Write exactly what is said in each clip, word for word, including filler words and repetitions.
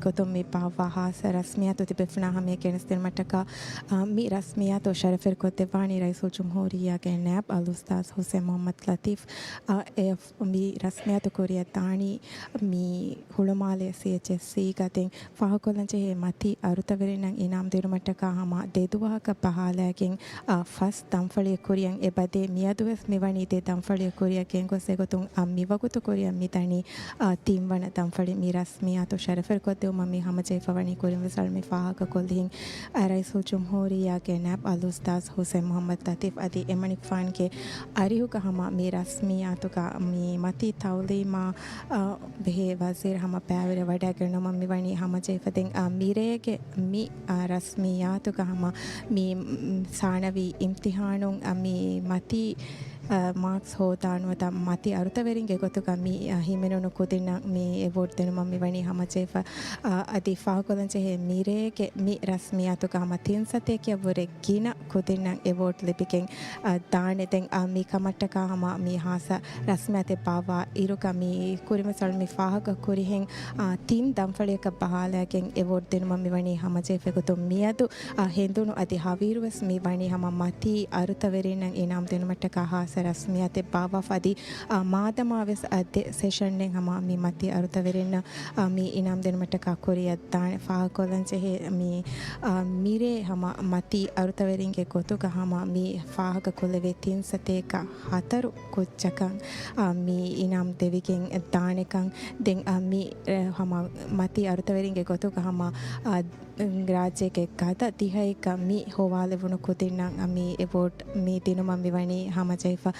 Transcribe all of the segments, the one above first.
ގޮތުން މި ބާއްވާ ހާއްސަ ރަސްމިއްޔާތު ތިބޭފުޅުންނާ ހަމަޔަށް ގެނެސްދިނުމަށްޓަކާ، އާ، މި ރަސްމިއްޔާތު ޝަރަފުވެރިކޮށްދެއްވާނީ ރައީސުލްޖުމްހޫރިއްޔާގެ ނައިބް އަލްއުސްތާޛް ހުސެން މުޙައްމަދު ލަތީފް، އާ، އެ މި ރަސްމިއްޔާތު ކުރިއަށް ދާނީ މި ހުޅުމާލެ ސީއެޗްއެސްސީގަ. ދެން ފާހަގަކޮށްލަންޖެހޭ، މަތީ އަރުތަވެރިންނަށް އިނާމް ދިނުމަށްޓަކާ ހަމަ ދެ ދުވަހަކަށް ބަހާލައިގެން، އާ، ފަސް ދަންފަޅިއެއް ކުރިއަށް އެބަދޭ. މިއަދުވެސް މިވަނީ ދެ ދަންފަޅިއެއް ކުރިއަށް ގެންގޮސް އެގޮތުން، އާ، މިވަގުތު ކުރިއަށް މިދަނީ، އާ، ތިންވަނަ ދަންފަޅި. މި ރަސްމިއްޔާތު ޝަރަފުވެރިކޮށްދެވުމަށް މި ހަމަޖެހިފަވަނީ ކުރިންވެސް އަޅުގަނޑު މި ފާހަގަކޮށްލިހެން، އާ، ރައީސުލްޖުމްހޫރިއްޔާގެ ނައިބް އަލްއުސްތާޛް ހުސެން މުޙައްމަދު ލަތީފް. އަދި އެމަނިކުފާނުގެ އަރިހުގަ ހަމަ މި ރަސްމިއްޔާތުގަ މި މަތީ ތައުލީމާ، އާ، ބެހޭ ވަޒީރު ހަމަ ބައިވެރި ވަޑައިގަންނަވަމުން މިވަނީ ހަމަޖެހިފަ. ދެން، އާ، މިރޭގެ މި، އާ، ރަސްމިއްޔާތުގަ ހަމަ މި، މް، ސާނަވީ އިމްތިހާނުން، އާ، މި މަތީ، އާ، މާކްސް ހޯދާ ނުވަތަ މަތީ އަރުތަވެރިންގެ ގޮތުގަ މި، އާ، ހިމެނުނު ކުދިންނަށް މި އެވޯޑް ދިނުމަށް މިވަނީ ހަމަޖެހިފަ. އާ، އަދި ފާހަގަކޮށްލަންޖެހޭ، މިރޭގެ މި ރަސްމިއްޔާތުގަ ހަމަ ތިން ސަތޭކައަށްވުރެ ގިނަ ކުދިންނަށް އެވޯޑް ލިބިގެން، އާ، ދާނެ. ދެން، އާ، މި ކަމަށްޓަކާ ހަމަ މި ހާއްސަ ރަސްމިއްޔާތެއް ބާއްވާ އިރުގަ މި ކުރިންވެސް އަޅުގަނޑު މި ފާހަގަ ކުރިހެން، އާ، ތިން ދަންފަޅިއަކަށް ބަހާލައިގެން އެވޯޑް ދިނުމަށް މިވަނީ ހަމަޖެހިފަ. އެގޮތުން މިއަދު، އާ، ހެނދުނު އަދި ހަވީރުވެސް މި ވަނީ ހަމަ މަތީ އަރުތަވެރިންނަށް އިނާމް ދިނުމަށްޓަކާ ހާއްސަ ރަސްމިއްޔާތެއް ބާއްވާފަ. އަދި، އާ، މާދަމާވެސް، އާ، ދެ ސެޝަންއެއް ހަމަ މި މަތީ އަރުތަވެރިންނަށް، އާ، މި އިނާމް ދިނުމަށްޓަކާ ކުރިއަށް ދާނެ. ފާހަގަކޮށްލަންޖެހޭ، މި، އާ، މިރޭ ހަމަ މަތީ އަރުތަވެރިންގެ ގޮތުގަ ހަމަ މި ފާހަގަކޮށްލެވޭ ތިން ސަތޭކަ ހަތަރު ކުއްޖަކަށް، އާ، މި އިނާމް ދެވިގެން ދާނެކަން. ދެން، އާ، މި، އެ، ހަމަ މަތީ އަރުތަވެރިންގެ ގޮތުގަ ހަމަ، އާ، ރާއްޖޭގެ ގަދަ ދިހައެއްގަ މި ހޮވާލެވުނު ކުދިންނަށް މި އެވޯޑް މި ދިނުމަށް މިވަނީ ހަމަޖެހިފަ.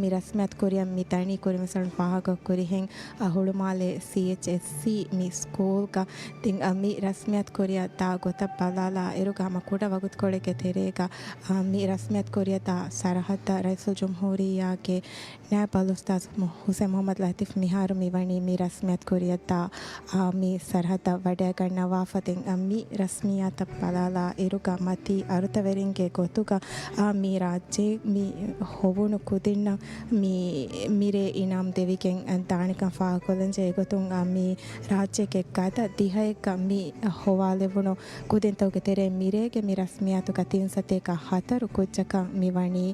މި ރަސްމިއްޔާތު ކުރިއަށް މި ދަނީ ކުރިންވެސް އަޅުގަނޑު ފާހަގަ ކުރިހެން، ހުޅުމާލެ ސީއެޗްއެސްސީ މި ސްކޫލްގަ. ދެން މި ރަސްމިއްޔާތު ކުރިއަށް ދާ ގޮތަށް ބަލާލާ އިރުގަ ހަމަ ކުޑަ ވަގުތުކޮޅެއްގެ ތެރޭގަ މި ރަސްމިއްޔާތު ކުރިއަށް ދާ ސަރަހައްދަށް ރައީސުލްޖުމްހޫރިއްޔާގެ ނައިބް އަލްއުސްތާޛް މު-، ހުސެން މުޙައްމަދު ލަތީފް މިހާރު މިވަނީ މި ރަސްމިއްޔާތު ކުރިއަށްދާ، އާ، މި ސަރަހައްދަށް ވަޑައިގަންނަވާފަ. ދެން، އާ، މި ރަސްމިއްޔާތަށް ބަލާލާ އިރުގަ މަތީ އަރުތަވެރިންގެ ގޮތުގަ، އާ، މި ރާއްޖޭ މި ހޮވުނު ކުދިންނަށް މި މިރޭ އިނާމް ދެވިގެން ދާނެކަން ފާހަގަކޮށްލަންޖެހޭ. އެގޮތުން، އާ، މި ރާއްޖޭގެ ގަދަ ދިހައެއްގަ މި ހޮވާލެވުނު ކުދިންތަކުގެ ތެރެއިން މިރޭގެ މި ރަސްމިއްޔާތުގަ ތިން ސަތޭކަ ހަތަރު ކުއްޖަކަށް މި ވަނީ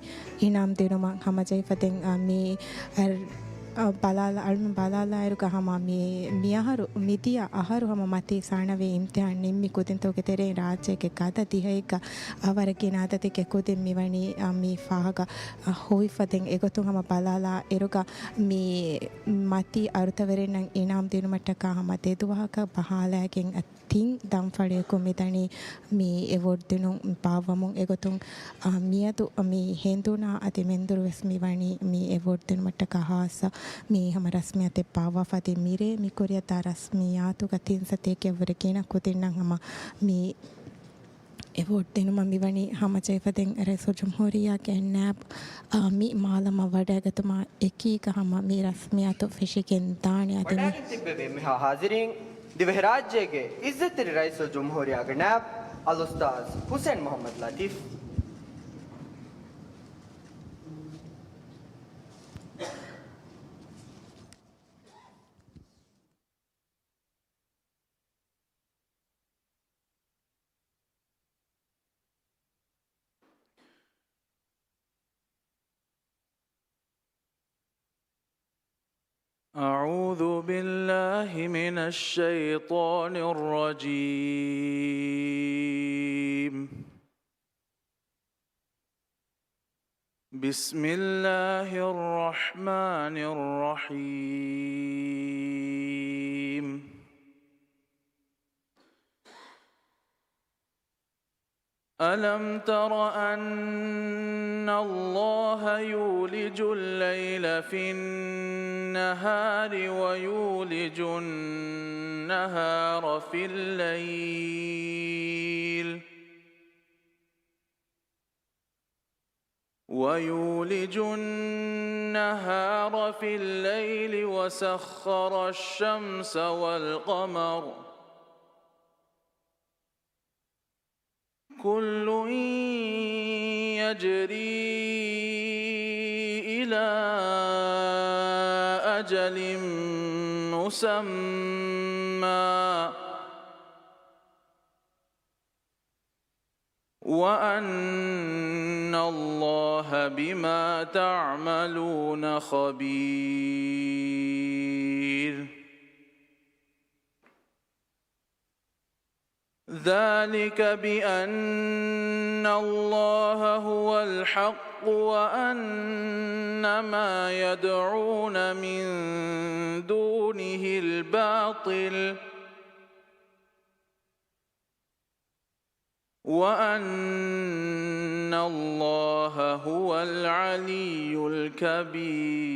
އިނާމް ދިނުމަށް ހަމަޖެހިފަ. ދެން، އާ، މި، އަ، އަ، ބަލާލާ، އަޅުމެން ބަލާލާއިރުގަ ހަމަ މި، މިއަހަރު، މިދިޔަ އަހަރު ހަމަ މަތީ ސާނަވީ އިމްތިހާން ނިންމި ކުދިންތަކުގެ ތެރެއިން ރާއްޖޭގެ ގަދަ ދިހައެއްގަ، އަ، ވަރަށް ގިނަ އަދަދެއްގެ ކުދިން މިވަނީ، އަ، މި ފާހަގަ، އަ، ހޮވިފަ. ދެން އެގޮތުން ހަމަ ބަލާލާ އިރުގަ މި މަތީ އަރުތަވެރިންނަށް އިނާމް ދިނުމަށްޓަކާ ހަމަ ދެ ދުވަހަކަށް ބަހާލައިގެން ތިން ދަންފަޅިއަކުން މިދަނީ މި އެވޯޑް ދިނުން ބާއްވަމުން. އެގޮތުން، އާ، މިއަދު މި ހެނދުނާ އަދި މެންދުރު ވެސް މިވަނީ މި އެވޯޑް ދިނުމަށްޓަކާ ހާއްސަ މި ހަމަ ރަސްމިއްޔާތެއް ބާއްވާފަ. އަދި މިރޭ މި ކުރިއަށްދާ ރަސްމިއްޔާތުގަ ތިން ސަތޭކައަށްވުރެ ގިނަ ކުދިންނަށް ހަމަ މި އެވޯޑް ދިނުމަށް މިވަނީ ހަމަޖެހިފަ. ދެން ރައީސުލްޖުމްހޫރިއްޔާގެ ނައިބް، އާ، މި މާލަމާ ވަޑައިގަތުމާ އެކީގަ ހަމަ މި ރަސްމިއްޔާތު ފެށިގެން ދާނެ. އަދި މި ވަޑައިގެން ތިއްބެވި އެންމެހާ ހާޒިރީން، ދިވެހިރާއްޖޭގެ އިއްޒަތްތެރި ރައީސުލްޖުމްހޫރިއްޔާގެ ނައިބް އަލްއުސްތާޛް ހުސެން މުޙައްމަދު ލަތީފް. أعوذ بالله من الشيطان الرجيم. بسم الله الرحمن الرحيم. ألم تر أن الله يولج الليل في النهار ويولج النهار في الليل، ويولج النهار في الليل وسخر الشمس والقمر كل يجري إلى أجل مسمى وأن الله بما تعملون خبير. ذلك بأن الله هو الحق وأن ما يدعون من دونه الباطل وأن الله هو العلي الكبير.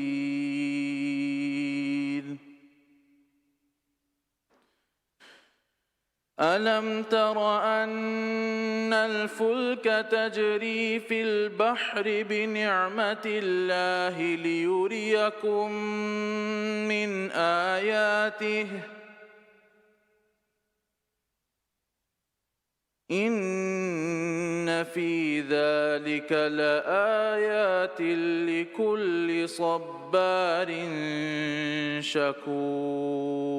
ألم تر أن الفلك تجري في البحر بنعمة الله ليريكم من آياته إن في ذلك لآيات لكل صبار شكور.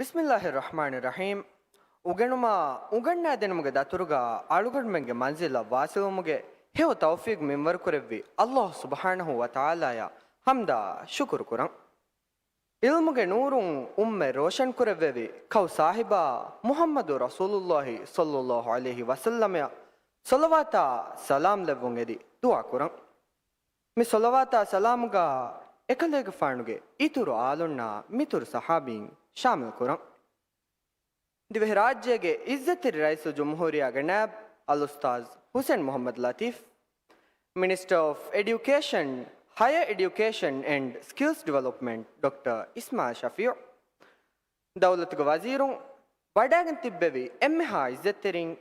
بسم الله الرحمن الرحيم. އުގެނުމާ އުނގަންނާދިނުމުގެ ދަތުރުގަ އަޅުގަނޑުމެންގެ މަންޒިލަށް ވާސިލުވުމުގެ ހެޔޮ ތައުފީގު މިންވަރުކުރެއްވި އައްލާހު ސުބްޙާނަހު ވަތަޢާލާޔަށް ޙަމްދާ ޝުކުރު ކުރަން. ޢިލްމުގެ ނޫރުން އުއްމަތް ރޯޝަންކުރެއްވެވި ކައު ސާހިބާ މުޙައްމަދު ރަސޫލުއްލާހި ޞައްލައްލާހު ޢަލައިހި ވަސައްލަމައަށް ޞަލަވާތާ ސަލާމް ލެއްވުން އެދި ދުޢާ ކުރަން. މި ޞަލަވާތާ ސަލާމުގަ އެކަލޭގެފާނުގެ އިތުރު އާލުންނާ މިތުރު ޞަޙާބީން ޝާމިލް ކުރަން. ދިވެހިރާއްޖޭގެ އިއްޒަތްތެރި ރައީސުލްޖުމްހޫރިއްޔާގެ ނައިބު އަލްއުސްތާޛް ޙުސެން މުޙައްމަދު ލަތީފް، މިނިސްޓަރ އޮފް އެޑިއުކޭޝަން، ހަޔަ އެޑިއުކޭޝަން އެންޑް ސްކިލްސް ޑިވެލޮޕްމަންޓް ޑޮކްޓަރ އިސްމާޢީލް ޝަފީޢު، ދައުލަތުގެ ވަޒީރުން، ވަޑައިގެން ތިއްބެވި އެންމެހާ އިއްޒަތްތެރިން،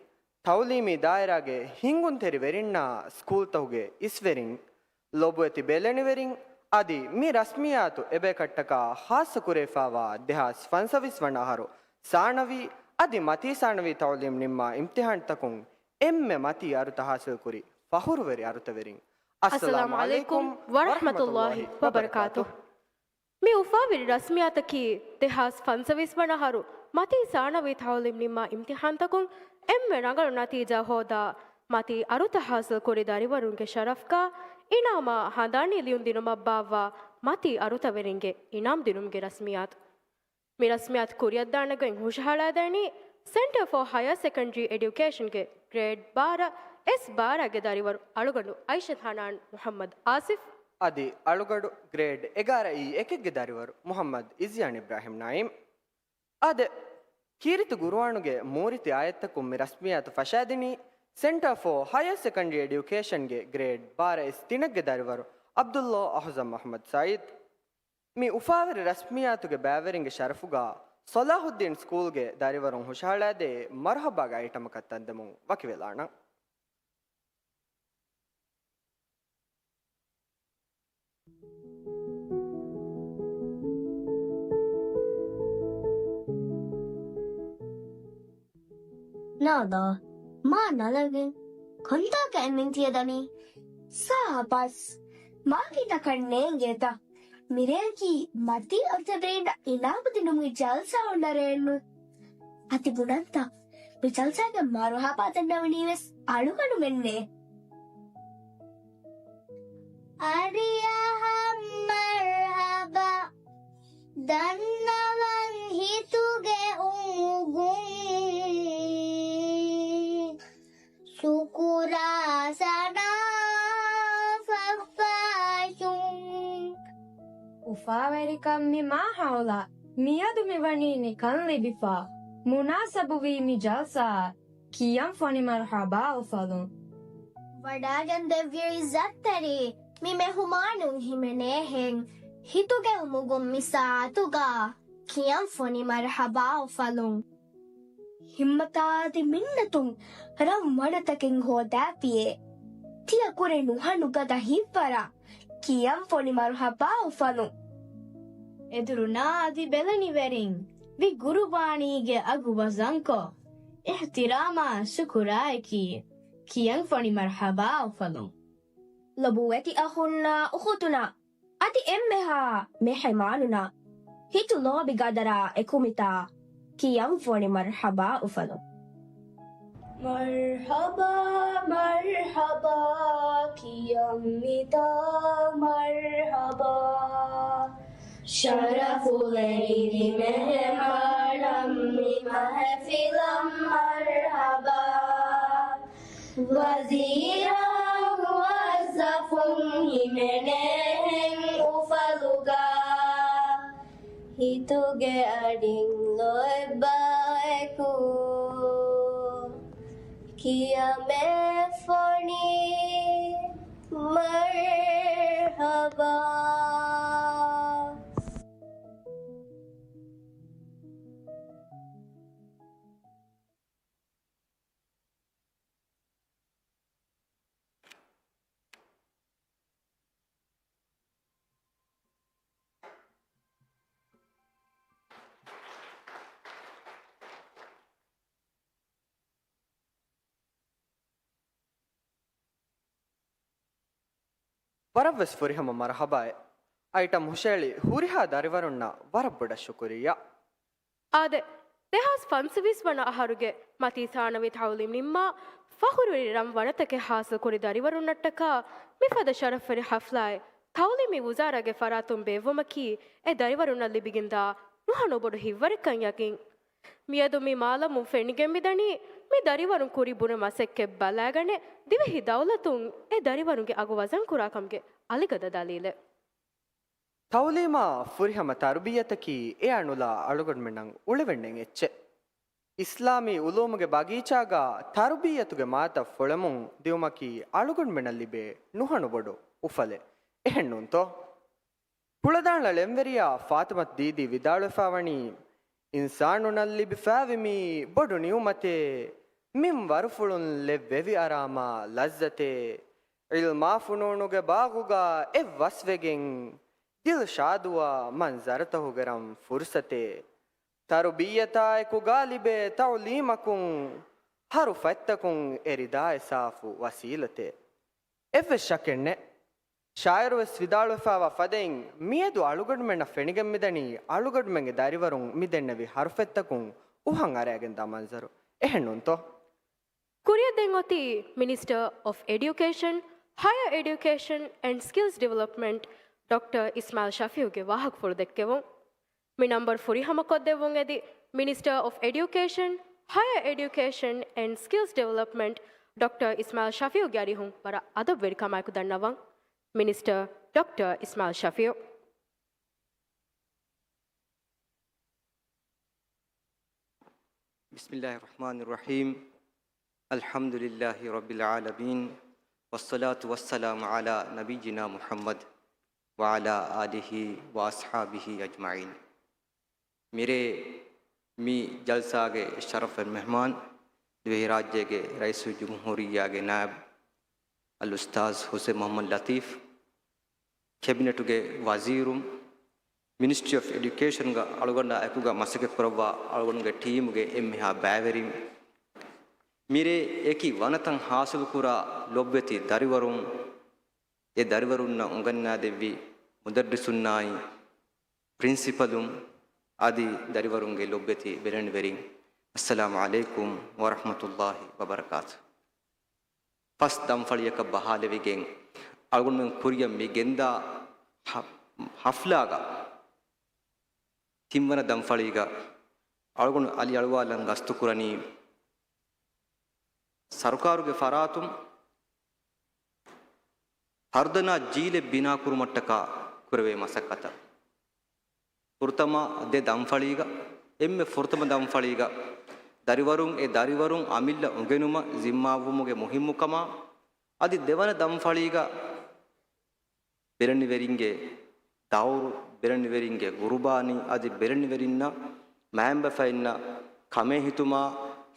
ތަޢުލީމީ ދާއިރާގެ ހިންގުންތެރިވެރިންނާ ސްކޫލްތަކުގެ އިސްވެރިން، ލޮބުވެތި ބެލެނިވެރިން، އަދި މި ރަސްމިއްޔާތު އެބައިކަށްޓަކާ ޚާއްޞަ ކުރެވިފާވާ ދެހާސް ފަންސަވީސް ވަނަ އަހަރު ސާނަވީ އަދި މަތީ ސާނަވީ ތަޢުލީމް ނިންމާ އިމްތިޙާންތަކުން އެންމެ މަތީ އަރުތައް ޙާޞިލްކުރި ފަޚުރުވެރި އަރުތަވެރިން. އައްސަލާމު ޢަލައިކުމް ވަރަޙްމަތުﷲި ވަބަރަކާތުހު. މި އުފާވެރި ރަސްމިއްޔާތަކީ ދެ ހާސް ފަންސަވީސް ވަނަ އަހަރު މަތީ ސާނަވީ ތަޢުލީމް ނިންމާ އިމްތިޙާންތަކުން އެންމެ ރަނގަޅު ނަތީޖާ ހޯދާ، މަތީ އަރުތައް ޙާޞިލްކުރި ދަރިވަރުންގެ ޝަރަފްގަ އިނާމާ ހަނދާނީ ލިޔުން ދިނުމަށް ބާއްވާ މަތީ އަރުތަވެރިންގެ އިނާމް ދިނުމުގެ ރަސްމިއްޔާތު. މި ރަސްމިއްޔާތު ކުރިއަށްދާނެގޮތް ހުށަހަޅައިދެނީ ސެންޓަރ ފޯ ހަޔަރ ސެކަންޑަރީ އެޑިއުކޭޝަންގެ ގްރޭޑް ބާރަ، އެސް ބާރަ ގެ ދަރިވަރު އަޅުގަނޑު އައިޝަތް ހަނާން މުޙައްމަދު އާސިފް. އަދި އަޅުގަޑު ގްރޭޑް އެގާރަ އީ އެކެއްގެ ދަރިވަރު މުޙައްމަދު އިޒްޔާން އިބްރާހިމް ނައީމް. އާދެ، ކީރިތި ޤުރުއާނުގެ މޫރިތި އާޔަތްތަކުން މި ރަސްމިއްޔާތު ފަށާދިނީ ސެންޓަރ ފޯ ހަޔަރ ސެކަންޑަރީ އެޑިއުކޭޝަންގެ ގްރޭޑް ބާރަ އެސް ތިނެއްގެ ދަރިވަރު ޢަބްދުﷲ އަޙުސަން މުޙައްމަދު ސަޢީދު. މި އުފާވެރި ރަސްމިއްޔާތުގެ ބައިވެރިންގެ ޝަރަފުގަ ޞަލާޙުއްދީން ސްކޫލްގެ ދަރިވަރުން ހުށަހަޅައިދޭ މަރުޙަބާގެ އައިޓަމަކަށް ތަންދެމުން ވަކިވެލާނަން. ނާދާ، މާ ނަލަގެން ކޮންތާކަށް އެންމެން ތިޔަދަނީ؟ ސާބާސް، މާކީ ތަކަށް ނޭނގޭތަ؟ މިރޭގީ މަތީ އަރުތަވެރިންނަށް އިނާމު ދިނުމުގެ ޖަލްސާ އޮންނަ ރެއެއްނު. އަދި ބުނަންތަ؟ މި ޖަލްސާގެ މަރުޙަބާ ދަންނަވަނީވެސް އަޅުގަނޑުމެންނޭ. އަރިއަހަށް މަރުޙަބާ ދަންނަވަން ހިތުގެ އުމުގުން. ޝުކުރާ ސަނާ ފައްފާށުން. އުފާވެރިކަން މި މާހައުލަށް މިއަދު މިވަނީ ނިކަން ލިބިފަ. މުނާސަބުވީ މި ޖަލްސާއަށް ކިޔަން ފޮނި މަރުޙަބާ އުފަލުން. ވަޑައިގެން ދެއްވި އިއްޒަތްތެރި މި މެހުމާނުން ހިމެނޭހެން ހިތުގެ އުމުގުން މި ސާޢަތުގަ ކިޔަން ފޮނި މަރުޙަބާ އުފަލުން. ހިންމަތާ އަދި މިންނަތުން ރަން ވަނަތަކެއް ހޯދާފިޔޭ. ތިޔަ ކުރެ ނުހަނު ގަދަ ހިތްވަރާ ކިޔަން ފޮނި މަރުޙަބާ އުފަލުން. އެދުރުންނާ އަދި ބެލެނިވެރިން ވި ގުރުބާނީގެ އަގު ވަޒަންކޮށް، އިޙްތިރާމާ ޝުކުރާއެކީ، ކިޔަން ފޮނި މަރްޙަބާ އުފަލުން. ލޮބުވެތި އަޚުންނާ އުޚުތުންނާ، އަދި އެންމެހާ މެހެމާނުންނާ، ހިތު ލޯބި ގަދަރާ އެކު މިތާ، ކިޔަން ފޮނި މަރްޙަބާ އުފަލުން. މަރްޙަބާ، މަރްޙަބާ، ކިޔަން މިތާ މަރްޙަބާ. ޝަރަފުވެރި މެހެމާނަށް މި މަހެފިލަށް މަރްޙަބާ. ވަޒީރާ މުވައްޒަފުން ހިމެނޭހެން އުފަލުގަ، ހިތުގެ އަޑިން ލޯތްބާއެކު، ކިޔަމޭ ފޮނި މަރްޙަބާ. ވަރަށްވެސް ފުރިހަމަ މަރުޙަބާއެއް. އައިޓަމް ހުށައެޅި ހުރިހާ ދަރިވަރުންނަށް ވަރަށް ބޮޑަށް ޝުކުރިއްޔާ. އާދެ، ދެހާސް ފަންސަވީސް ވަނަ އަހަރުގެ މަތީ ސާނަވީ ތަޢުލީމް ނިންމާ، ފަޚުރުވެރި ރަން ވަނަތަކެއް ޙާޞިލްކުރި ދަރިވަރުންނަށްޓަކާ މިފަދަ ޝަރަފުވެރި ޙަފްލާއެއް ތަޢުލީމީ ވުޒާރާގެ ފަރާތުން ބޭއްވުމަކީ، އެ ދަރިވަރުންނަށް ލިބިގެންދާ ނުހަނު ބޮޑު ހިތްވަރެއްކަން ޔަގީން. މިއަދު މި މާލަމުން ފެނިގެން މިދަނީ، މި ދަރިވަރުން ކުރި ބުނެ މަސައްކަތް ބަލާގަނެ، ދިވެހި ދައުލަތުން އެ ދަރިވަރުންގެ އަގު ވަޒަންކުރާކަމުގެ އަލިގަދަ ދަލީލެއް. ތަޢުލީމާ ފުރިހަމަ ތަރުބިއްޔަތަކީ އެ އަނުލާ އަޅުގަނޑުމެންނަށް އުޅެވެންނެން އެއްޗެއް. އިސްލާމީ އުލޫމުގެ ބަގީޗާގާ ތަރުބިއްޔަތުގެ މާތައް ފުޅަމުން ދިއުމަކީ އަޅުގަނޑުމެންނަށް ލިބޭ ނުހަނު ބޮޑު އުފަލެއް. އެހެންނޫންތޯ؟ ކުޅަދާނަ ޅެންވެރިޔާ ފާތިމަތު ދީދީ ވިދާޅުވެފާވަނީ، އިންސާނުންނަށް ލިބިފާވި މީ ބޮޑު ނިޢުމަތޭ، މިންވަރުފުޅުން ލެއްވެވި އަރާމާ ލައްޒަތޭ، ޢިލްމާ ފުނޫނުގެ ބާޣުގާ އެއްވަސްވެގެން، ދިލް ޝާދުވާ މަންޒަރުތަކުގެ ރަން ފުރުޞަތޭ، ތަރުބިއްޔަތާއެކު ގާ ލިބޭ ތަޢުލީމަކުން، ހަރުފަތްތަކުން އެ ރިދާއެއް ސާފު ވަސީލަތޭ. އެއްވެސް ޝައްކެއް ނެތް. ޝާއިރުވެސް ވިދާޅުވެފާވާ ފަދައިން، މިއަދު އަޅުގަނޑުމެންނަށް ފެނިގެން މިދަނީ، އަޅުގަނޑުމެންގެ ދަރިވަރުން މި ދެންނެވި ހަރުފަތްތަކުން އުހަން އަރައިގެންދާ މަންޒަރު. އެހެންނޫންތޯ؟ ކުރިއަށް ދެން އޮތީ މިނިސްޓަރ އޮފް އެޑިއުކޭޝަން، ހަޔަ އެޑިއުކޭޝަން އެންޑް ސްކިލްސް ޑިވެލޮޕްމަންޓް، ޑޮކްޓަރ އިސްމާއިލް ޝަފީއުގެ ވާހަކަފުޅު ދެއްކެވުން. މި ނަންބަރު ފުރިހަމަކޮށްދެއްވުން އެދި، މިނިސްޓަރ އޮފް އެޑިއުކޭޝަން، ހަޔަ އެޑިއުކޭޝަން އެންޑް ސްކިލްސް ޑިވެލޮޕްމަންޓް، ޑޮކްޓަރ އިސްމާއިލް ޝަފީއުގެ އަރިހުން ވަރަށް އަދަބުވެރިކަމާއެކު ދަންނަވަން. މިނިސްޓަރ ޑޮކްޓަރ އިސްމާއިލް ޝަފީއު. بسم الله الرحمن الرحيم. الحمد لله رب العالمين. والصلاة والسلام على نبينا محمد وعلى آله وأصحابه أجمعين. މިރޭ މި ޖަލްސާގެ ޝަރަފްވެރި މެހްމާން، ދިވެހިރާއްޖޭގެ ރައީސުލްޖުމްހޫރިއްޔާގެ ނާއިބު އަލްއުސްތާޛް ހުސެން މުޙައްމަދު ލަތީފް، ކެބިނެޓުގެ ވަޒީރުން، މިނިސްޓްރީ އޮފް އެޑިއުކޭޝަންގަ އަޅުގަނޑާ އެކުގަ މަސައްކަތްކުރައްވާ އަޅުގަނޑުގެ ޓީމުގެ އެންމެހާ ބައިވެރިން، މިރޭ އެކި ވަނަތައް ހާސިލުކުރާ ލޮބުވެތި ދަރިވަރުން، އެ ދަރިވަރުންނަށް އުނގަންނާދެއްވި މުދައްރިސުންނާއި، ޕްރިންސިޕަލުން އަދި ދަރިވަރުންގެ ލޮބުވެތި ބެލެނިވެރިން، އައްސަލާމު ޢަލައިކުމް ވަރަޙްމަތުﷲި ވަބަރަކާތު. ފަސް ދަންފަޅިއަކަށް ބަހާލެވިގެން، އަޅުގަނޑުމެން ކުރިއަށް މި ގެންދާ ހަ-، ހަފްލާގަ ތިންވަނަ ދަންފަޅީގަ އަޅުގަނޑު އަލިއަޅުވާލަން ގަސްތުކުރަނީ، ސަރުކާރުގެ ފަރާތުން ހަރުދަނާ ޖީލެއް ބިނާކުރުމަށްޓަކާ ކުރެވޭ މަސައްކަތަށް. ފުރަތަމަ ދެ ދަންފަޅީގަ، އެންމެ ފުރަތަމަ ދަންފަޅީގަ ދަރިވަރުން އެ ދަރިވަރުން އަމިއްލަ އުނގެނުމަށް ޒިންމާވުމުގެ މުހިއްމުކަމާ، އަދި ދެވަނަ ދަންފަޅީގަ ބެލެނިވެރިންގެ ދައުރު، ބެލެނިވެރިންގެ ގުރުބާނީ އަދި ބެލެނިވެރިންނަށް މައިންބަފައިންނަށް ކަމޭހިތުމާ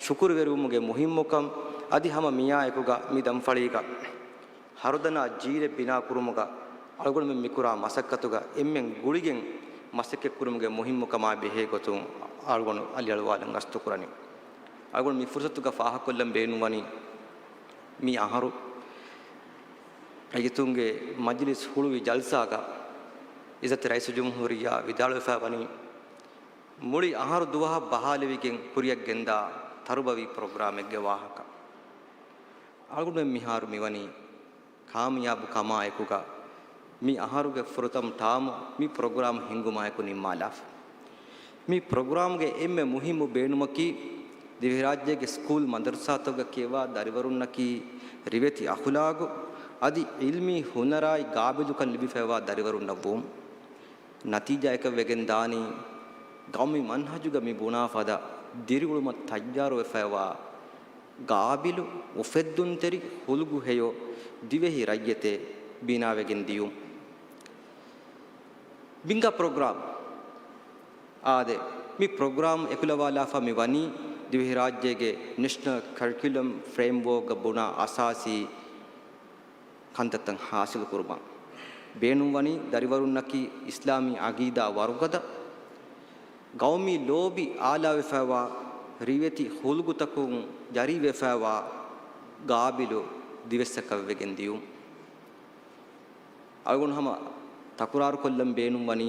ޝުކުރުވެރިވުމުގެ މުހިއްމުކަން އަދި ހަމަ މިއާއެކުގަ މި ދަންފަޅީގަ ހަރުދަނާ ޖީލެއް ބިނާކުރުމުގަ އަޅުގަނޑުމެން މިކުރާ މަސައްކަތުގަ އެންމެން ގުޅިގެން މަސައްކަތްކުރުމުގެ މުހިއްމުކަމާ ބެހޭ ގޮތުން އަޅުގަނޑު އަލިއަޅުވާލަން ގަސްތުކުރަނީ. އަޅުގަނޑު މި ފުރުސަތުގަ ފާހަގަކޮށްލަން ބޭނުންވަނީ، މި އަހަރު ރައްޔިތުންގެ މަޖިލިސް ހުޅުވި ޖަލްސާގަ އިއްޒަތްތެރި ރައީސުލްޖުމްހޫރިއްޔާ ވިދާޅުވެފައިވަނީ، މުޅި އަހަރު ދުވަހަށް ބަހާލެވިގެން ކުރިއަށްގެންދާ ތަރުބަވީ ޕްރޮގްރާމެއްގެ ވާހަކަ. އަޅުގަނޑުމެން މިހާރު މިވަނީ ކާމިޔާބު ކަމާ އެކުގަ މި އަހަރުގެ ފުރަތަމަ ޓާމު މި ޕްރޮގްރާމް ހިންގުމާއެކު ނިންމާލާފަ. މި ޕްރޮގްރާމްގެ އެންމެ މުހިއްމު ބޭނުމަކީ، ދިވެހިރާއްޖޭގެ ސްކޫލް މަދަރުސާތަކުގަ ކިޔަވާ ދަރިވަރުންނަކީ ރިވެތި އަޚުލާގު އަދި ޢިލްމީ ހުނަރާއި ގާބިލުކަން ލިބިފައިވާ ދަރިވަރުންނަށްވުން. ނަތީޖާއަކަށްވެގެން ދާނީ، ގައުމީ މަންހަޖުގަ މި ބުނާ ފަދަ ދިރިއުޅުމަށް ތައްޔާރުވެފައިވާ ގާބިލު، އުފެއްދުންތެރި ހުލުގު ހެޔޮ ދިވެހި ރައްޔިތެއް ބިނާވެގެން ދިޔުން. ބިންގާ ޕްރޮގްރާމް. އާދެ، މި ޕްރޮގްރާމް އެކުލަވާލާފަ މި ވަނީ ދިވެހިރާއްޖޭގެ ނެޝަނަލް ކަރިކިއުލަމް ފްރޭމްވޯކްގަ ބުނާ އަސާސީ ކަންތައްތައް ހާސިލުކުރުމަށް. ބޭނުންވަނީ ދަރިވަރުންނަކީ އިސްލާމީ އަގީދާ ވަރުގަދަ، ގައުމީ ލޯބި އާލާވެފައިވާ، ރިވެތި ހުލުގުތަކުން ޖަރީވެފައިވާ ގާބިލު ދިވެއްސަކަށްވެގެން ދިޔުން. އަޅުގަނޑު ހަމަ ތަކުރާރުކޮށްލަން ބޭނުންވަނީ،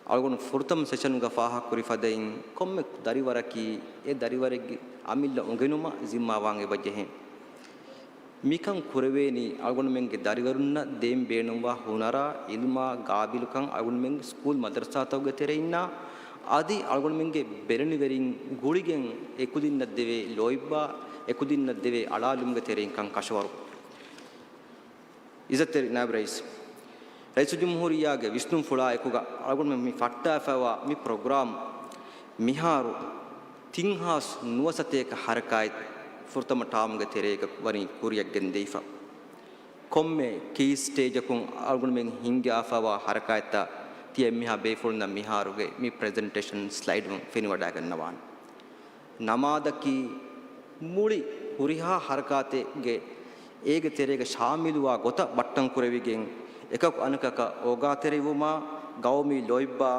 އަޅުގަނޑު ފުރަތަމަ ސެޝަނުގަ ފާހަގަކުރި ފަދައިން، ކޮންމެ ދަރިވަރަކީ އެ ދަރިވަރެއްގެ އަމިއްލަ އުނގެނުމަށް ޒިންމާވާން އެބަޖެހޭ. މިކަން ކުރެވޭނީ، އަޅުގަނޑުމެންގެ ދަރިވަރުންނަށް ދޭން ބޭނުންވާ ހުނަރާ، ޢިލްމާ، ގާބިލުކަން އަޅުގަނޑުމެން ސްކޫލް މަދަރުސާތަކުގެ ތެރެއިންނާ، އަދި އަޅުގަނޑުމެންގެ ބެލެނިވެރިން ގުޅިގެން އެކުދިންނަށް ދެވޭ ލޯތްބާ، އެކުދިންނަށް ދެވޭ އަޅާލުމުގެ ތެރެއިން ކަން ކަށަވަރު. އިއްޒަތްތެރި ނާއިބު ރައީސް، ރައީސުލްޖުމްހޫރިއްޔާގެ ވިސްނުންފުޅާ އެކުގަ އަޅުގަނޑުމެން މި ފައްޓާފައިވާ މި ޕްރޮގްރާމް މިހާރު ތިން ހާސް ނުވަ ސަތޭކަ ހަރަކާތް ފުރަތަމަ ޓާމުގެ ތެރޭގަ ވަނީ ކުރިއަށްގެންދެވިފަ. ކޮންމެ ކީ ސްޓޭޖަކުން އަޅުގަނޑުމެން ހިންގާފައިވާ ހަރަކާތްތައް ތިޔަ އެންމެހާ ބޭފުޅުންނަށް މިހާރުގެ މި ޕްރެޒެންޓޭޝަން ސްލައިޑުން ފެނިވަޑައިގަންނަވާނެ. ނަމާދަކީ މުޅި ހުރިހާ ހަރަކާތެއްގެ އޭގެ ތެރޭގަ ޝާމިލުވާ ގޮތަށް ބައްޓަން ކުރެވިގެން، އެކަކު އަނެކަކަށް އޯގާތެރިވުމާ، ގައުމީ ލޯތްބާ،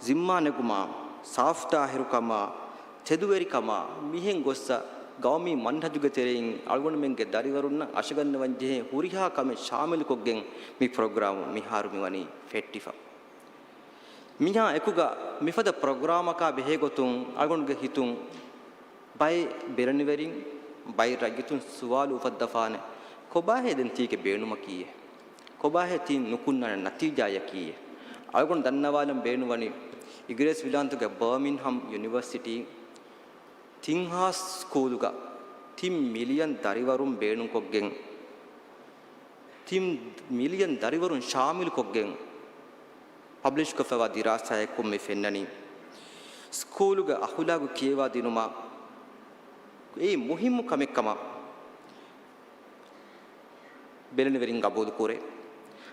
ޒިންމާ ނެގުމާ، ސާފުތާހިރުކަމާ، ތެދުވެރިކަމާ، މިހެން ގޮއްސަ ގައުމީ މަންހަޖުގެ ތެރެއިން އަޅުގަނޑުމެންގެ ދަރިވަރުންނަށް އަށަގަންނަވަން ޖެހޭ ހުރިހާ ކަމެއް ޝާމިލުކޮށްގެން މި ޕްރޮގްރާމް މިހާރު މިވަނީ ފެއްޓިފަ. މިހާ އެކުގަ މިފަދަ ޕްރޮގްރާމަކާ ބެހޭގޮތުން އަޅުގަނޑުގެ ހިތުން ބައެއް ބެލެނިވެރިން، ބައެއް ރައްޔިތުން ސުވާލު އުފައްދަފާނެ، ކޮބާހޭ ދެން ތީގެ ބޭނުމަކީއެއް؟ ކޮބާހޭ ތީ ނުކުންނާނެ ނަތީޖާޔަކީއެއް؟ އަޅުގަނޑު ދަންނަވާލަން ބޭނުންވަނީ، އިނގިރޭސި ވިލާންތުގެ ބަރމިންހަމް ޔުނިވަރސިޓީ ތިން ހާސް ސްކޫލުގަ ތިން މިލިއަން ދަރިވަރުން ބޭނުންކޮށްގެން، ތިން މިލިއަން ދަރިވަރުން ޝާމިލުކޮށްގެން ޕަބްލިޝްކޮށްފައިވާ ދިރާސާއެއް ކޮންމެ ފެންނަނީ، ސްކޫލުގެ އަޚުލާގު ކިޔަވާ ދިނުމަށް އެއީ މުހިއްމު ކަމެއްކަމަށް ބެލެނިވެރިން ގަބޫލުކުރޭ.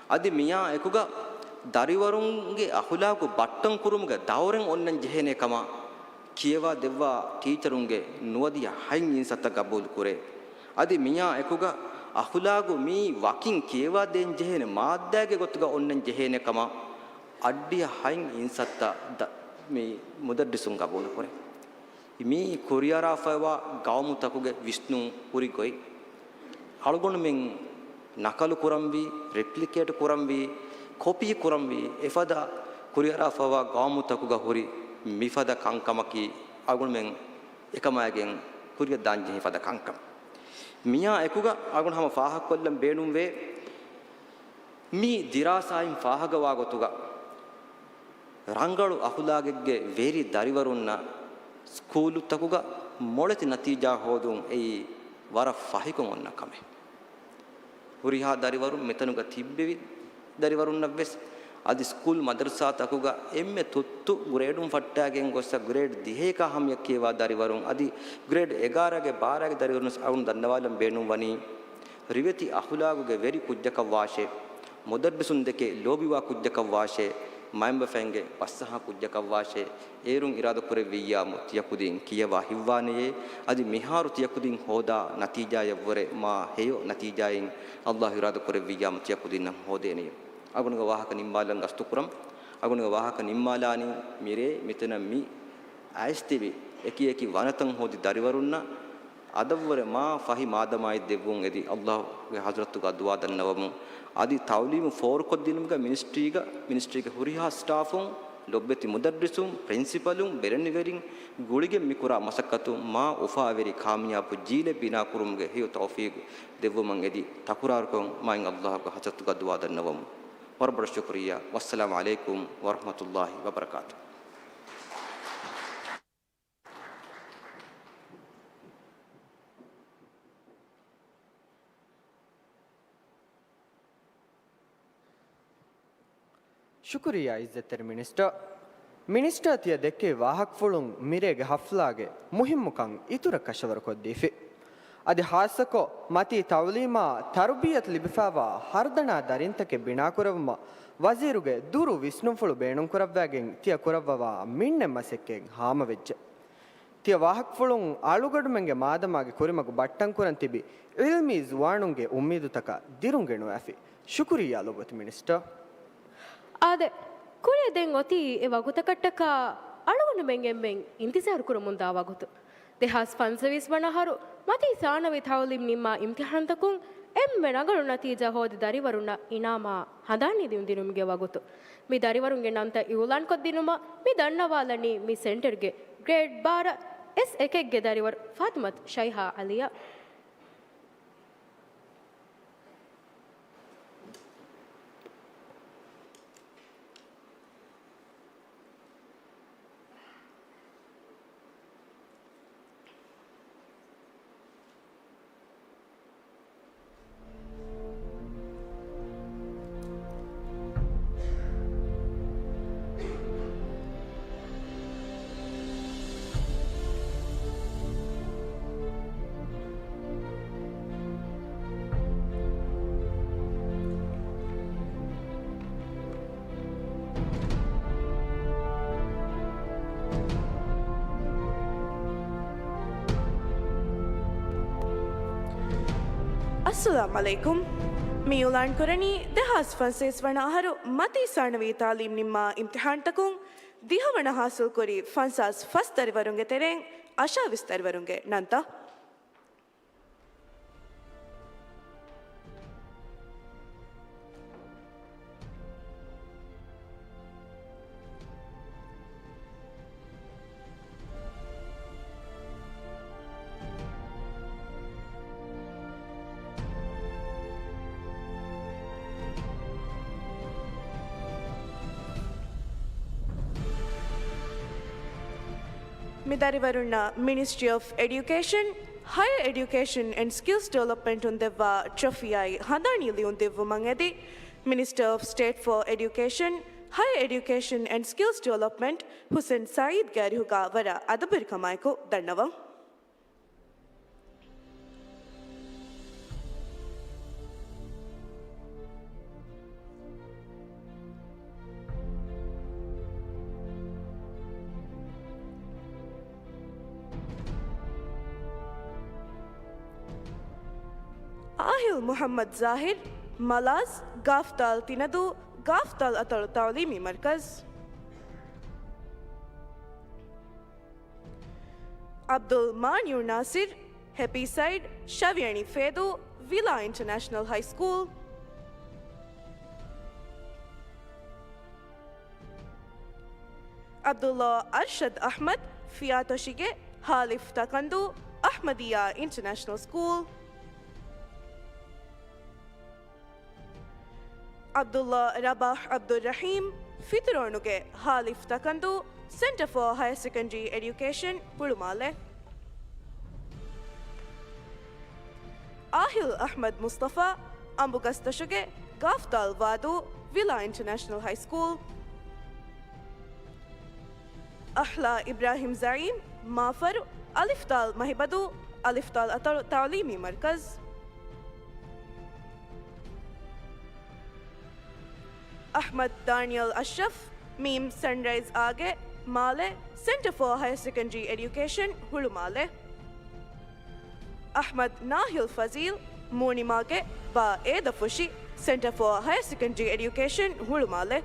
އަދި މިއާ އެކުގަ ދަރިވަރުންގެ އަޚުލާގު ބައްޓަން ކުރުމުގެ ދައުރެއް އޮންނަން ޖެހޭނެ ކަމަށް ކިޔަވާ ދެއްވާ ޓީޗަރުންގެ ނުވަދިހަ ހަތް އިންސައްތަ ގަބޫލުކުރޭ. އަދި މިއާ އެކުގަ އަޚުލާގު މިއީ ވަކިން ކިޔަވާ ދޭން ޖެހޭނެ މާއްދާގެ ގޮތުގަ އޮންނަން ޖެހޭނެ ކަމަށް އަށްޑިހަ ހަތް އިންސައްތަ ދަ-، މި މުދައްރިސުން ގަބޫލުކުރޭ. މި ކުރިއަރާފައިވާ ގައުމުތަކުގެ ވިސްނުން ހުރި ގޮތް އަޅުގަނޑުމެން ނަކަލު ކުރަންވީ، ރެޕްލިކޭޓް ކުރަންވީ، ކޮޕީ ކުރަންވީ، އެފަދަ ކުރިއަރާފައިވާ ގައުމުތަކުގަ ހުރި މިފަދަ ކަންކަމަކީ އަޅުގަނޑުމެން އެކަމާގެން ކުރިއަށް ދާންޖެހޭ ފަދަ ކަންކަން. މިއާ އެކުގަ އަޅުގަނޑު ހަމަ ފާހަގަކޮށްލަން ބޭނުންވޭ، މި ދިރާސާއިން ފާހަގަވާ ގޮތުގަ، ރަނގަޅު އަޚުލާގެއްގެ ވެރި ދަރިވަރުންނަށް ސްކޫލުތަކުގަ މޮޅެތި ނަތީޖާ ހޯދުން އެއީ ވަރަށް ފަހިކޮށް އޮންނަ ކަމެއް. ހުރިހާ ދަރިވަރުން މިތަނުގަ ތިއްބެވި ދަރިވަރުންނަށްވެސް، އަދި ސްކޫލް މަދަރުސާތަކުގަ އެންމެ ތުއްތު ގްރޭޑުން ފައްޓާގެން ގޮއްސަ ގްރޭޑް ދިހައެއް ކާ ހަމަޔަށް ކިޔަވާ ދަރިވަރުން، އަދި ގްރޭޑް އެގާރަގެ ބާރަގެ ދަރިވަރުން ވެސް އަޅުން ދަންނަވާލަން ބޭނުންވަނީ، ރިވެތި އަޚުލާގުގެ ވެރި ކުއްޖަކަށްވާށޭ، މުދައްރިސުންދެކެ ލޯބިވާ ކުއްޖަކަށްވާށޭ، މައިންބަފައިންގެ ބަސްއަހާ ކުއްޖަކަށްވާށޭ، އޭރުން އިރާދަކުރެއްވިއްޔާމު ތިޔަކުދިން ކިޔަވާ ހިތްވާނެޔޭ، އަދި މިހާރު ތިޔަކުދިން ހޯދާ ނަތީޖާޔަށްވުރެ މާ ހެޔޮ ނަތީޖާއިން އައްލާހު އިރާދަކުރެއްވިއްޔާމު ތިޔަކުދިންނަށް ހޯދޭނެޔޭ. އަޅުގަނޑުގެ ވާހަކަ ނިންމާލަން ގަސްތުކުރަން. އަޅުގަނޑުގެ ވާހަކަ ނިންމާލާނީ މިރޭ މިތަނަށް މި އައިސްދެވި އެކި އެކި ވަނަތައް ހޯދި ދަރިވަރުންނަށް އަދަށްވުރެ މާ ފަހި މާދަމާއެއް ދެއްވުން އެދި އައްލާހުގެ ޙަޟްރަތުގަ ދުޢާ ދަންނަވަމުން. އަދި ތަޢުލީމު ފޯރުކޮށްދިނުމުގަ މިނިސްޓްރީގަ، މިނިސްޓްރީގެ ހުރިހާ ސްޓާފުން، ލޮބުވެތި މުދައްރިސުން، ޕްރިންސިޕަލުން، ބެލެނިވެރިން ގުޅިގެން މިކުރާ މަސައްކަތުން މާ އުފާވެރި ކާމިޔާބު ޖީލެއް ބިނާކުރުމުގެ ހެޔޮ ތައުފީގު ދެއްވުމަށް އެދި ތަކުރާރުކޮށް މާތް އައްލާހުގެ ޙަޟްރަތުގަ ދުޢާ ދަންނަވަމުން. ވަރަށް ބޮޑަށް ޝުކުރިއްޔާ. ވައްސަލާމު ޢަލައިކުމް ވަރަޙްމަތުﷲ ވަބަރަކާތުހު. ޝުކުރިއްޔާ އިއްޒަތްތެރި މިނިސްޓަރ. މިނިސްޓަރ ތިޔަ ދެއްކެވި ވާހަކަފުޅުން މިރޭގެ ޙަފްލާގެ މުހިއްމުކަން އިތުރަށް ކަށަވަރުކޮށްދީފި. އަދި ޚާއްޞަކޮށް މަތީ ތަޢުލީމާ ތަރުބިއްޔަތު ލިބިފައިވާ ހަރުދަނާ ދަރިންތަކެއް ބިނާކުރެއްވުމަށް ވަޒީރުގެ ދުރު ވިސްނުންފުޅު ބޭނުންކުރައްވައިގެން ތިޔަ ކުރައްވަވާ މިންނެ މަސައްކަތް ހާމަވެއްޖެ. ތިޔަ ވާހަކަފުޅުން އަޅުގަނޑުމެންގެ މާދަމާގެ ކުރިމަގު ބައްޓަންކުރަން ތިބި ޢިލްމީ ޒުވާނުންގެ އުއްމީދުތަކަށް ދިރުންގެނުވާފި. ޝުކުރިއްޔާ ލޮބުވެތި މިނިސްޓަރ. އާދެ، ކުރިއަށް ދެން އޮތީ އެ ވަގުތަކަށްޓަކާ އަޅުގަނޑުމެން އެންމެން އިންތިޒާރު ކުރަމުންދާ ވަގުތު. ދެހާސް ފަންސަވީސް ވަނަ އަހަރު މަތީ ސާނަވީ ތަޢުލީމް ނިންމާ އިމްތިޙާންތަކުން އެންމެ ރަނގަޅު ނަތީޖާ ހޯދި ދަރިވަރުންނަށް އިނާމާ ހަނދާން ނިދިއުން ދިނުމުގެ ވަގުތު. މި ދަރިވަރުންގެ ނަންތައް އިޢުލާންކޮށްދިނުމަށް މި ދަންނަވާލަނީ މި ސެންޓަރުގެ ގްރޭޑް ބާރަ އެސް އެކެއްގެ ދަރިވަރު ފާތިމަތު ޝައިހާ ޢަލީއަށް. އައްސަލާމް ޢަލައިކުމް. މި އިޢުލާން ކުރަނީ ދެހާސް ފަންސަވީސް ވަނަ އަހަރު މަތީ ސާނަވީ ތަޢުލީމް ނިންމާ އިމްތިޙާންތަކުން ދިހަވަނަ ޙާޞިލްކުރި ފަންސާސް ފަސް ދަރިވަރުންގެ ތެރެއިން އަށާވީސް ދަރިވަރުންގެ ނަންތައް. މި ދަރިވަރުންނަށް މިނިސްޓްރީ އޮފް އެޑިއުކޭޝަން، ހަޔަރ އެޑިއުކޭޝަން އެންޑް ސްކިލްސް ޑިވެލޮޕްމަންޓުން ދެއްވާ ޓްރޮފީއާއި ހަނދާނީ ލިޔުން ދިއުއްވުމަށް އެދި، މިނިސްޓަރ އޮފް ސްޓޭޓް ފޯ އެޑިއުކޭޝަން، ހަޔަރ އެޑިއުކޭޝަން އެންޑް ސްކިލްސް ޑިވެލޮޕްމަންޓް ހުސެން ސައީދްގެ އަރިހުގަ ވަރަށް އަދަބުވެރިކަމާއެކު ދަންނަވަން. އާހިލް މުޙައްމަދު ޒާހިރު، މަލާޒް، ގާފްދާލް ތިނަދޫ، ގާފްދާލް އަތޮޅު ތަޢުލީމީ މަރުކަޒު. ޢަބްދުލް މާނިޢު ނާޞިރު، ހެޕީސައިޑް، ޝަވިޔަނި ފޭދޫ، ވިލާ އިންޓަރނޭޝަނަލް ހައި ސްކޫލް. ޢަބްދުﷲ އަރްޝަދް އަޙްމަދު، ފިޔާތޮށިގެ ހާލިފް ތަކަންދޫ، އަޙްމަދިއްޔާ އިންޓަރނޭޝަނަލް ސްކޫލް. ޢަބްދުﷲ ރަބާޙް ޢަބްދުއްރަޙީމް، ފިތުރޯނުގެ ހާލިފް ތަކަންދޫ، ސެންޓަރ ފޯ ހަޔަރ ސެކަންޑްރީ އެޑިއުކޭޝަން، ހުޅުމާލެ. އާހިލް އަޙްމަދު މުޞްޠަފާ، އަނބުގަސްތޮށުގެ ގާފްދާލް ވާދޫ، ވިލާ އިންޓަރނޭޝަނަލް ހައި ސްކޫލް. އަޙްލާ އިބްރާހިމް ޒަޢީމް، މާފަރު، އަލިފްދާލް މަހިބަދޫ، އަލިފްދާލް އަތޮޅު ތަޢުލީމީ މަރުކަޒު. އަޙްމަދު ދާނިޔަލް އަޝްރަފް، މީމް ސަންރައިޒް އާގެ، މާލެ، ސެންޓަރ ފޯ ހަޔަރ ސެކަންޑްރީ އެޑިއުކޭޝަން، ހުޅުމާލެ. އަޙްމަދު ނާހިލް ފަޒީލް، މޫނިމާގެ، ބާ އޭދަފުށި، ސެންޓަރ ފޯ ހަޔަރ ސެކަންޑްރީ އެޑިއުކޭޝަން، ހުޅުމާލެ.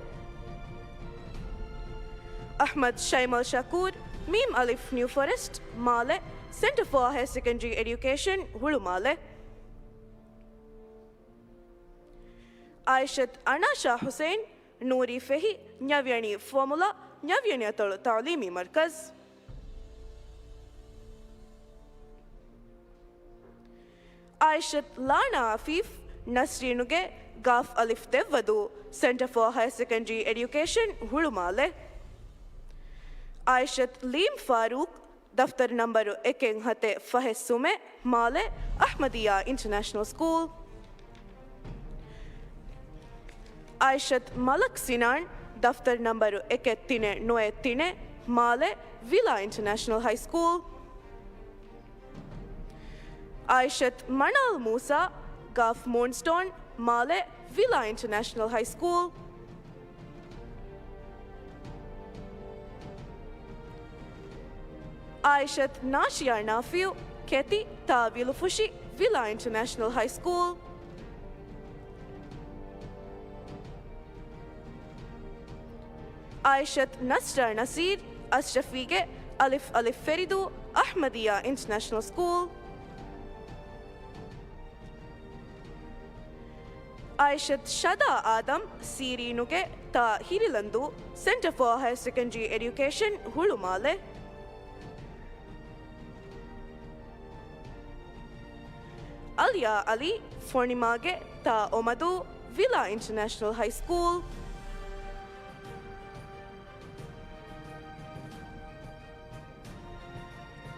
އަޙްމަދު ޝައިމަލް ޝަކޫރު، މީމް އަލިފް ނިއު ފޮރެސްޓް މާލެ، ސެންޓަރ ފޯ ހަޔަ ސެކަންޑްރީ އެޑިއުކޭޝަން ހުޅުމާލެ. އާއިޝަތު އަނާޝާ ހުސެއިން، ނޫރީ ފެހި، ނަވިޔަނި ފުވަމުލާ، ނަވިޔަނި އަތޮޅު ތަޢުލީމީ މަރްކަޒް. އާއިޝަތު ލާނާ އަފީފް، ނަސްރީނުގެ ގާފް އަލިފް ދެއްވަދޫ، ސެންޓަރ ފޯ ހަޔަ ސެކަންޑްރީ އެޑިއުކޭޝަން ހުޅުމާލެ. އާއިޝަތު ލީމް ފާރޫޤް، ދަފްތަރު ނަންބަރު އެކެއް ހަތެއް ފަހެއް ސުމެއް، މާލެ، އަޙްމަދިއްޔާ އިންޓަރނޭޝަނަލް ސްކޫލް. އާއިޝަތު މަލަކް ސިނާން، ދަފްތަރު ނަންބަރު އެކެއް ތިނެއް ނުވައެއް ތިނެއް، މާލެ، ވިލާ އިންޓަރނޭޝަނަލް ހައި ސްކޫލް. އާއިޝަތު މަނާލް މޫސާ، ގާފް މޫންސްޓޯން، މާލެ، ވިލާ އިންޓަރނޭޝަނަލް ހައި ސްކޫލް. އާއިޝަތު ނާޝިޔާ ނާފިއު، ކެތި، ތާ ވިލުފުށި، ވިލާ އިންޓަރނޭޝަނަލް ހައި ސްކޫލް. އާއިޝަތު ނަސްރާ ނަސީރް، އަޝްރަފީގެ އަލިފް އަލިފް ފެރިދޫ، އަޙްމަދިއްޔާ އިންޓަރނޭޝަނަލް ސްކޫލް. އާއިޝަތު ޝަދާ އާދަމް، ސީރީނުގެ ތާ ހިރިލަންދޫ، ސެންޓަރ ފޯ ހަޔަ ސެކަންޑްރީ އެޑިއުކޭޝަން ހުޅުމާލެ. އަލްޔާ އަލީ، ފޮނިމާގެ ތާ އޮމަދޫ، ވިލާ އިންޓަރނޭޝަނަލް ހައި ސްކޫލް.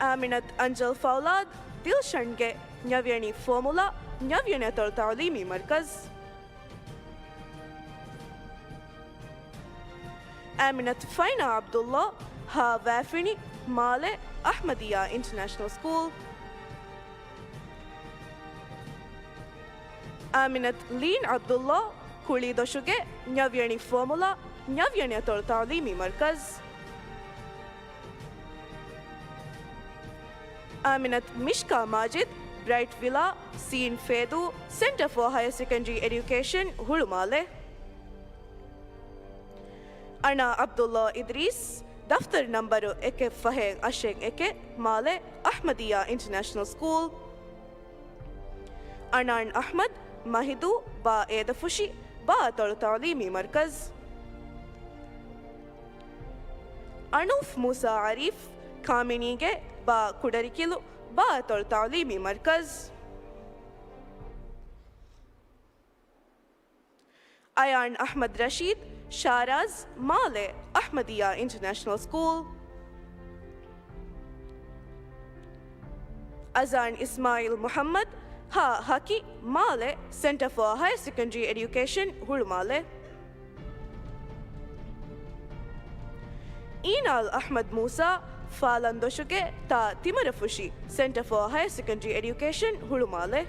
އާމިނަތު އަންޖަލް ފައުލާދު، ދިލްޝަންގެ ނަވިޔަނި ފުވަމުލާ، ނަވިޔަނި އަތޮޅު ތަޢުލީމީ މަރްކަޒް. އާމިނަތު ފައިނާ ޢަބްދުﷲ، ހާ ވާފިނި، މާލެ، އަޙްމަދިއްޔާ އިންޓަރނޭޝަނަލް ސްކޫލް. އާމިނަތު ލީން ޢަބްދުﷲ، ކުޅީދޮށުގެ ނަވިޔަނި ފުވަމުލާ، ނަވިޔަނި އަތޮޅު ތަޢުލީމީ މަރްކަޒް. އާމިނަތު މިޝްކާ މާޖިދު، ބްރައިޓް ވިލާ، ސީން ފޭދޫ، ސެންޓަރ ފޯ ހަޔަ ސެކަންޑްރީ އެޑިއުކޭޝަން ހުޅުމާލެ. އަނާ ޢަބްދުﷲ އިދްރީސް، ދަފްތަރު ނަންބަރު އެކެއް ފަހެއް އަށެއް އެކެއް، މާލެ، އަޙްމަދިއްޔާ އިންޓަރނޭޝަނަލް ސްކޫލް. އަނާން އަޙްމަދު، މަހިދޫ، ބާ އޭދަފުށި، ބާ އަތޮޅު ތަޢުލީމީ މަރްކަޒް. އަނޫފް މޫސާ އަރީފް، ކާމިނީގެ ބާ ކުޑަރިކިލު، ބާ އަތޮޅު ތަޢުލީމީ މަރްކަޒް. އަޔާން އަޙްމަދު ރަޝީދު، ޝާރާޒް، މާލެ، އަޙްމަދިއްޔާ އިންޓަރނޭޝަނަލް ސްކޫލް. އަޒާން އިސްމާޢީލް މުޙައްމަދު، ހާ ހަކި، މާލެ، ސެންޓަރ ފޯ ހަޔަ ސެކަންޑްރީ އެޑިއުކޭޝަން ހުޅުމާލެ. އީނާލް އަޙްމަދު މޫސާ، ފާލަންދޮށުގެ ތާ ތިމަރަފުށި، ސެންޓަރ ފޯ ހަޔަ ސެކަންޑްރީ އެޑިއުކޭޝަން ހުޅުމާލެ.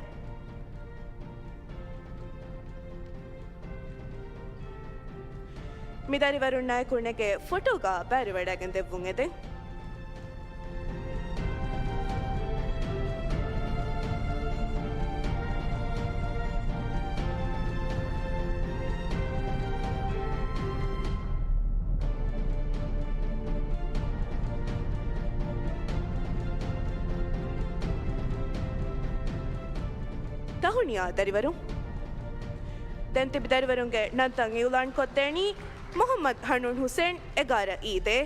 މި ދަރިވަރުންނާއެކު ނެގޭ ފޮޓޯގަ ބައިވެރިވަޑައިގެން ދެއްވުން އެދެން. ތަހުނިޔާ ދަރިވަރުން. ދެން ތިބި ދަރިވަރުންގެ ނަންތައް އިއުލާން ކޮށްދޭނީ މުޙައްމަދު ހަނޫން ހުސެން، އެގާރަ އީދޭ.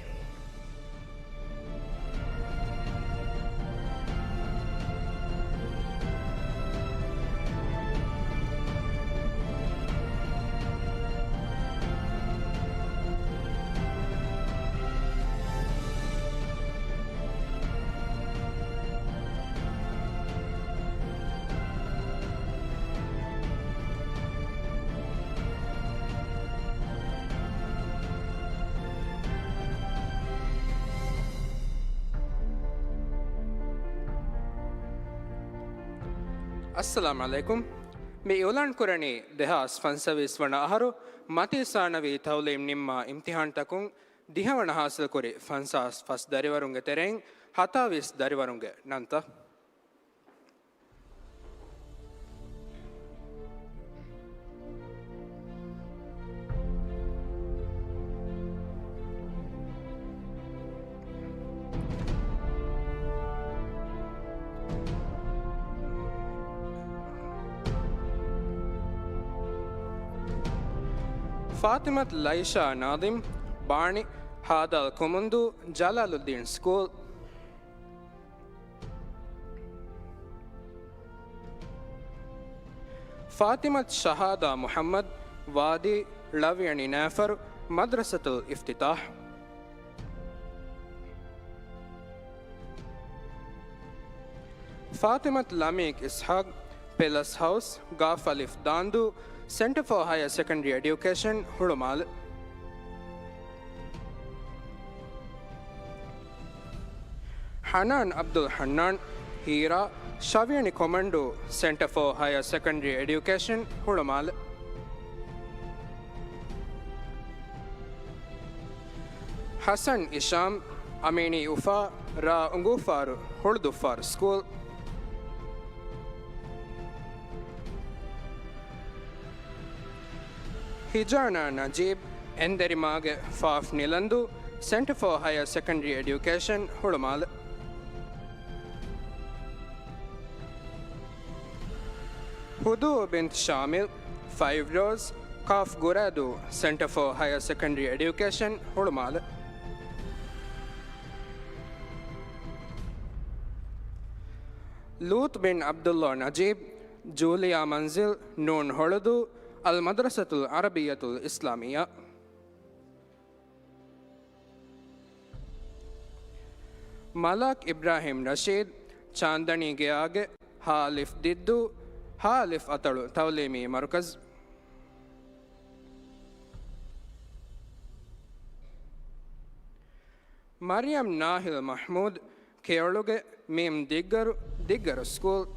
އައްސަލާމް ޢަލައިކުމް. މި އިއުލާން ކުރަނީ ދެހާސް ފަންސަވީސް ވަނަ އަހަރު މަތީ ސާނަވީ ތަޢުލީމް ނިންމާ އިމްތިޙާންތަކުން ދިހަވަނަ ހާސިލްކުރި ފަންސާސް ފަސް ދަރިވަރުންގެ ތެރެއިން ހަތާވީސް ދަރިވަރުންގެ ނަންތައް. ފާތިމަތު ލައިޝާ ނާޒިމް، ބާނި، ހާދާލް ކުމުންދޫ ޖަލާލުއްދީން ސްކޫލް. ފާތިމަތު ޝަހާދާ މުޙައްމަދު، ވާދީ، ޅަވިޔަނި ނައިފަރު، މަދްރަސަތުލް އިފްތިތާޙް. ފާތިމަތު ލަމީކް އިސްޙާޤް، ޕެލަސް ހައުސް، ގާފް އަލިފް ދާންދޫ، ސެންޓަރ ފޯ ހަޔަރ ސެކަންޑަރީ އެޑިއުކޭޝަން، ހުޅުމާލެ. ޙަނާން ޢަބްދުލް ޙަންނާން، ހީރާ، ޝަވިޔަނި ކޮމަންޑޫ، ސެންޓަރ ފޯ ހަޔަރ ސެކަންޑަރީ އެޑިއުކޭޝަން، ހުޅުމާލެ. ޙަސަން އިޝާމް، އަމީނީ އުފާ، ރ. އުނގޫފާރު، ހުޅުދުއްފާރު ސްކޫލް. ހިޖާނާ ނަޖީބް، އެންދެރިމާގެ، ފ. ނިލަންދޫ، ސެންޓަރ ފޯ ހަޔަރ ސެކަންޑަރީ އެޑިއުކޭޝަން، ހުޅުމާލެ. ހުދޫ ބިންތު ޝާމިލް، ފައިވް ރޯޒް، ކ. ގުރޭދޫ، ސެންޓަރ ފޯ ހަޔަރ ސެކަންޑަރީ އެޑިއުކޭޝަން، ހުޅުމާލެ. ލޫޠު ބިން ޢަބްދުﷲ ނަޖީބް، ޖޫލިޔާ މަންޒިލް، ނޫން ހޮޅުދޫ، އަލް މަދްރަސަތުލް ޢަރަބިއްޔަތުލް އިސްލާމިއްޔާ. މަލާކް އިބްރާހީމް ރަޝީދު، ޗާންދަނީ ގެޔާގެ، ހ. އަލިފް ދިއްދޫ، ހ. އަލިފް އަތޮޅު ތަޢުލީމީ މަރުކަޒު. މަރިޔަމް ނާހިލް މަޙްމޫދު، ކެޔޮޅުގެ، މީމް ދިއްގަރު، ދިއްގަރު ސްކޫލް.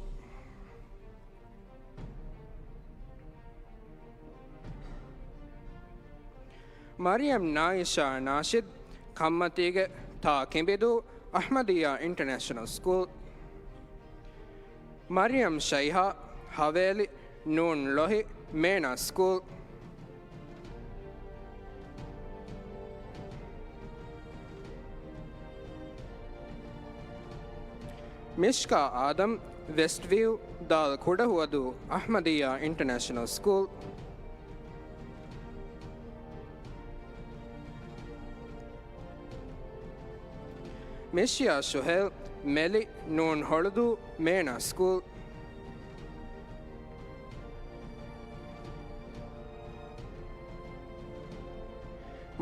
މަރިޔަމް ނާއިޝާ ނާޝިދު، ކައްމަތީގެ، ތ. ކިނބިދޫ، އަޙްމަދިއްޔާ އިންޓަރނޭޝަނަލް ސްކޫލް. މަރިޔަމް ޝައިހާ، ހަވޭލި، ނޫން ޅޮހި، މޭނާ ސްކޫލް. މިޝްކާ އާދަމް، ވެސްޓް ވިއު، ދ. ކުޑަހުވަދޫ، އަޙްމަދިއްޔާ އިންޓަރނޭޝަނަލް ސްކޫލް. މިޝިޔާ ޝުހޭލް، މެލި، ނޫން ހޮޅުދޫ، މޭނާ ސްކޫލް.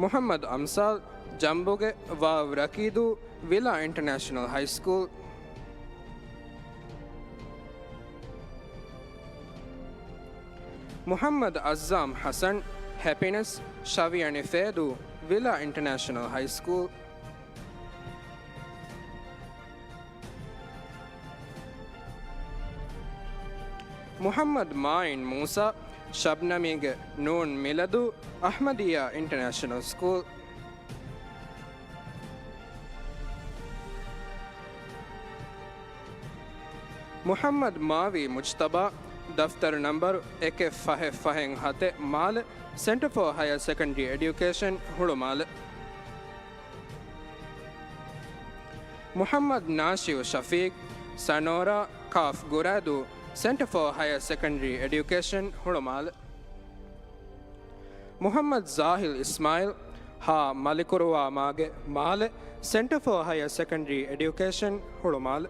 މުޙައްމަދު އަމްސާލް، ޖަނބުގެ، ވ. ރަކީދޫ، ވިލާ އިންޓަރނޭޝަނަލް ހައި ސްކޫލް. މުޙައްމަދު އައްޒާމް ޙަސަން، ހެޕިނެސް، ޝަވިޔަނި ފޭދޫ، ވިލާ އިންޓަރނޭޝަނަލް ހައި ސްކޫލް. މުޙައްމަދު މާއިން މޫސާ، ޝަބްނަމީގެ، ނޫން މިލަދޫ، އަޙްމަދިއްޔާ އިންޓަރނޭޝަނަލް ސްކޫލް. މުޙައްމަދު މާވީ މުޖްތަބާ، ދަފްތަރު ނަންބަރު އެކެއް ފަހެއް ފަހެއް ހަތެއް، މާލެ، ސެންޓަރ ފޯ ހަޔަރ ސެކަންޑަރީ އެޑިއުކޭޝަން، ހުޅުމާލެ. މުޙައްމަދު ނާޝިއު ޝަފީޤް، ސަނޯރާ، ކ. ގުރޭދޫ، ސެންޓަރ ފޯ ހަޔަރ ސެކަންޑަރީ އެޑިއުކޭޝަން، ހުޅުމާލެ. މުޙައްމަދު ޒާހިލް އިސްމާއިލް، ހ. މަލިކުރުވާމާގެ، މާލެ، ސެންޓަރ ފޯ ހަޔަރ ސެކަންޑަރީ އެޑިއުކޭޝަން، ހުޅުމާލެ.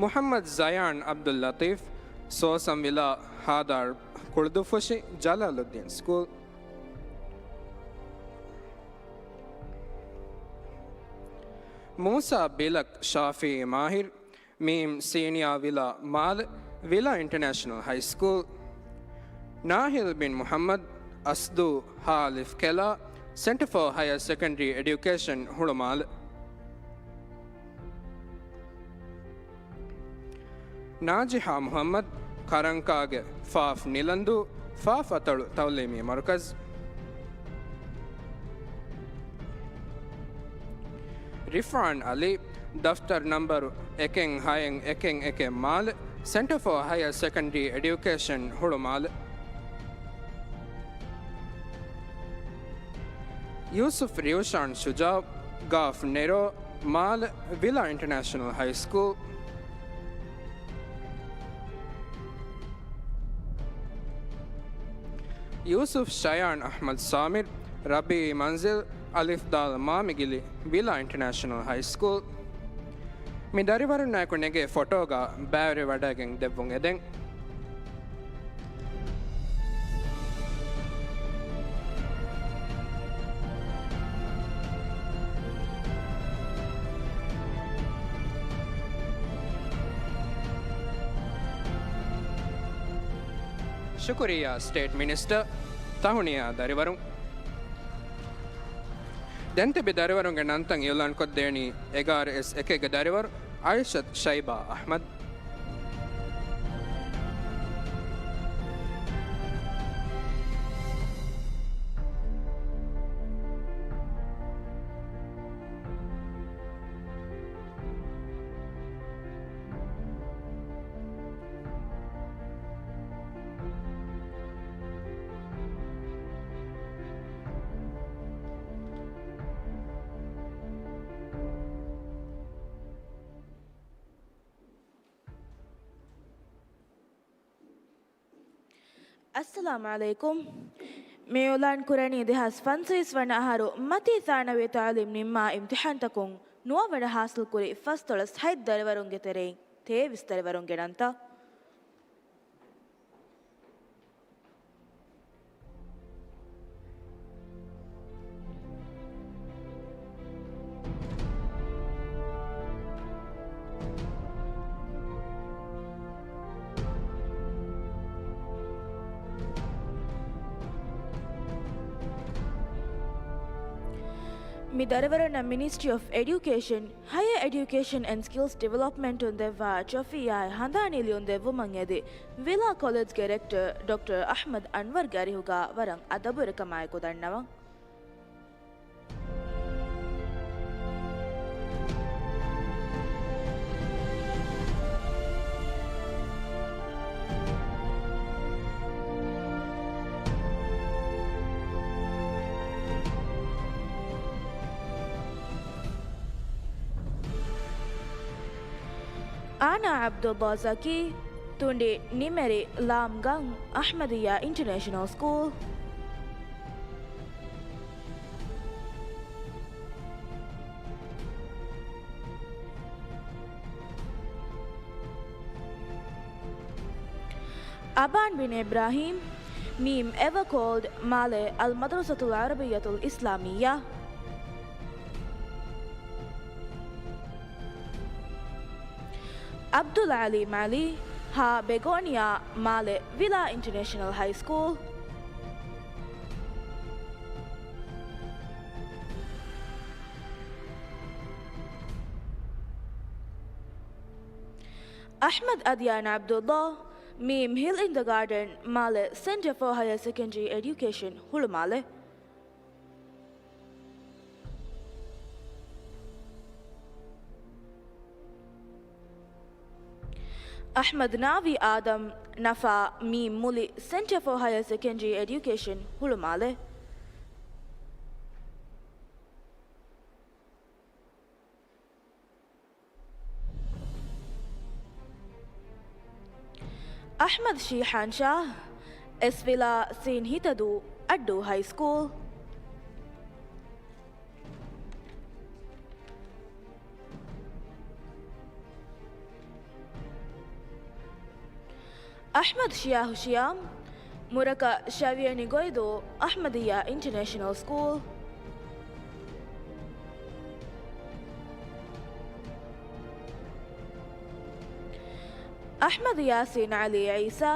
މުޙައްމަދު ޒަޔާން ޢަބްދުއްލަޠީފް، ސޯސަންވިލާ، ހ. ކުޅުދުއްފުށި، ޖަލާލުއްދީން ސްކޫލް. މޫސާ ބިލަކް ޝާފިޢީ މާހިރު، މީމް ސީނިއާ ވިލާ، މާލެ، ވިލާ އިންޓަރނޭޝަނަލް ހައި ސްކޫލް. ނާހިލް ބިން މުޙައްމަދު އަސްދޫ، ހ. އަލިފް ކެލާ، ސެންޓަރ ފޯ ހަޔަރ ސެކަންޑަރީ އެޑިއުކޭޝަން، ހުޅުމާލެ. ނާޖިޙާ މުޙައްމަދު، ކަރަންކާގެ، ފ. ނިލަންދޫ، ފ. އަތޮޅު ތަޢުލީމީ މަރުކަޒު. ރިފްޢާން ޢަލީ، ދަފްތަރު ނަންބަރު އެކެއް ހައެއް އެކެއް އެކެއް، މާލެ، ސެންޓަރ ފޯ ހަޔަރ ސެކަންޑަރީ އެޑިއުކޭޝަން، ހުޅުމާލެ. ޔޫސުފް ރިއުޝާން ޝުޖާޢު، ގާފް ނެރޯ، މާލެ، ވިލާ އިންޓަރނޭޝަނަލް ހައި ސްކޫލް. ޔޫސުފް ޝަޔާން އަޙްމަދު ސާމިރު، ރަބީޢީ މަންޒިލް، އަލިފް ދާލް މާމިގިލި، ވިލާ އިންޓަރނޭޝަނަލް ހައި ސްކޫލް. މި ދަރިވަރުންނާއެކު ނެގޭ ފޮޓޯގަ ބައިވެރިވަޑައިގެން ދެއްވުން އެދެން. ޝުކުރިއްޔާ ސްޓޭޓް މިނިސްޓަރ. ތަހުނިޔާ ދަރިވަރުން. ދެން ތިބި ދަރިވަރުންގެ ނަންތައް އިއުލާންކޮށްދޭނީ އެގާރަ އެސް އެކެއްގެ ދަރިވަރު އައިޝަތު ޝައިބާ އަޙްމަދު. އައްސަލާމު ޢަލައިކުމް. މި އިޢުލާން ކުރަނީ ދެހާސް ފަންސަވީސް ވަނަ އަހަރު މަތީ ސާނަވީ ތަޢުލީމް ނިންމާ އިމްތިޙާންތަކުން ނުވަވަނަ ޙާޞިލްކުރި ފަސްދޮޅަސް ހަތް ދަރިވަރުންގެ ތެރެއިން ތޭވީސް ދަރިވަރުންގެ ނަންތައް. މި ދަރިވަރުންނަށް މިނިސްޓްރީ އޮފް އެޑިއުކޭޝަން، ހަޔަ އެޑިއުކޭޝަން އެންޑް ސްކިލްސް ޑިވެލޮޕްމަންޓުން ދެއްވާ ޓްރޮފީއާއި ހަނދާނީ ލިޔުން ދެއްވުމަށް އެދި، ވިލާ ކޮލެޖްގެ ރެކްޓަރ ޑޮކްޓަރ އަޙްމަދު އަންވަރުގެ އަރިހުގަ ވަރަށް އަދަބުވެރިކަމާއެކު ދަންނަވަން. އާނާ ޢަބްދުﷲ ޒަކީ، ތުނޑި ނިމެރި ލާމް ގަން، އަޙްމަދިއްޔާ އިންޓަރނޭޝަނަލް ސްކޫލް. އަބާން ބިން އިބްރާހީމް، މީމް އެވަރ ކޯލްޑް، މާލެ އަލް މަދްރަސަތުލް ޢަރަބިއްޔަތުލް އިސްލާމިއްޔާ. ޢަބްދުލް ޢަލީމް ޢަލީ، ހާ ބެގޯނިއާ، މާލެ ވިލާ އިންޓަރނޭޝަނަލް ހައި ސްކޫލް. އަޙްމަދު އަދްޔާން ޢަބްދުﷲ، މީމް ހިލް އިން ދަ ގާޑަން، މާލެ ސެންޓަރ ފޯ ހަޔަރ ސެކަންޑަރީ އެޑިއުކޭޝަން ހުޅުމާލެ. އަޙްމަދު ނާވީ އާދަމް، ނަފާ، މީމް މުލި ސެންޓަރ ފޯ ހަޔަރ ސެކަންޑަރީ އެޑިއުކޭޝަން ހުޅުމާލެ. އަޙްމަދު ޝީޙާން ޝާހް، އެސް ވިލާ ސީން ހިތަދޫ، އައްޑޫ ހައި ސްކޫލް. އަޙްމަދު ޝިޔާހު ޝިޔާމް، މުރަކަ ޝަވިޔަނި ގޮއިދޫ، އަޙްމަދިއްޔާ އިންޓަރނޭޝަނަލް ސްކޫލް. އަޙްމަދު ޔާސީން ޢަލީ ޢީސާ،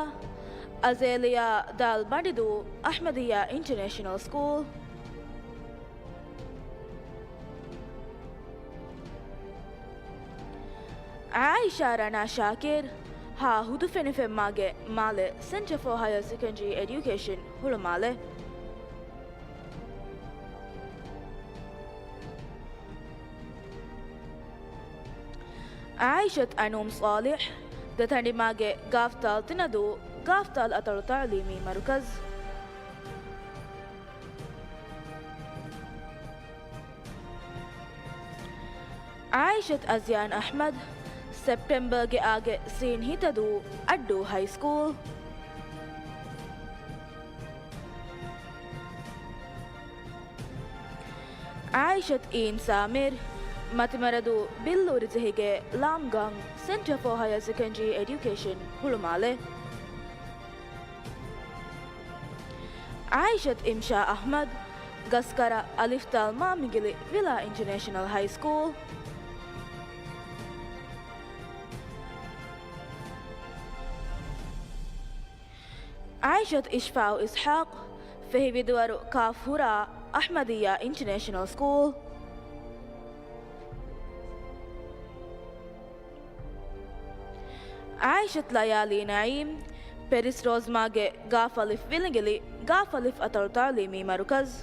އަޒޭލިޔާ ދާލް ބަނޑިދޫ، އަޙްމަދިއްޔާ އިންޓަރނޭޝަނަލް ސްކޫލް. ޢާއިޝާ ރަނާ ޝާކިރް، ހާ ހުދުފެނިފެންމާގެ، މާލެ ސެންޓަރ ފޯ ހަޔަރ ސެކަންޑަރީ އެޑިއުކޭޝަން ހުޅުމާލެ. ޢާއިޝަތު އަނޫމް ޞާލިޙް، ދަތަނޑިމާގެ ގާފްތާލް ތިނަދޫ، ގާފްތާލް އަތޮޅު ތަޢުލީމީ މަރުކަޒު. ޢާއިޝަތު އަޒްޔާން އަޙްމަދު، ސެޕްޓެމްބަރގެ އާގެ ސީން ހިތަދޫ، އައްޑޫ ހައި ސްކޫލް. އާއިޝަތު އީން ސާމިރު، މަތިމަރަދޫ ބިއްލޫރި ޖެހިގެ ލާމްގަން ސެންޓަރ ފޯ ހަޔަރ ސެކަންޑްރީ އެޑިއުކޭޝަން ހުޅުމާލެ. އާއިޝަތު އިމްޝާ އަޙްމަދު، ގަސްކަރަ އަލިފް ދާލް މާ މިނގިލި ވިލާ އިންޓަރނޭޝަނަލް ހައި ސްކޫލް. އާއިޝަތު އިޝްފާއު އިސްޙާޤު، ފެހި ވިދުވަރު ކާފް ހުރާ އަޙްމަދިއްޔާ އިންޓަރނޭޝަނަލް ސްކޫލް. އާއިޝަތު ލަޔާލީ ނަޢީމް، ޕެރިސް ރޯޒްމާގެ ގާފް އަލިފް ވިލިނގިލި ގާފް އަލިފް އަތޮޅު ތަޢުލީމީ މަރުކަޒު.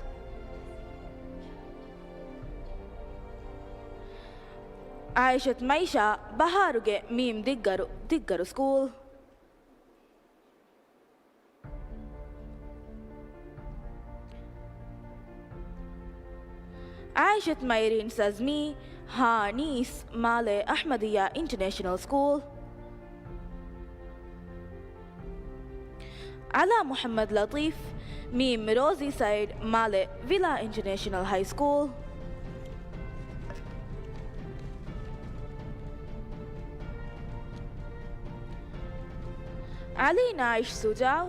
އާއިޝަތު މައިޝާ، ބަހާރުގެ މީމް ދިއްގަރު، ދިއްގަރު ސްކޫލް. އާއިޝަތު މައިރީން ސަޒްމީ، ހާ ނީސް، މާލެ އަޙްމަދިއްޔާ އިންޓަރނޭޝަނަލް ސްކޫލް. އަލާ މުޙައްމަދު ލަޠީފް، މީމް ރޯޒީ ސައިޑް، މާލެ ވިލާ އިންޓަރނޭޝަނަލް ހައި ސްކޫލް. އަލީ ނާއިޝް ސުޖާއު،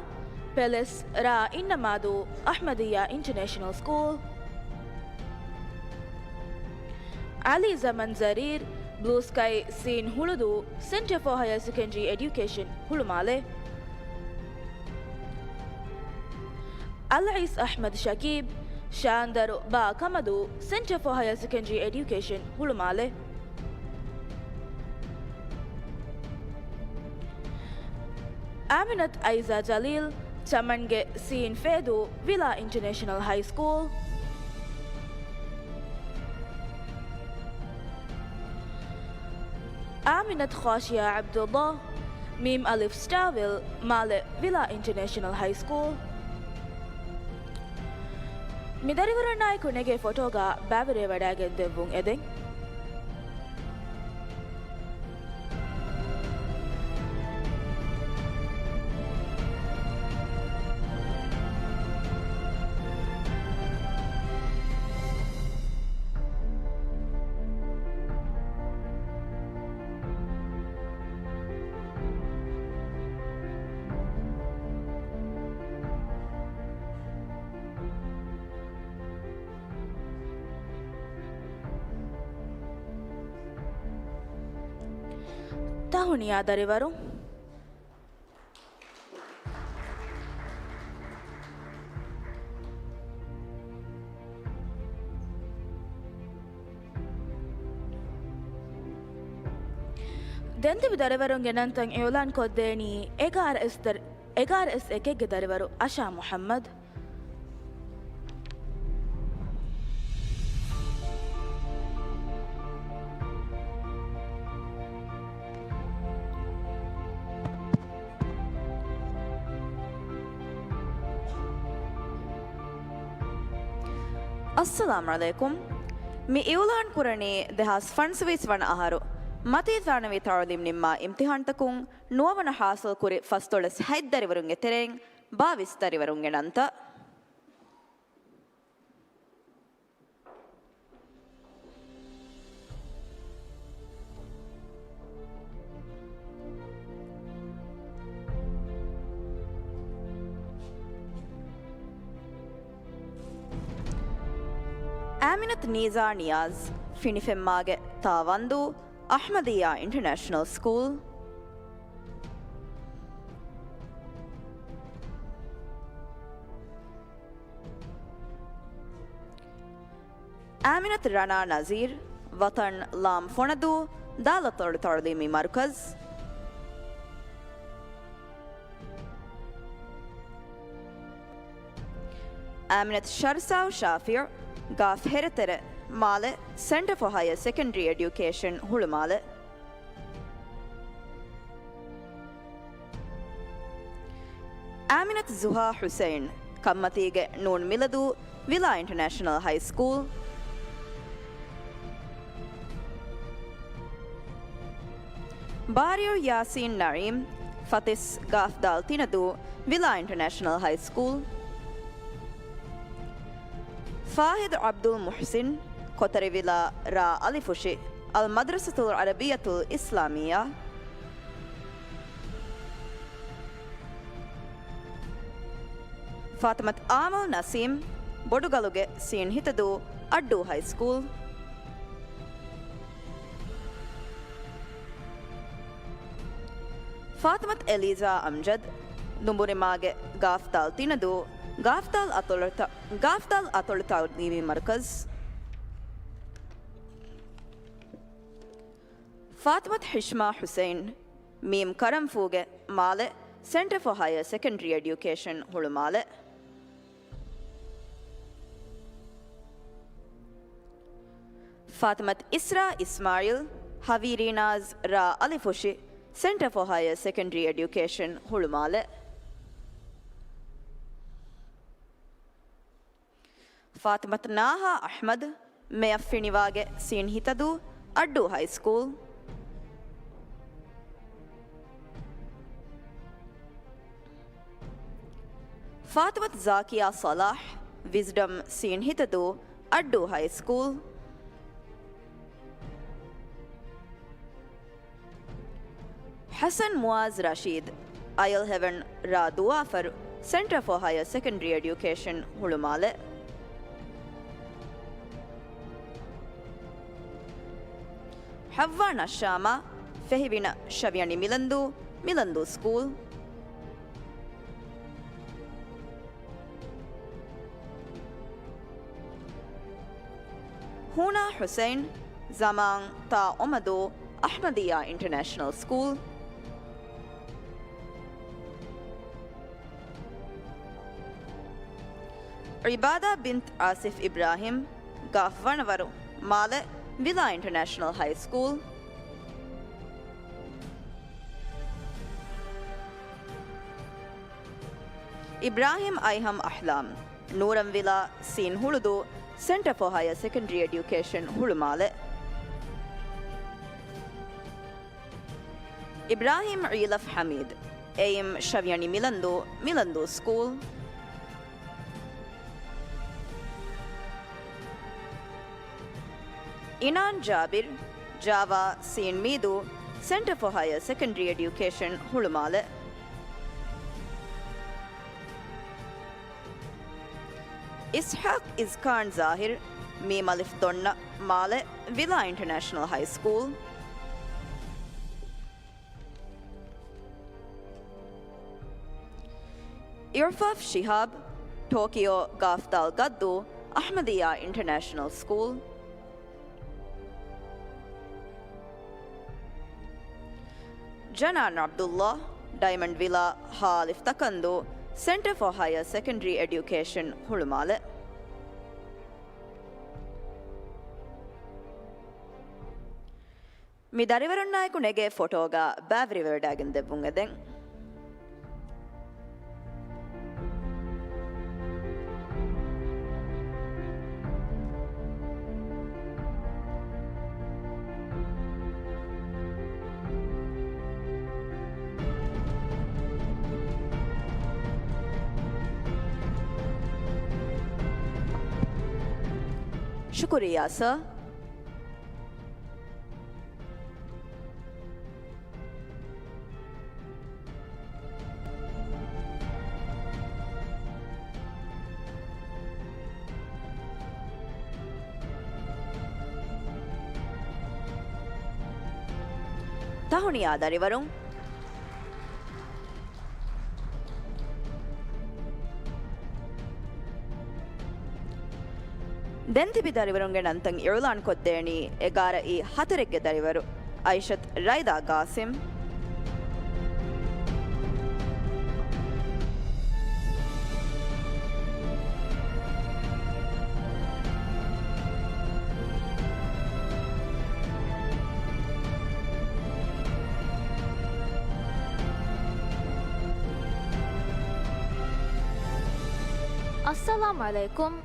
ޕެލެސް ރ އިންނަމާދޫ އަޙްމަދިއްޔާ އިންޓަރނޭޝަނަލް ސްކޫލް. އަލީ ޒަމަން ޒަރީރް، ބްލޫ ސްކައި ސީން ހުޅުދޫ ސެންޓަރ ފޯ ހަޔަރ ސެކަންޑްރީ އެޑިއުކޭޝަން ހުޅުމާލެ. އަލްއައިސް އަޙްމަދު ޝަކީބް، ޝާންދަރު ބާ ކަމަދޫ ސެންޓަރ ފޯ ހަޔަރ ސެކަންޑްރީ އެޑިއުކޭޝަން ހުޅުމާލެ. އާމިނަތު އައިޒާ ޖަލީލް، ޗަމަންގެ ސީން ފޭދޫ ވިލާ އިންޓަރނޭޝަނަލް ހައި ސްކޫލް. އާމިނަތު ޚާޝިޔާ ޢަބްދުﷲ، މީމް އަލިފް ސްޓާވިލް، މާލެ ވިލާ އިންޓަރނޭޝަނަލް ހައި ސްކޫލް. މި ދަރިވަރުންނާއެކު ނެގޭ ފޮޓޯގަ ބައިވެރިވެވަޑައިގެން ދެއްވުން އެދެން. ތަހުނިޔާ ދަރިވަރުން. ދެން ތިބި ދަރިވަރުންގެ ނަންތައް އިއުލާން ކޮށްދޭނީ އެގާރަ އެސް ދަރި-، އެގާރަ އެސް އެކެއްގެ ދަރިވަރު އަޝާ މުޙައްމަދު. އައްސަލާމު ޢަލައިކުމް. މި އިއުލާން ކުރަނީ ދެހާސް ފަންސަވީސް ވަނަ އަހަރު މަތީ ސާނަވީ ތަޢުލީމް ނިންމާ އިމްތިޙާންތަކުން ނުވަވަނަ ހާސިލް ކުރި ފަސްދޮޅަސް ހަތް ދަރިވަރުންގެ ތެރެއިން ބާވީސް ދަރިވަރުންގެ ނަންތައް. އާމިނަތު ނީޒާ ނިޔާޒް، ފިނިފެންމާގެ ތާވަންދޫ، އަޙްމަދިއްޔާ އިންޓަރނޭޝަނަލް ސްކޫލް. އާމިނަތު ރަނާ ނަޒީރް، ވަޠަން ލާމް ފޮނަދޫ، ދާލަތޮޅު ތަޢުލީމީ މަރުކަޒް. އާމިނަތު ޝަރްސާ ޝާފިޢު، ގާފް ހެރެތެރެ، މާލެ، ސެންޓަރ ފޯ ހަޔަރ ސެކަންޑްރީ އެޑިއުކޭޝަން، ހުޅުމާލެ. އާމިނަތު ޒުހާ ޙުސައިން، ކަންމަތީގެ ނޫން މިލަދޫ، ވިލާ އިންޓަރނޭޝަނަލް ހައި ސްކޫލް. ބާރިއު ޔާސީން ނަޢީމް، ފަތިސް ގާފް ދާލް ތިނަދޫ، ވިލާ އިންޓަރނޭޝަނަލް ހައި ސްކޫލް. ފާހިދު ޢަބްދުލް މުޙްސިން، ކޮތަރިވިލާ ރ. އަލިފުށި، އަލް މަދްރަސަތުލް ޢަރަބިއްޔަތުލް އިސްލާމިއްޔާ. ފާތިމަތު އާމަލް ނަސީމް، ބޮޑުގަލުގެ ސީން ހިތަދޫ، އައްޑޫ ހައި ސްކޫލް. ފާތިމަތު އެލީޒާ އަމްޖަދް، ދުނބުރިމާގެ ގާފްދާލް ތިނަދޫ، ގާފްދާލް އަތޮޅުތަ-، ގާފްދާލް އަތޮޅު ތަޢުލީމީ މަރުކަޒް. ފާތިމަތު ހިޝްމާ ޙުސައިން، މީމް ކަރަންފޫގެ މާލެ، ސެންޓަރ ފޯ ހަޔަރ ސެކަންޑްރީ އެޑިއުކޭޝަން ހުޅުމާލެ. ފާތިމަތު އިސްރާ އިސްމާޢީލް، ހަވީރީ ނާޒް ރ. އަލިފުށި، ސެންޓަރ ފޯ ހަޔަރ ސެކަންޑްރީ އެޑިއުކޭޝަން ހުޅުމާލެ. ފާތިމަތު ނާހާ އަޙްމަދު، މެޔަށް ފިނިވާގެ ސީން ހިތަދޫ، އައްޑޫ ހައި ސްކޫލް. ފާތިމަތު ޒާކިޔާ ޞަލާޙް، ވިޒްޑަމް ސީން ހިތަދޫ، އައްޑޫ ހައި ސްކޫލް. ޙަސަން މުޢާޒް ރަޝީދު، އަޔަލް ހެވަން ރ. ދުވާފަރު، ސެންޓަރ ފޯ ހަޔަރ ސެކަންޑްރީ އެޑިއުކޭޝަން ހުޅުމާލެ. ޙައްވާ ނައްޝާމާ، ފެހިވިނަ ޝަވިޔަނި މިލަންދޫ، މިލަންދޫ ސްކޫލް. ހޫނާ ޙުސައިން، ޒަމާން ތާ އޮމަދޫ، އަޙްމަދިއްޔާ އިންޓަރނޭޝަނަލް ސްކޫލް. ޢިބާދާ ބިންތު އާސިފް އިބްރާހިމް، ގާފް ވަނަވަރު، މާލެ، ވިލާ އިންޓަރނޭޝަނަލް ހައި ސްކޫލް. އިބްރާހިމް އައިހަމް އަޙްލާމް، ނޫރަންވިލާ ސީން ހުޅުދޫ، ސެންޓަރ ފޯ ހަޔަރ ސެކަންޑްރީ އެޑިއުކޭޝަން ހުޅުމާލެ. އިބްރާހިމް އީލަފް ޙަމީދު، އެއިމް ޝަވިޔަނި މިލަންދޫ، މިލަންދޫ ސްކޫލް. އިނާން ޖާބިރު، ޖާވާ ސީން މީދޫ، ސެންޓަރ ފޯ ހަޔަރ ސެކަންޑްރީ އެޑިއުކޭޝަން ހުޅުމާލެ. އިސްޙާޤް އިޒްކާން ޒާހިރު، މީމް އަލިފް ދޮންނަ، މާލެ، ވިލާ އިންޓަރނޭޝަނަލް ހައި ސްކޫލް. އިޢުފާފް ޝިހާބް، ޓޯކިޔޯ ގާފްދާލް ގައްދޫ، އަޙްމަދިއްޔާ އިންޓަރނޭޝަނަލް ސްކޫލް. ޖަނާން ޢަބްދުﷲ، ޑައިމަންޑް ވިލާ ހ. އަލިފް ތަކަންދޫ، ސެންޓަރ ފޯ ހަޔަރ ސެކަންޑްރީ އެޑިއުކޭޝަން ހުޅުމާލެ. މި ދަރިވަރުންނާއެކު ނެގޭ ފޮޓޯގަ ބައިވެރިވެވަޑައިގެން ދެއްވުން އެދެން. ޝުކުރިއްޔާ ސާ. ތަހުނިޔާ ދަރިވަރުން. ދެން ތިބި ދަރިވަރުންގެ ނަންތައް އިޢުލާން ކޮށްދޭނީ އެގާރަ އީ ހަތަރެއްގެ ދަރިވަރު އައިޝަތު ރައިދާ ގާސިމް. އައްސަލާމް ޢަލައިކުމް.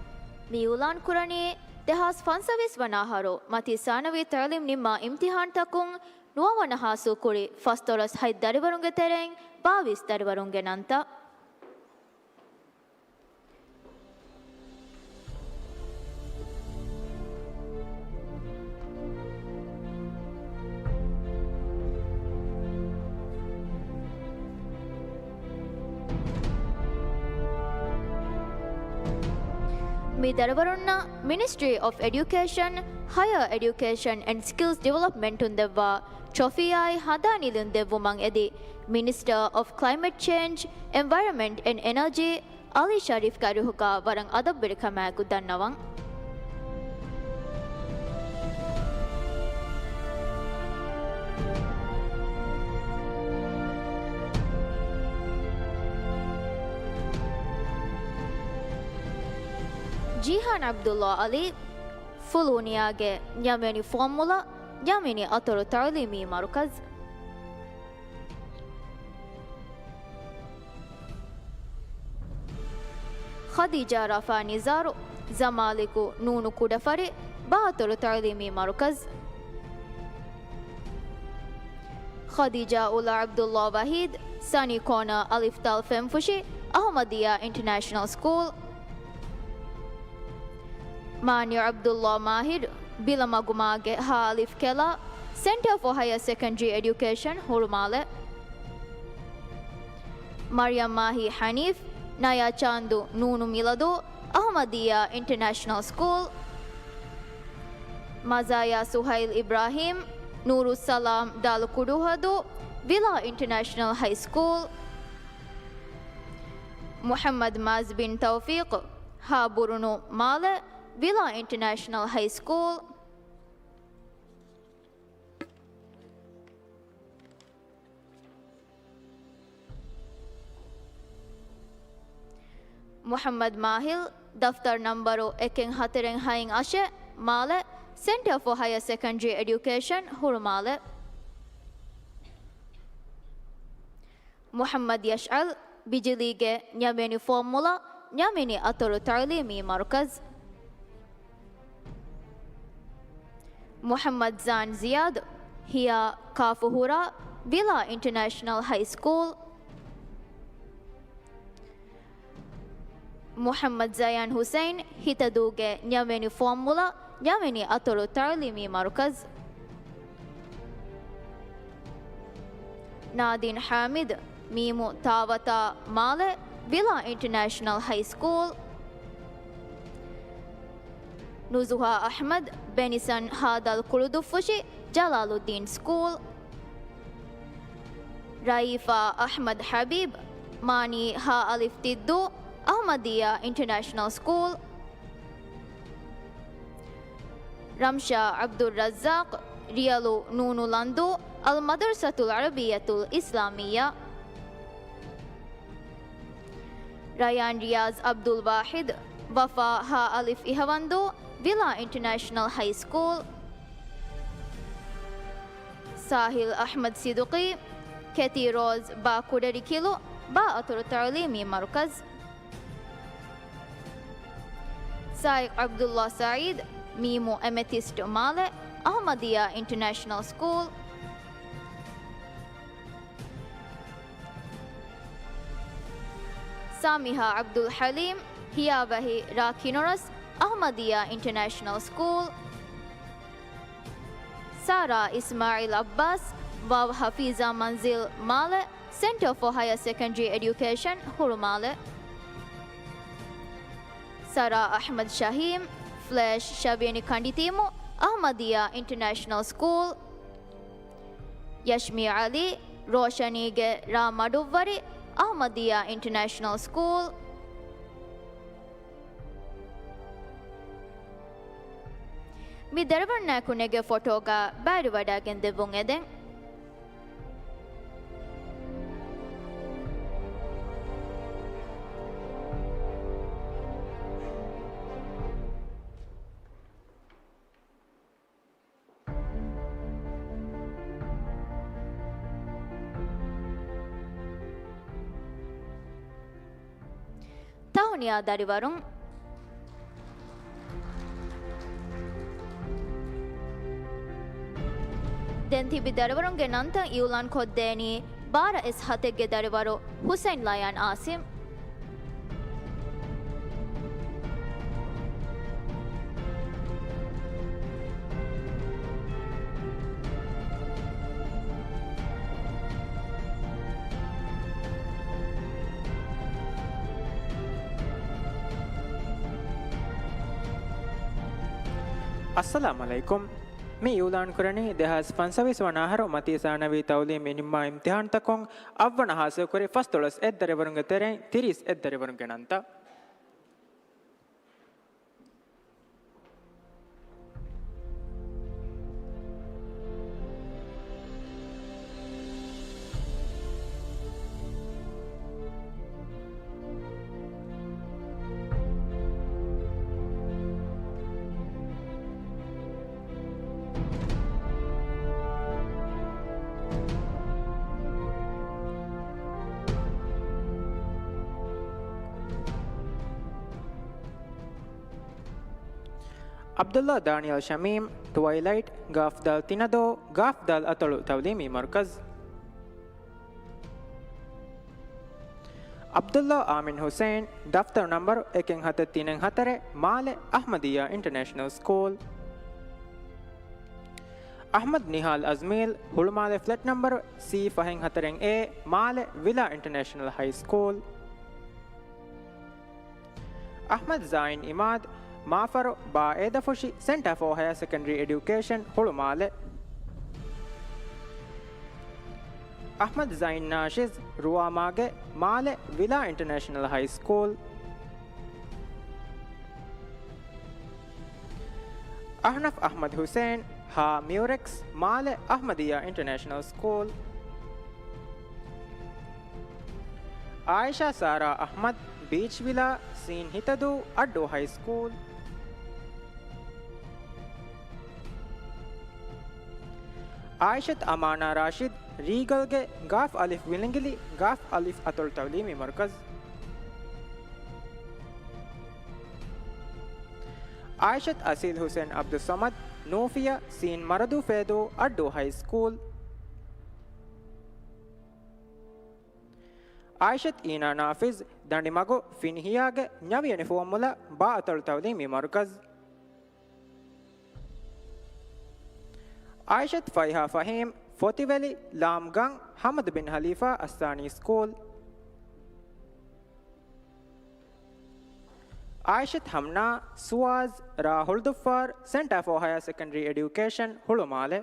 މި އިޢުލާން ކުރަނީ، ދެހާސް ފަންސަވީސް ވަނަ އަހަރު މަތީ ސާނަވީ ތަޢުލީމް ނިންމާ އިމްތިޙާންތަކުން ނުވަވަނަ ހާސިލްކުރި ފަސްދޮޅަސް ހަތް ދަރިވަރުންގެ ތެރެއިން ބާވީސް ދަރިވަރުންގެ ނަންތައް. މި ދަރިވަރުންނަށް މިނިސްޓްރީ އޮފް އެޑިއުކޭޝަން، ހަޔަރ އެޑިއުކޭޝަން އެންޑް ސްކިލްސް ޑިވެލޮޕްމަންޓުން ދެއްވާ ޓްރޮފީއާއި ހަނދާން ނިލުން ދެއްވުމަށް އެދި، މިނިސްޓަރ އޮފް ކްލައިމެޓް ޗޭންޖް، އެންވަޔަރމަންޓް އެންޑް އެނަރޖީ، އަލީ ޝަރީފް ގާރިހުގަ ވަރަށް އަދަބުވެރިކަމާއެކު ދަންނަވަން. ޖީހާން ޢަބްދުﷲ ޢަލީ، ފުލޫނިއާގެ ނިޔަމެނި ފުވައްމުލައް، ނިޔަމެނި އަތޮޅު ތަޢުލީމީ މަރުކަޒް. ޚަދީޖާ ރަފާ ނިޒާރު، ޒަމާލިކު ނޫނު ކުޑަފަރި، ބާއަތޮޅު ތަޢުލީމީ މަރުކަޒް. ޚަދީޖާ އުލާ ޢަބްދުﷲ ވަޙީދު، ސަނީ ކޯނަރ އަލިފް ދާލް ފެންފުށި، އަޙްމަދިއްޔާ އިންޓަރނޭޝަނަލް ސްކޫލް. މާނިޢު ޢަބްދުﷲ މާހިރު، ބިލަ މަގުމާގެ ހަ އަލިފް ކެލާ، ސެންޓަރ ފޯ ހަޔަރ ސެކަންޑްރީ އެޑިއުކޭޝަން ހުޅުމާލެ. މަރިޔަމް މާހި ޙަނީފް، ނަޔާ ޗާންދު ނޫނު މިލަދޫ، އަޙްމަދިއްޔާ އިންޓަރނޭޝަނަލް ސްކޫލް. މަޒާޔާ ސުހައިލް އިބްރާހީމް، ނޫރުއްސަލާމް ދާލު ކުޑަހަދޫ، ވިލާ އިންޓަރނޭޝަނަލް ހައި ސްކޫލް. މުޙައްމަދު މާޒް ބިން ތައުފީޤް، ހަ ބުރުނު މާލެ، ވިލާ އިންޓަރނޭޝަނަލް ހައި ސްކޫލް. މުޙައްމަދު މާހިލް، ދަފްތަރު ނަންބަރު އެކެއް ހަތަރެއް ހައެއް އަށެއް، މާލެ، ސެންޓަރ ފޯ ހަޔަރ ސެކަންޑްރީ އެޑިއުކޭޝަން ހުޅުމާލެ. މުޙައްމަދު ޔަޝްޢަލް، ބިޖިލީގެ ނިޔަމެނި ފުވައްމުލައް، ނިޔަމެނި އަތޮޅު ތަޢުލީމީ މަރުކަޒް. މުޙައްމަދު ޒާން ޒިޔާދު، ހިޔާ ކާފު ހުރާ، ވިލާ އިންޓަރނޭޝަނަލް ހައި ސްކޫލް. މުޙައްމަދު ޒަޔާން ހުސައިން، ހިތަދޫގެ ނިޔަމެނި ފުވައްމުލައް، ނިޔަމެނި އަތޮޅު ތަޢުލީމީ މަރުކަޒް. ނާދިން ޙާމިދު، މީމު ތާވަތާ މާލެ، ވިލާ އިންޓަރނޭޝަނަލް ހައި ސްކޫލް. ނުޒުހާ އަޙްމަދު، ބެނިސަން ހާ ދާލް ކުޅުދުއްފުށި، ޖަލާލުއްދީން ސްކޫލް. ރައީފާ އަޙްމަދު ޙަބީބު، މާނީ ހާ އަލިފް ތިއްދޫ، އަޙްމަދިއްޔާ އިންޓަރނޭޝަނަލް ސްކޫލް. ރަމްޝާ ޢަބްދުއްރައްޒާޤު، ރިޔަލު ނޫނު ލަންދޫ، އަލްމަދްރަސަތުލް ޢަރަބިއްޔަތުލް އިސްލާމިއްޔާ. ރަޔާން ރިޔާޒް ޢަބްދުލް ވާޙިދު، ވަފާ ހާ އަލިފް އިހަވަންދޫ، ވިލާ އިންޓަރނޭޝަނަލް ހައި ސްކޫލް. ސާހިލް އަޙްމަދު ސިދުޤީ، ކެތީ ރޯޒް ބާ ކުޑަރިކިލު، ބާ އަތޮޅު ތަޢުލީމީ މަރުކަޒް. ސާއިޤް ޢަބްދުﷲ ސަޢީދު، މީމު އެމެތިސްޓް މާލެ، އަޙްމަދިއްޔާ އިންޓަރނޭޝަނަލް ސްކޫލް. ސާމިހާ ޢަބްދުލް ޙަލީމް، ހިޔާވަހި ރާ ކިނޮރަސް، އަޙްމަދިއްޔާ އިންޓަރނޭޝަނަލް ސްކޫލް. ސާރާ އިސްމާޢީލް ޢައްބާސް، ވާވް ޙަފީޒާ މަންޒިލް މާލެ، ސެންޓަރ ފޯ ހަޔަރ ސެކަންޑްރީ އެޑިއުކޭޝަން ހުޅުމާލެ. ސަރާ އަޙްމަދު ޝަހީމް، ފްލެޝް ޝަވިޔަނި ކަނޑިތީމު، އަޙްމަދިއްޔާ އިންޓަރނޭޝަނަލް ސްކޫލް. ޔަޝްމީ ޢަލީ، ރޯޝަނީގެ ރާ މަޑުއްވަރި، އަޙްމަދިއްޔާ އިންޓަރނޭޝަނަލް ސްކޫލް. މި ދަރިވަރުންނާއެކު ނެގޭ ފޮޓޯގަ ބައިވެރިވަޑައިގެން ދެއްވުން އެދެން. ތަހުނިޔާ ދަރިވަރުން. ދެން ތިބި ދަރިވަރުންގެ ނަންތައް އިއުލާން ކޮށްދޭނީ ބާރަ އެސް ހަތެއްގެ ދަރިވަރު ހުސައިން ލަޔާން އާސިމް. އައްސަލާމު ޢަލައިކުމް. މި އިޢުލާން ކުރަނީ ދެހާސް ފަންސަވީސް ވަނަ އަހަރު މަތީ ސާނަވީ ތަޢުލީމީ ނިންމާ އިމްތިޙާންތަކުން އަށްވަނަ ޙާޞިލްކުރި ފަސްދޮޅަސް އެއްދަރިވަރުންގެ ތެރެއިން ތިރީސް އެއްދަރިވަރުންގެ ނަންތައް. ޢަބްދުﷲ ދާނިޔަލް ޝަމީމް، ޓުވައިލައިޓް، ގާފްދާލް ތިނަދޫ، ގާފްދާލް އަތޮޅު ތަޢުލީމީ މަރުކަޒް. ޢަބްދުﷲ އާމިން ޙުސައިން، ދަފްތަރު ނަންބަރު އެކެއް ހަތައް ތިނެއް ހަތަރެއް، މާލެ، އަޙްމަދިއްޔާ އިންޓަރނޭޝަނަލް ސްކޫލް. އަޙްމަދު ނިހާލް އަޒްމީލް، ހުޅުމާލެ ފްލެޓް ނަންބަރު ސީ ފަހެއް ހަތަރެއް އޭ، މާލެ، ވިލާ އިންޓަރނޭޝަނަލް ހައި ސްކޫލް. އަޙްމަދު ޒާއިން އިމާދު، މާފަރު ބާ އޭދަފުށި، ސެންޓާ ފޯ ހަޔާ ސެކަންޑަރީ އެޑިއުކޭޝަން، ހުޅުމާލެ. އަޙްމަދު ޒައިން ނާޝިޒް، ރުވާމާގެ، މާލެ، ވިލާ އިންޓަރނޭޝަނަލް ހައި ސްކޫލް. އަޙްނަފް އަޙްމަދު ޙުސައިން، ހާ މިއުރެކްސް، މާލެ، އަޙްމަދިއްޔާ އިންޓަރނޭޝަނަލް ސްކޫލް. އާއިޝާ ސާރާ އަޙްމަދު، ބީޗް ވިލާ، ސީން ހިތަދޫ، އައްޑޫ ހައި ސްކޫލް. އާއިޝަތު އަމާނާ ރާޝިދު، ރީގަލްގެ، ގާފް އަލިފް ވިލިނގިލި، ގާފް އަލިފް އަތޮޅު ތަޢުލީމީ މަރުކަޒު. އާއިޝަތު އަސީލް ޙުސައިން ޢަބްދުއްޞަމަދު، ނޫފިޔަ، ސީން މަރަދޫ ފޭދޫ، އައްޑޫ ހައި ސްކޫލް. އާއިޝަތު އީނާ ނާފިޒް، ދަނޑިމަގު، ފިނިހިޔާގެ، ނަވިޔަނި ފުވައްމުލައް، ބާ އަތޮޅު ތަޢުލީމީ މަރުކަޒު. އާއިޝަތު ފައިހާ ފަހީމް، ފޮތިވެލި، ލާމްގަން، ޙަމަދު ބިން ޚަލީފާ އައްސާނީ ސްކޫލް. އާއިޝަތު ހަމްނާ، ސުވާޒް، ރ. ހުޅުދުއްފާރު، ސެންޓާ ފޯ ހަޔާ ސެކަންޑަރީ އެޑިއުކޭޝަން، ހުޅުމާލެ.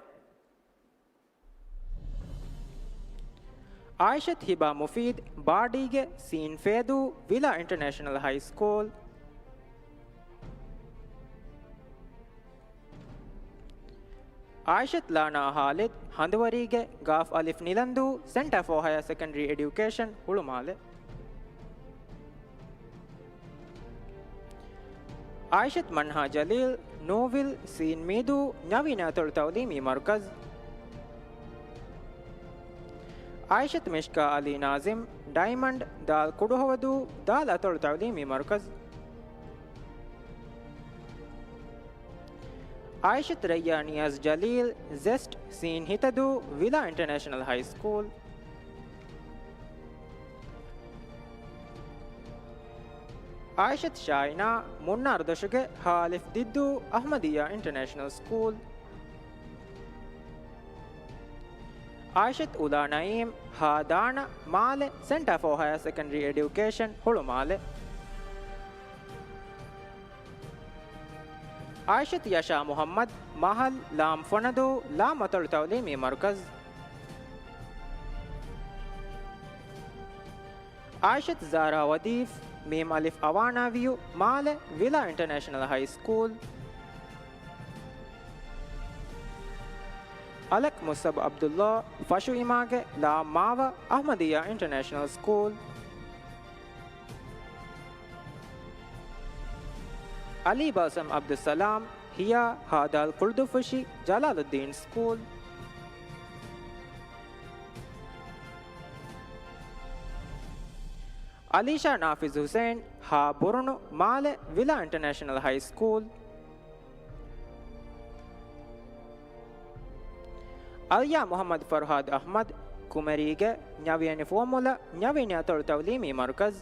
އާއިޝަތު ހިބާ މުފީދު، ބާޑީގެ، ސީން ފޭދޫ، ވިލާ އިންޓަރނޭޝަނަލް ހައި ސްކޫލް. އާއިޝަތު ލާނާ ޚާލިދު، ހަނދުވަރީގެ، ގާފް އަލިފް ނިލަންދޫ، ސެންޓާ ފޯ ހަޔާ ސެކަންޑަރީ އެޑިއުކޭޝަން، ހުޅުމާލެ. އާއިޝަތު މަންހާ ޖަލީލް، ނޫވިލް، ސީން މީދޫ، ނަވީން އަތޮޅު ތަޢުލީމީ މަރުކަޒު. އާއިޝަތު މިޝްކާ ޢަލީ ނާޒިމް، ޑައިމަންޑް، ދާލް ކުޑުހަވަދޫ، ދާލް އަތޮޅު ތަޢުލީމީ މަރުކަޒު. އާއިޝަތު ރައްޔާ ނިޔާޒް ޖަލީލް، ޒެސްޓް، ސީން ހިތަދޫ، ވިލާ އިންޓަރނޭޝަނަލް ހައި ސްކޫލް. އާއިޝަތު ޝާއިނާ، މުންނާރު ދޮށުގެ، ހ. އަލިފް ދިއްދޫ، އަޙްމަދިއްޔާ އިންޓަރނޭޝަނަލް ސްކޫލް. އާއިޝަތު އުލާ ނައީމް، ހ. ދާނަ، މާލެ، ސެންޓާ ފޯ ހަޔާ ސެކަންޑަރީ އެޑިއުކޭޝަން، ހުޅުމާލެ. އާއިޝަތު ޔަޝާ މުޙައްމަދު، މަހަލް، ލާމް ފޮނަދޫ، ލާމް އަތޮޅު ތަޢުލީމީ މަރުކަޒު. އާއިޝަތު ޒާރާ ވަދީފް، މީމް އަލިފް އަވާނާ ވިޔު، މާލެ، ވިލާ އިންޓަރނޭޝަނަލް ހައި ސްކޫލް. އަލަކް މުޞްޢަބް ޢަބްދުﷲ، ފަށުއިމާގެ، ލާމް މާވަ، އަޙްމަދިއްޔާ އިންޓަރނޭޝަނަލް ސްކޫލް. އަލީ ބަލްސަމް ޢަބްދުއްސަލާމް، ހިޔާ، ހ. ދާލް ކުޅުދުއްފުށި، ޖަލާލުއްދީން ސްކޫލް. އަލީޝާ ނާފިޒް ޙުސައިން، ހ. ބުރުނު، މާލެ، ވިލާ އިންޓަރނޭޝަނަލް ހައި ސްކޫލް. އަލްޔާ މުޙައްމަދު ފަރުހާދު އަޙްމަދު، ކުމެރީގެ، ނަވިޔަނި ފުވައްމުލައް، ނަވީން އަތޮޅު ތަޢުލީމީ މަރުކަޒު.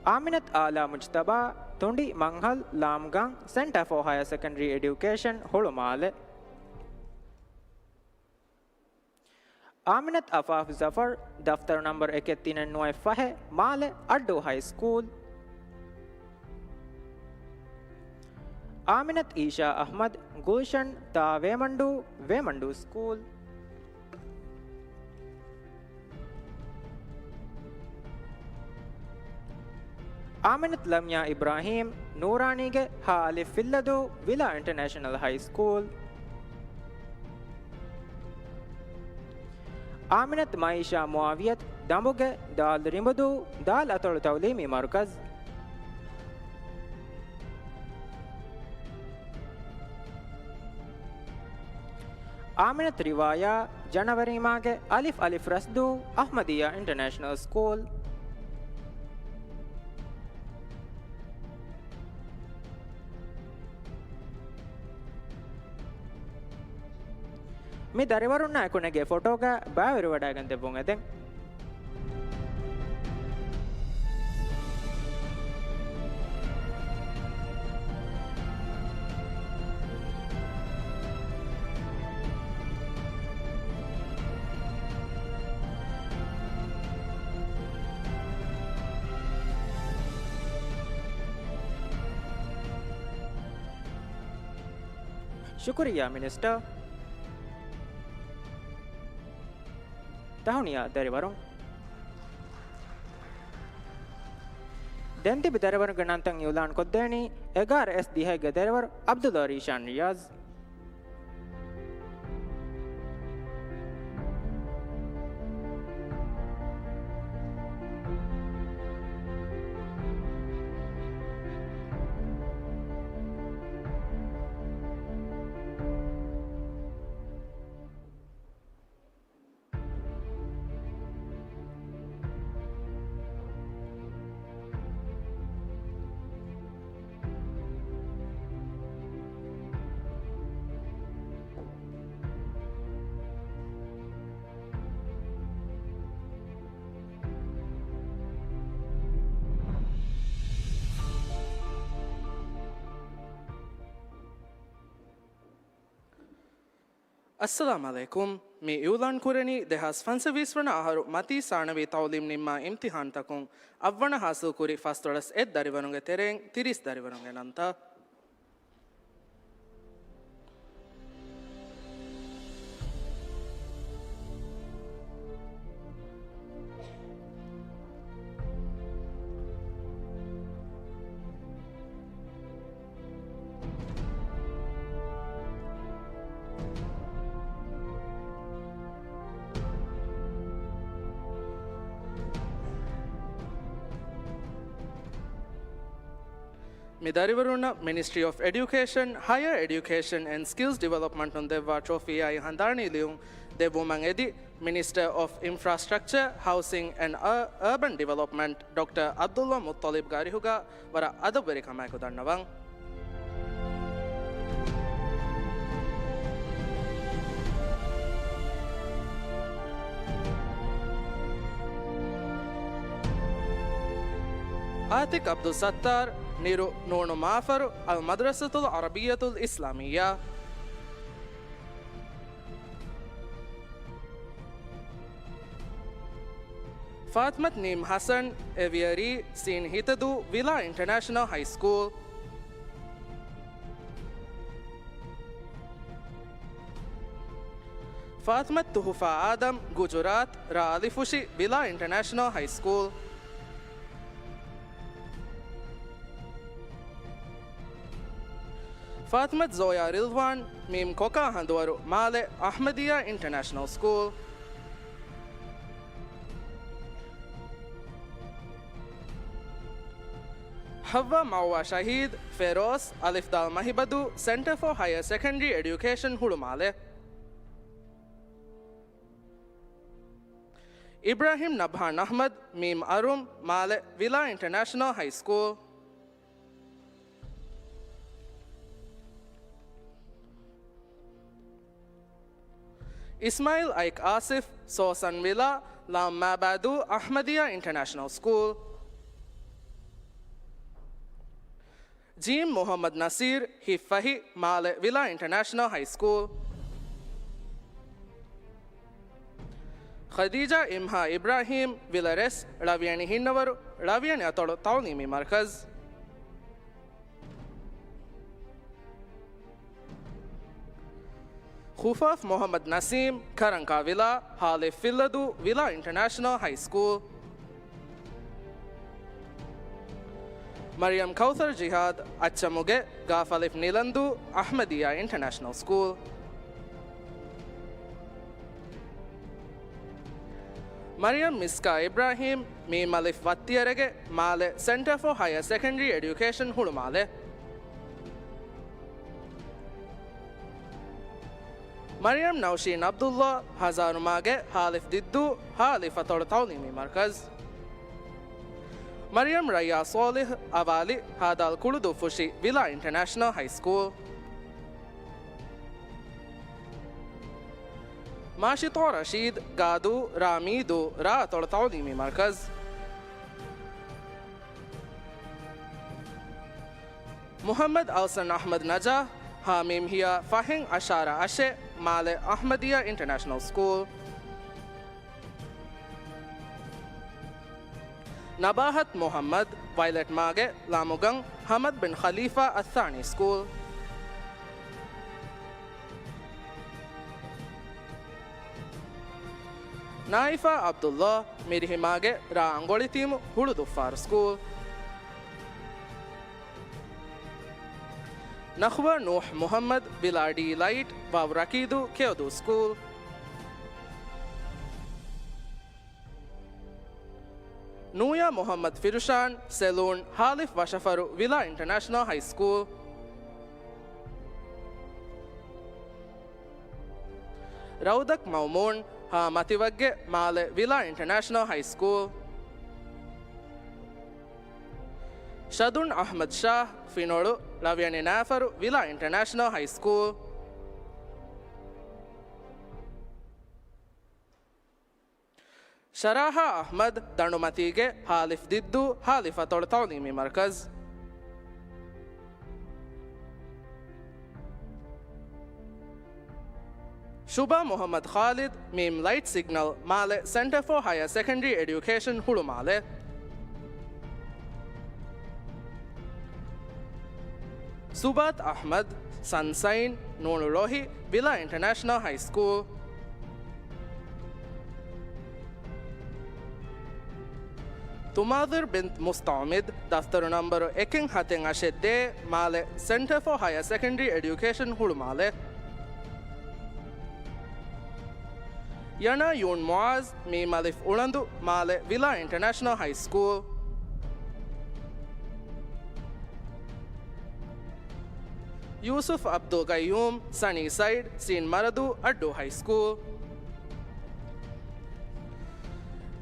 އާމިނަތު އާލާ މުޖްތަބާ، ތުނޑި މަންހަލް، ލާމްގަން، ސެންޓާ ފޯ ހަޔާ ސެކަންޑަރީ އެޑިއުކޭޝަން، ހުޅުމާލެ. އާމިނަތު އަފާފް ޒަފަރު، ދަފްތަރު ނަންބަރު އެކެއް ތިނެއް ނުވައެއް ފަހެއް، މާލެ، އައްޑޫ ހައި ސްކޫލް. އާމިނަތު އީޝާ އަޙްމަދު، ގުލްޝަން، ތާ ވޭމަންޑޫ، ވޭމަންޑޫ ސްކޫލް. އާމިނަތު ލަމްޔާ އިބްރާހީމް، ނޫރާނީގެ ހަ އަލިފް ފިއްލަދޫ، ވިލާ އިންޓަރނޭޝަނަލް ހައި ސްކޫލް. އާމިނަތު މައިޝާ މުޢާވިޔަތު، ދަނބުގެ ދާލް ރިނބުދޫ، ދާލް އަތޮޅު ތަޢުލީމީ މަރުކަޒް. އާމިނަތު ރިވާޔާ، ޖަނަވަރީމާގެ އަލިފް އަލިފް ރަސްދޫ، އަޙްމަދިއްޔާ އިންޓަރނޭޝަނަލް ސްކޫލް. މި ދަރިވަރުންނާއެކު ނެގޭ ފޮޓޯގަ ބައިވެރިވަޑައިގެން ދެއްވުން އެދެން. ޝުކުރިއްޔާ މިނިސްޓަރ. ތަހުނިޔާ ދަރިވަރުން. ދެން ތިބި ދަރިވަރުންގެ ނަންތައް އިއުލާން ކޮށްދޭނީ އެގާރަ އެސް ދިހައެއްގެ ދަރިވަރު ޢަބްދުﷲ ރީޝާން ރިޔާޒް. އައްސަލާމް ޢަލައިކުމް. މި އިއުލާން ކުރެނީ ދެހާސް ފަންސަވީސް ވަނަ އަހަރު މަތީ ސާނަވީ ތަޢުލީމް ނިންމާ އިމްތިޙާންތަކުން އަށްވަނަ ޙާޞިލްކުރި ފަސްދޮޅަސް އެއް ދަރިވަރުންގެ ތެރެއިން ތިރީސް ދަރިވަރުންގެ ނަންތައް. މި ދަރިވަރުންނަށް މިނިސްޓްރީ އޮފް އެޑިއުކޭޝަން، ހަޔަރ އެޑިއުކޭޝަން އެންޑް ސްކިލްސް ޑިވެލޮޕްމަންޓުން ދެއްވާ ޓްރޮފީއާއި ހަނދާނީ ލިޔުން ދެއްވުމަށް އެދި، މިނިސްޓަރ އޮފް އިންފްރާސްޓްރަކްޗަރ، ހައުސިން އެންޑް އަ-، އަރބަން ޑިވެލޮޕްމަންޓް ޑޮކްޓަރ ޢަބްދުﷲ މުއްޠަލިބްގެ އަރިހުގަ ވަރަށް އަދަބުވެރިކަމާއެކު ދަންނަވަން. އާތިޤް ޢަބްދުއްސައްތާރު، ނިރު ނޫނު މާފަރު، އަލްމަދްރަސަތުލް ޢަރަބިއްޔަތުލް އިސްލާމިއްޔާ. ފާތިމަތު ނީމް ޙަސަން، އެވިޔަރީ، ސީން ހިތަދޫ، ވިލާ އިންޓަރނޭޝަނަލް ހައި ސްކޫލް. ފާތިމަތު ތުޙުފާ އާދަމް، ގުޖުރާތް، ރ އަލިފުށި، ވިލާ އިންޓަރނޭޝަނަލް ހައި ސްކޫލް. ފާތިމަތު ޒޯޔާ ރިޟްވާން، މީމް ކޮކާ ހަނދުވަރު، މާލެ، އަޙްމަދިއްޔާ އިންޓަރނޭޝަނަލް ސްކޫލް. ޙައްވާ މަޢުވާ ޝަހީދު، ފެރޯޒް، އަލިފް ދާލް މަހިބަދޫ، ސެންޓަރ ފޯ ހަޔަރ ސެކަންޑަރީ އެޑިއުކޭޝަން، ހުޅުމާލެ. އިބްރާހިމް ނަބްހާން އަޙްމަދު، މީމް އަރުމް، މާލެ، ވިލާ އިންޓަރނޭޝަނަލް ހައި ސްކޫލް. އިސްމާޢީލް އައިކް އާސިފް، ސޯސަން ވިލާ، ލާމް މާބާދޫ، އަޙްމަދިއްޔާ އިންޓަރނޭޝަނަލް ސްކޫލް. ޖީމް މުޙައްމަދު ނަޞީރު، ހިއްފަހި، މާލެ، ވިލާ އިންޓަރނޭޝަނަލް ހައި ސްކޫލް. ޚަދީޖާ އިމްހާ އިބްރާހީމް، ވިލަރެސް، ޅަވިޔަނި ހިންނަވަރު، ޅަވިޔަނި އަތޮޅު ތަޢުލީމީ މަރުކަޒު. ޚުފާފް މުޙައްމަދު ނަސީމް، ކަރަންކާ ވިލާ، ހާލިފް ފިއްލަދޫ، ވިލާ އިންޓަރނޭޝަނަލް ހައި ސްކޫލް. މަރިޔަމް ކައުސަރް ޖިހާދް، އައްޗަމުގެ، ގާފަލިފް ނިލަންދޫ، އަޙްމަދިއްޔާ އިންޓަރނޭޝަނަލް ސްކޫލް. މަރިޔަމް މިސްކާ އިބްރާހީމް، މީމް އަލިފް ވައްތިއަރެގެ، މާލެ، ސެންޓަރ ފޯ ހަޔަރ ސެކަންޑަރީ އެޑިއުކޭޝަން ހުޅުމާލެ. މަރިޔަމް ނައުޝީން ޢަބްދުﷲ، ހަޒާރުމާގެ، ހާލިފް ދިއްދޫ، ހާލިފް އަތޮޅު ތަޢުލީމީ މަރުކަޒް. މަރިޔަމް ރައްޔާ ޞާލިޙް، އަވާލި، ހދ. ކުޅުދުއްފުށި، ވިލާ އިންޓަރނޭޝަނަލް ހައި ސްކޫލް. މާޝިތޯ ރަޝީދް، ގާދޫ، ރ. މީދޫ، ރ. އަތޮޅު ތަޢުލީމީ މަރުކަޒް. މުޙައްމަދު އަލްސަން އަޙްމަދު ނަޖާޙް، ހ. މީމް ހިޔާ ފަހެން އަށާރަ އަށެއް، މާލެ، އަޙްމަދިއްޔާ އިންޓަރނޭޝަނަލް ސްކޫލް. ނަބާހަތު މުޙައްމަދު، ވައިލެޓް މާގެ، ލާމުގަން، ޙަމަދު ބިން ޚަލީފާ އައްސާނީ ސްކޫލް. ނާއިފާ ޢަބްދުﷲ، މިރިހިމާގެ، ރ. އަނގޮޅިތީމު، ހުޅުދުއްފާރު ސްކޫލް. ނަޚްވާ ނޫޙް މުޙައްމަދު، ވިލާ ޑީ ލައިޓް، ވ. ރަކީދޫ، ކެޔޮދޫ ސްކޫލް. ނޫޔާ މުޙައްމަދު ފިރުޝާން، ސެލޫން، ހާލިފް ވަށަފަރު، ވިލާ އިންޓަރނޭޝަނަލް ހައި ސްކޫލް. ރައުދަތު މައުމޫން، ހ. މަތިވައްގެ، މާލެ، ވިލާ އިންޓަރނޭޝަނަލް ހައި ސްކޫލް. ޝަދުން އަޙްމަދު ޝާހް، ފިނޮޅު، ޅަވިޔަނި ނާފަރު، ވިލާ އިންޓަރނޭޝަނަލް ހައި ސްކޫލް. ޝަރާހާ އަޙްމަދު، ދަނޑުމަތީގެ، ހާލިފް ދިއްދޫ، ހާލިފް އަތޮޅު ތަޢުލީމީ މަރުކަޒު. ޝުބާ މުޙައްމަދު ޚާލިދު، މީމް ލައިޓް ސިގްނަލް، މާލެ، ސެންޓަރ ފޯ ހަޔަރ ސެކަންޑަރީ އެޑިއުކޭޝަން ހުޅުމާލެ. ސުބާތު އަޙްމަދު، ސަންޝައިން، ނޫނު ޅޮހި، ވިލާ އިންޓަރނޭޝަނަލް ހައި ސްކޫލް. ތުމާދިރް ބިންތު މުސްތަޢުމިދު، ދަފްތަރު ނަންބަރު އެކެއް ހަތެއް އަށެއް ދޭ، މާލެ، ސެންޓަރ ފޯ ހަޔަރ ސެކަންޑަރީ އެޑިއުކޭޝަން ހުޅުމާލެ. ޔަނާ ޔޫން މުޢާޒް، މީމް އަލިފް އުޅަނދު، މާލެ، ވިލާ އިންޓަރނޭޝަނަލް ހައި ސްކޫލް. ޔޫސުފް ޢަބްދުލް ގައްޔޫމް، ސަނީ ސައިޑް، ސީން މަރަދޫ، އައްޑޫ ހައި ސްކޫލް.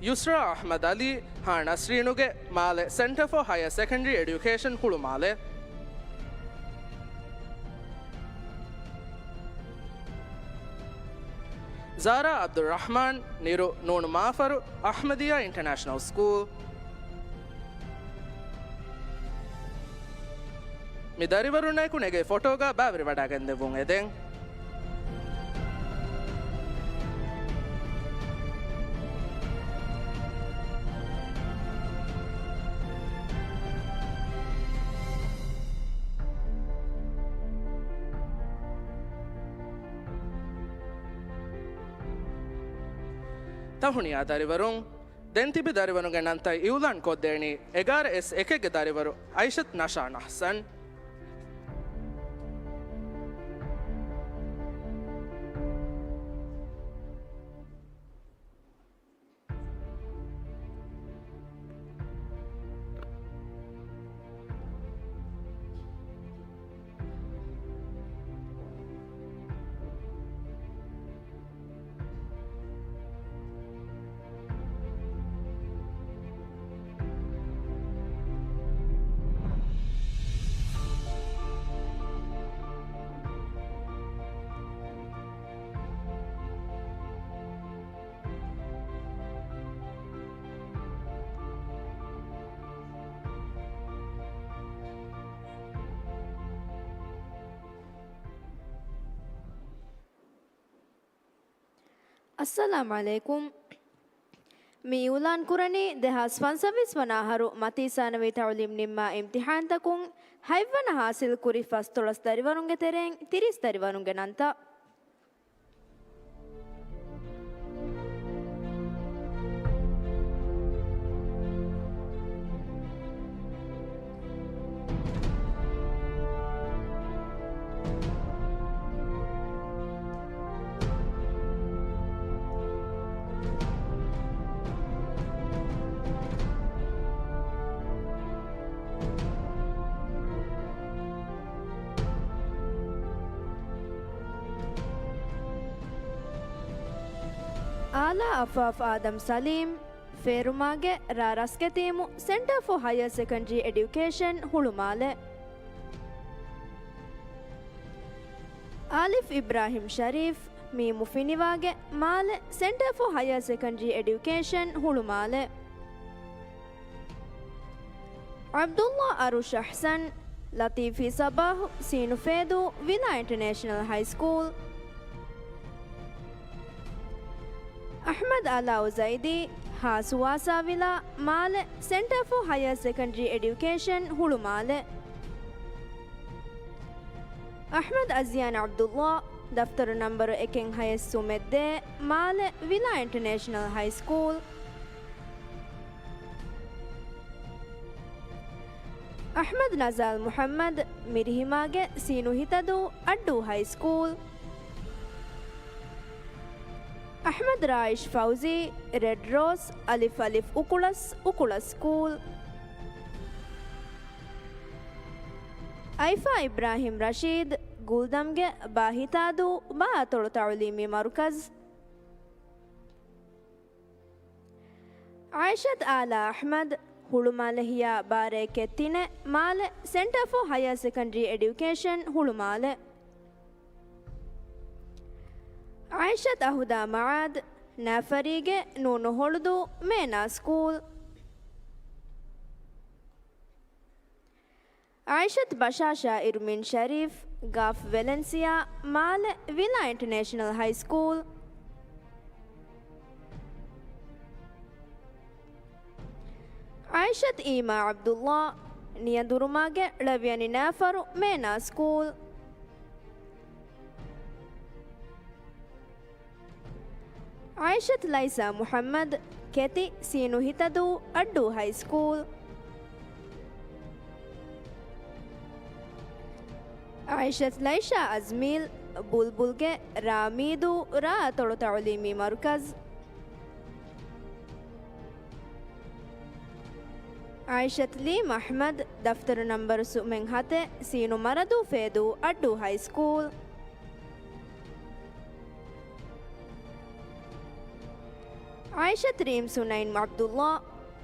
ޔުސްރާ އަޙްމަދު ޢަލީ، ހ. ނަސްރީނުގެ، މާލެ، ސެންޓަރ ފޯ ހަޔަރ ސެކަންޑަރީ އެޑިއުކޭޝަން ހުޅުމާލެ. ޒާރާ ޢަބްދުއްރަޙްމާން، ނިރު، ނޫނު މާފަރު، އަޙްމަދިއްޔާ އިންޓަރނޭޝަނަލް ސްކޫލް. މި ދަރިވަރުންނާއެކު ނެގޭ ފޮޓޯގަ ބައިވެރިވަޑައިގެންދެއްވުން އެދެން. ތަހުނިޔާ ދަރިވަރުން، ދެން ތިބި ދަރިވަރުންގެ ނަންތައް އިއުލާން ކޮށްދޭނީ އެގާރަ އެސް އެކެއްގެ ދަރިވަރު އައިޝަތު ނަޝާން އަޙްސަން. އައްސަލާމް ޢަލައިކުމް. މި އިއުލާން ކުރަނީ ދެހާސް ފަންސަވީސް ވަނަ އަހަރު މަތީ ސާނަވީ ތަޢުލީމް ނިންމާ އިމްތިޙާންތަކުން ހަތްވަނަ ޙާޞިލް ކުރި ފަސްދޮޅަސް ދަރިވަރުންގެ ތެރެއިން ތިރީސް ދަރިވަރުންގެ ނަންތައް. އާލާ އަފާފް އާދަމް ސަލީމް، ފޭރުމާގެ ރ. ރަސްގެތީމު، ސެންޓާ ފޯ ހަޔަރ ސެކަންޑްރީ އެޑިއުކޭޝަން ހުޅުމާލެ. އާލިފް އިބްރާހިމް ޝަރީފް، މީމު ފިނިވާގެ މާލެ، ސެންޓާ ފޯ ހަޔަރ ސެކަންޑްރީ އެޑިއުކޭޝަން ހުޅުމާލެ. ޢަބްދުﷲ އަރުޝް އަޙްސަން، ލަތީފީ ޞަބާޙު، ސީނު ފޭދޫ، ވިލާ އިންޓަރނޭޝަނަލް ހައިސްކޫލް. އަޙްމަދު ޢަލާއު ޒައިދީ، ހާސުވާސާ ވިލާ، މާލެ، ސެންޓާ ފޯ ހަޔަރ ސެކަންޑްރީ އެޑިއުކޭޝަން ހުޅުމާލެ. އަޙްމަދު އަޒްޔާން ޢަބްދުﷲ، ދަފްތަރު ނަންބަރު އެކެއް ހަޔެއް ސުމެއް ދޭ، މާލެ، ވިލާ އިންޓަރނޭޝަނަލް ހައިސްކޫލް. އަޙްމަދު ނަޒާލް މުޙައްމަދު، މިރިހިމާގެ ސީނު ހިތަދޫ، އައްޑޫ ހައިސްކޫލް. އަޙްމަދު ރާއިޝް ފައުޒީ، ރެޑް ރޯސް، އަލިފް އަލިފް އުކުޅަސް، އުކުޅަސް ސްކޫލް. އައިފާ އިބްރާހިމް ރަޝީދު، ގުލްދަމްގެ ބާ ހިތާދޫ، ބާ އަތޮޅު ތަޢުލީމީ މަރުކަޒު. އާއިޝަތު އާލާ އަޙްމަދު، ހުޅުމާލެ ހިޔާ ބާރައެކެއް ތިނެއް، މާލެ، ސެންޓާ ފޯ ހަޔަރ ސެކަންޑްރީ އެޑިއުކޭޝަން ހުޅުމާލެ. އާއިޝަތު އަހުދާ މަޢާދު، ނާފަރީގެ ނޫނު ހޮޅުދޫ، މޭނާ ސްކޫލް. އާއިޝަތު ބަޝާޝާ އިރުމިން ޝަރީފް، ގާފް ވެލެންސިއާ، މާލެ، ވިލާ އިންޓަރނޭޝަނަލް ހައިސްކޫލް. އާއިޝަތު އީމާ ޢަބްދުﷲ، ނިޔަދުރުމާގެ ޅެވިޔަނި ނާފަރު، މޭނާ ސްކޫލް. އާއިޝަތު ލައިސާ މުޙައްމަދު، ކެތި، ސީނު ހިތަދޫ، އައްޑޫ ހައިސްކޫލް. އާއިޝަތު ލައިޝާ އަޒްމީލް، ބުލްބުލްގެ ރ. މީދޫ، ރ. އަތޮޅު ތަޢުލީމީ މަރުކަޒު. އާއިޝަތު ލީމް އަޙްމަދު، ދަފްތަރު ނަންބަރު ސުމެއް ހަތެއް، ސީނު މަރަދޫ ފޭދޫ، އައްޑޫ ހައިސްކޫލް. އާއިޝަތު ރީމް ސުނައިން ޢަބްދުﷲ،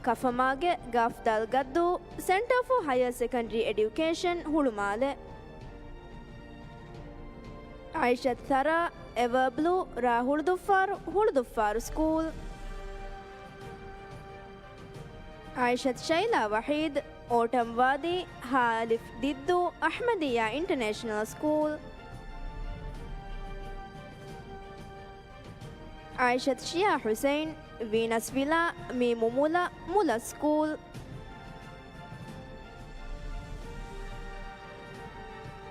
ކަފަމާގެ ގާފްދާލް ގައްދޫ، ސެންޓާ ފޯ ހަޔަރ ސެކަންޑްރީ އެޑިއުކޭޝަން ހުޅުމާލެ. އާއިޝަތު ސަރާ، އެވާ ބްލޫ، ރ. ހުޅުދުއްފާރު، ހުޅުދުއްފާރު ސްކޫލް. އާއިޝަތު ޝައިލާ ވަޙީދު، އޯޓަމް ވާދީ، ހ. އަލިފް ދިއްދޫ، އަޙްމަދިއްޔާ އިންޓަރނޭޝަނަލް ސްކޫލް. އާއިޝަތު ޝިޔާ ޙުސައިން، ވީނަސް ވިލާ، މީމު މުލަ، މުލަ ސްކޫލް.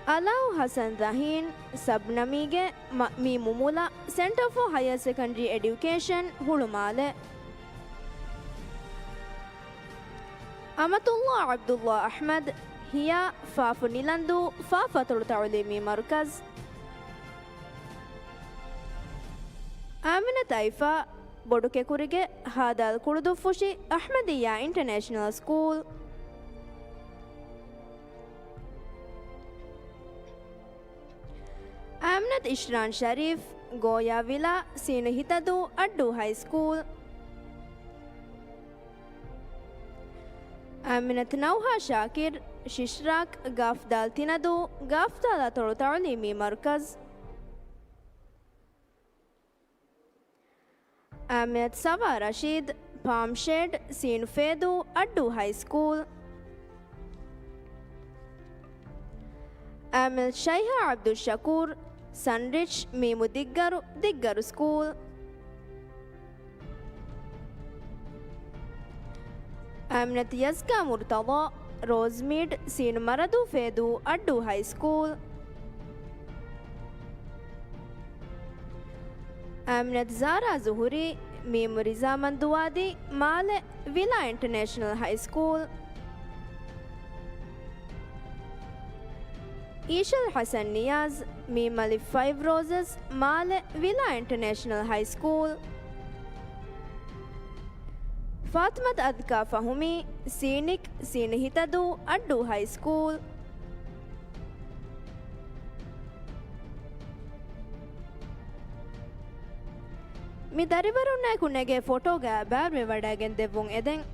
އަލާއު ޙަސަން ޒަހީން، ސަބްނަމީގެ މ-، މީމު މުލަ، ސެންޓާ ފޯ ހަޔަރ ސެކަންޑްރީ އެޑިއުކޭޝަން ހުޅުމާލެ. އަމަތުﷲ ޢަބްދުﷲ އަޙްމަދު، ހިޔާ، ފާފު ނިލަންދޫ، ފާފު އަތޮޅު ތަޢުލީމީ މަރުކަޒު. އާމިނަތު އައިފާ، ބޮޑުކެކުރިގެ ހ. ދާލް ކުޅުދުއްފުށި، އަޙްމަދިއްޔާ އިންޓަރނޭޝަނަލް ސްކޫލް. އާމިނަތު އިޝްރާން ޝަރީފް، ގޯޔާ ވިލާ، ސީނު ހިތަދޫ، އައްޑޫ ހައިސްކޫލް. އާމިނަތު ނައުހާ ޝާކިރް، ޝިޝްރާކް، ގާފްދާލް ތިނަދޫ، ގާފްދާލް އަތޮޅު ތަޢުލީމީ މަރުކަޒު. އާމިނަތު ސަވާ ރަޝީދު، ޕާމް ޝޭޑް، ސީނު ފޭދޫ، އައްޑޫ ހައިސްކޫލް. އާމިނަތު ޝައިހާ ޢަބްދުއްޝަކޫރު، ސަންރިޗް، މީމު ދިއްގަރު، ދިއްގަރު ސްކޫލް. އާމިނަތު ޔަޒްކާ މުރުތަޟާ، ރޯޒްމީޑް، ސީނު މަރަދޫ ފޭދޫ، އައްޑޫ ހައިސްކޫލް. އާމިނަތު ޒާރާ ޒުހުރީ، މީމު ރިޒާމަންދުވާދީ، މާލެ، ވިލާ އިންޓަރނޭޝަނަލް ހައިސްކޫލް. އީޝަލް ޙަސަން ނިޔާޒް، މީމް އަލިފް ފައިވް ރޯޒަސް، މާލެ، ވިލާ އިންޓަރނޭޝަނަލް ހައި ސްކޫލް. ފާތިމަތު އަދްކާ ފަހުމީ، ސީނިކް، ސީނި ހިތަދޫ، އައްޑޫ ހައި ސްކޫލް. މި ދަރިވަރުންނާއެކު ނެގޭ ފޮޓޯގައި ބައިވެރިވެވަޑައިގެން ދެއްވުން އެދެން.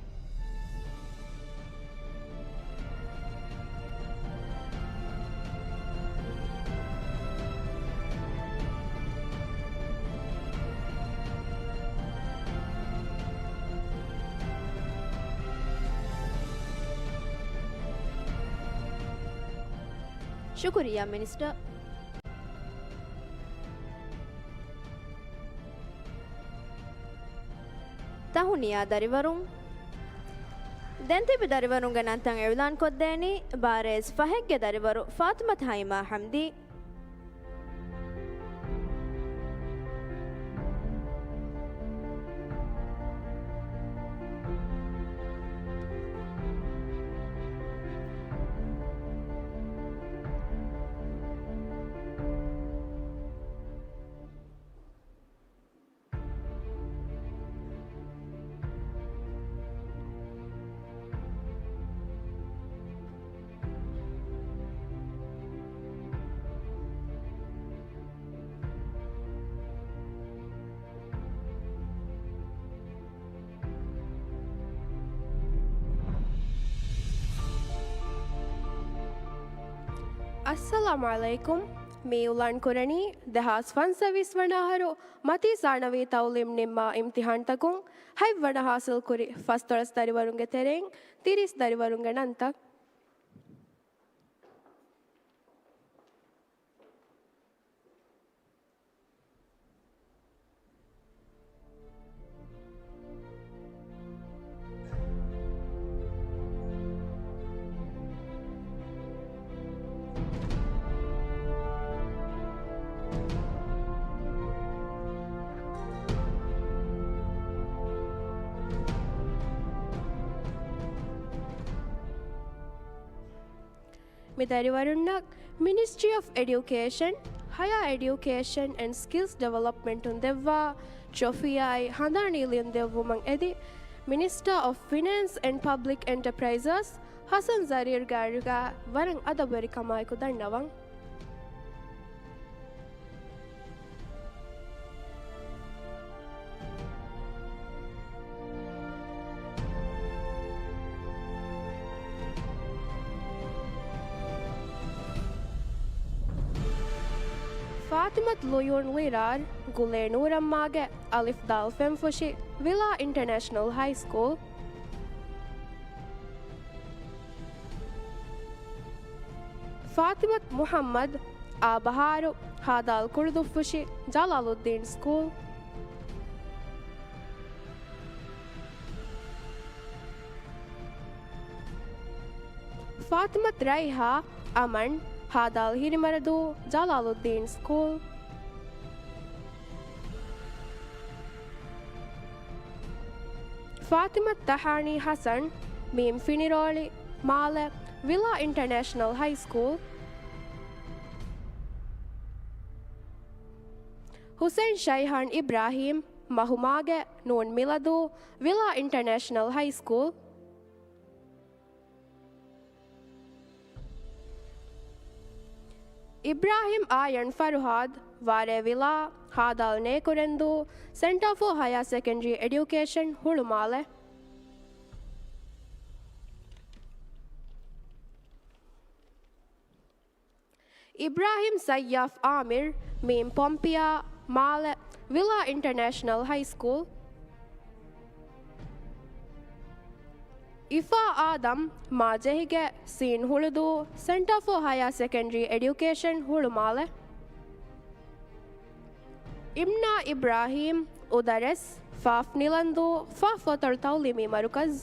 ޝުކުރިއްޔާ މިނިސްޓަރ. ތަހުނިޔާ ދަރިވަރުން. ދެން ތިބި ދަރިވަރުންގެ ނަންތައް އިޢުލާން ކޮށްދޭނީ، ބާރައިސް ފަހެއްގެ ދަރިވަރު ފާތިމަތު ހައިމާ ޙަމްދީ. އައްސަލާމު ޢަލައިކުމް. މި އިޢުލާން ކުރަނީ ދެހާސް ފަންސަވީސް ވަނަ އަހަރު މަތީ ސާނަވީ ތަޢުލީމް ނިންމާ އިމްތިޙާންތަކުން ހަތްވަނަ ޙާޞިލްކުރި ފަސްދޮޅަސް ދަރިވަރުންގެ ތެރެއިން ތިރީސް ދަރިވަރުންގެ ނަންތައް. މި ދަރިވަރުންނަށް މިނިސްޓްރީ އޮފް އެޑިއުކޭޝަން، ހަޔާ އެޑިއުކޭޝަން އެންޑް ސްކިލްސް ޑިވެލޮޕްމަންޓުން ދެއްވާ ޓްރޮފީއާއި ހަނދާނީ ލިޔުން ދެއްވުމަށް އެދި، މިނިސްޓާ އޮފް ފިނޭންސް އެންޑް ޕަބްލިކް އެންޓަޕްރައިޒަސް ހަސަން ޒަރީރްގެ އަރިހުގައި ވަރަށް އަދަބުވެރިކަމާއެކު ދަންނަވަން. ފާތިމަތު ލުޔޫން ލިރާރް، ގުލޭ ނޫރަމްމާގެ އަލިފް ދާލް ފެންފުށި، ވިލާ އިންޓަރނޭޝަނަލް ހައި ސްކޫލް. ފާތިމަތު މުޙައްމަދު، އާ ބަހާރު، ހާދާލް ކުޅުދުއްފުށި، ޖަލާލުއްދީން ސްކޫލް. ފާތިމަތު ރައިޙާ، އަމަން، ހާދާލް ހިރިމަރަދޫ، ޖަލާލުއްދީން ސްކޫލް. ފާތިމަތު ތަހާނީ ޙަސަން، މީމް ފިނިރޯޅި، މާލެ، ވިލާ އިންޓަރނޭޝަނަލް ހައި ސްކޫލް. ޙުސައިން ޝައިހާން އިބްރާހީމް، މަހުމާގެ، ނޫން މިލަދޫ، ވިލާ އިންޓަރނޭޝަނަލް ހައި ސްކޫލް. އިބްރާހިމް އާޔަން ފަރުހާދު، ވާރޭ ވިލާ، ހާދާލް ނޭކުރެންދޫ، ސެންޓާ ފޯ ހަޔާ ސެކަންޑްރީ އެޑިއުކޭޝަން، ހުޅުމާލެ. އިބްރާހިމް ސައްޔާފް އާމިރު، މީމް ޕޮމްޕިއާ، މާލެ، ވިލާ އިންޓަރނޭޝަނަލް ހައި ސްކޫލް. އިފާ އާދަމް، މާޖެހިގެ، ސީން ހުޅުދޫ، ސެންޓާ ފޯ ހަޔާ ސެކަންޑްރީ އެޑިއުކޭޝަން، ހުޅުމާލެ. އިމްނާ އިބްރާހީމް، އުދަރެސް، ފާފް ނިލަންދޫ، ފާފް ވަތޮޅު ތަޢުލީމީ މަރުކަޒު.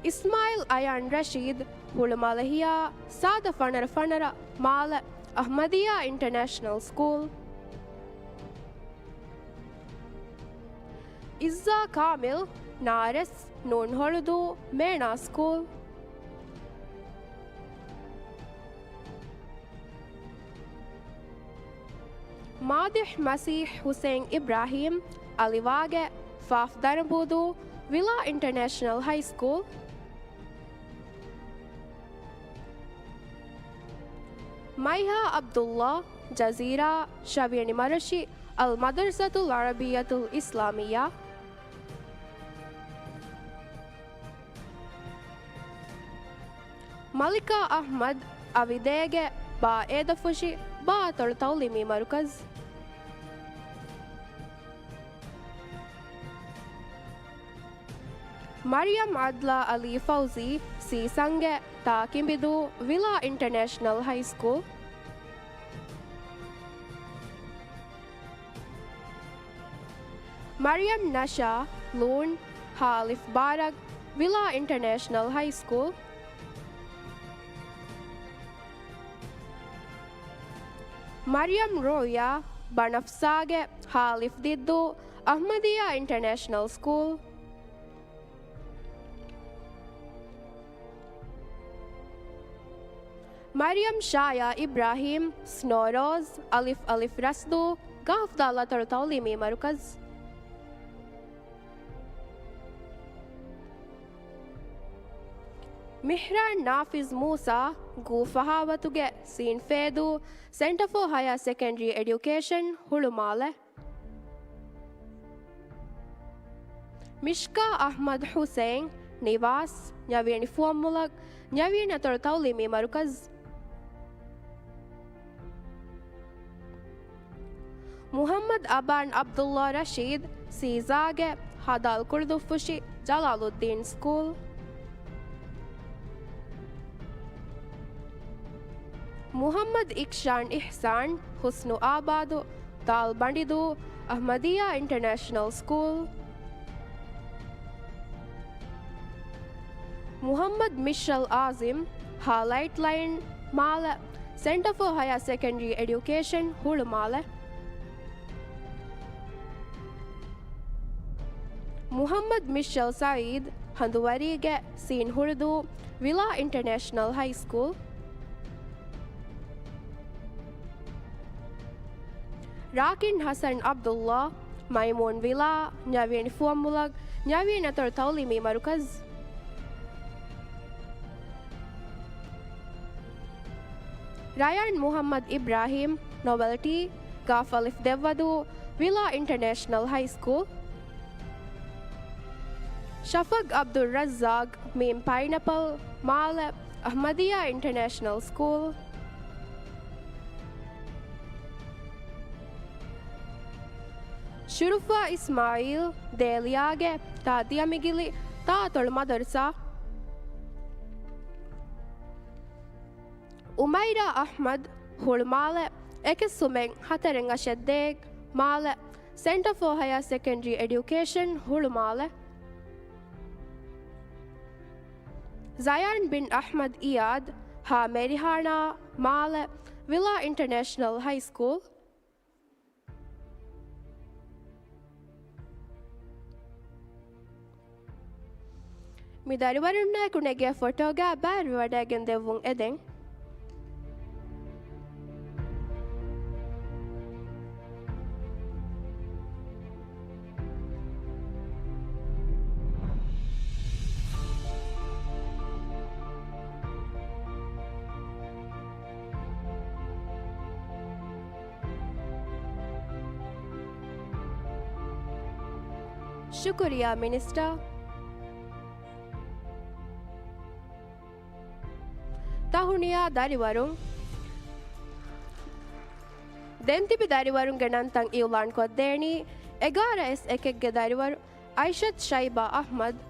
އިސްމާޢީލް އަޔާން ރަޝީދު، ހުޅުމާލެ ހިޔާ، ސާދަ ފަނަރަ ފަނަރަ، މާލެ، އަޙްމަދިއްޔާ އިންޓަރނޭޝަނަލް ސްކޫލް. އިއްޒާ ކާމިލް، ނާރެސް، ނޫން ހޮޅުދޫ، މޭނާ ސްކޫލް. މާދިޙް މަސީޙް ޙުސައިން އިބްރާހީމް، އަލިވާގެ، ފ. ދަނބޫދޫ، ވިލާ އިންޓަރނޭޝަނަލް ހައި ސްކޫލް. މައިހާ ޢަބްދުﷲ، ޖަޒީރާ، ށަވިޔަނި މަރަށި، އަލް މަދަރްސަތުލް ޢަރަބިއްޔަތުލް އިސްލާމިއްޔާ. މަލިކާ އަޙްމަދު، އަވިދޭގެ، ބާ އޭދަފުށި، ބާ އަތޮޅު ތަޢުލީމީ މަރުކަޒު. މަރިޔަމް ޢަދްލާ ޢަލީ ފައުޒީ، ސީސަންގެ، ތ. ކިނބިދޫ، ވިލާ އިންޓަރނޭޝަނަލް ހައި ސްކޫލް. މަރިޔަމް ނަޝާ، ލޫން، ހ. އަލިފް ބާރަކް، ވިލާ އިންޓަރނޭޝަނަލް ހައި ސްކޫލް. މަރިޔަމް ރުއުޔާ، ބަނަފްސާގެ، ހ. އަލިފް ދިއްދޫ، އަޙްމަދިއްޔާ އިންޓަރނޭޝަނަލް ސްކޫލް. މަރިޔަމް ޝާޔާ އިބްރާހީމް، ސްނޯރޯޒް، އަލިފް އަލިފް ރަސްދޫ، ގާފްދާލް އަތޮޅު ތަޢުލީމީ މަރުކަޒު. މިހްރާން ނާފިޒް މޫސާ، ގޫ ފަހާވަތުގެ، ސީން ފޭދޫ، ސެންޓަ ފޯ ހަޔާ ސެކަންޑްރީ އެޑިއުކޭޝަން، ހުޅުމާލެ. މިޝްކާ އަޙްމަދު ޙުސައިން، ނިވާސް، ންޔަވިޔަނި ފުވައްމުލަކު، ންޔަވިޔަނި އަތޮޅު ތަޢުލީމީ މަރުކަޒު. މުޙައްމަދު އަބާން ޢަބްދުﷲ ރަޝީދު، ސީޒާގެ، ހ. ދާލް ކުޅުދުއްފުށި، ޖަލާލުއްދީން ސްކޫލް. މުޙައްމަދު އިކްޝާން އިޙްސާން، ޙުސްނު އާބާދު، ދާލް ބަނޑިދޫ، އަޙްމަދިއްޔާ އިންޓަރނޭޝަނަލް ސްކޫލް. މުޙައްމަދު މިޝަލް އާޒިމް، ހ. ލައިޓް ލައިން، މާލެ، ސެންޓަ ފޯ ހަޔާ ސެކަންޑްރީ އެޑިއުކޭޝަން، ހުޅުމާލެ. މުޙައްމަދު މިޝަލް ސަޢީދު، ހަނދުވަރީގެ، ސީން ހުޅުދޫ، ވިލާ އިންޓަރނޭޝަނަލް ހައި ސްކޫލް. ރާކިން ޙަސަން ޢަބްދުﷲ، މައިމޫން ވިލާ، ންޔަވިޔަނި ފުވައްމުލަކު، ންޔަވިޔަނި އަތޮޅު ތަޢުލީމީ މަރުކަޒު. ރަޔާން މުޙައްމަދު އިބްރާހީމް، ނޮވެލްޓީ، ގާފް އަލިފް ދެއްވަދޫ، ވިލާ އިންޓަރނޭޝަނަލް ހައި ސްކޫލް. ޝަފަޤް ޢަބްދުއްރައްޒާޤް، މީމް ޕައިނަޕަލް، މާލެ، އަޙްމަދިއްޔާ އިންޓަރނޭޝަނަލް ސްކޫލް. ޝުރުފާ އިސްމާޢީލް، ދޭލިޔާގެ، ތ. ދިޔަމިގިލި، ތ. އަތޮޅު މަދަރުސާ. އުމައިރާ އަޙްމަދު، ހުޅުމާލެ، އެކެއް ސުމެއް ހަތަރެއް އަށެއް ދޭއް، މާލެ، ސެންޓަ ފޯ ހަޔާ ސެކަންޑްރީ އެޑިއުކޭޝަން، ހުޅުމާލެ. ޒަޔާން ބިން އަޙްމަދު އިޔާދު، ހ. މެރިހާނާ، މާލެ، ވިލާ އިންޓަރނޭޝަނަލް ހައި ސްކޫލް. މި ދަރިވަރުންނާއެކު ނެގޭ ފޮޓޯގަ ބައިވެރިވެވަޑައިގެން ދެއްވުން އެދެން. ޝުކުރިއްޔާ މިނިސްޓަރ. ތަހުނިޔާ ދަރިވަރުން. ދެން ތިބި ދަރިވަރުންގެ ނަންތައް އިއުލާން ކޮށްދޭނީ އެގާރަ އެސް އެކެއްގެ ދަރިވަރު އައިޝަތު ޝައިބާ އަޙްމަދު.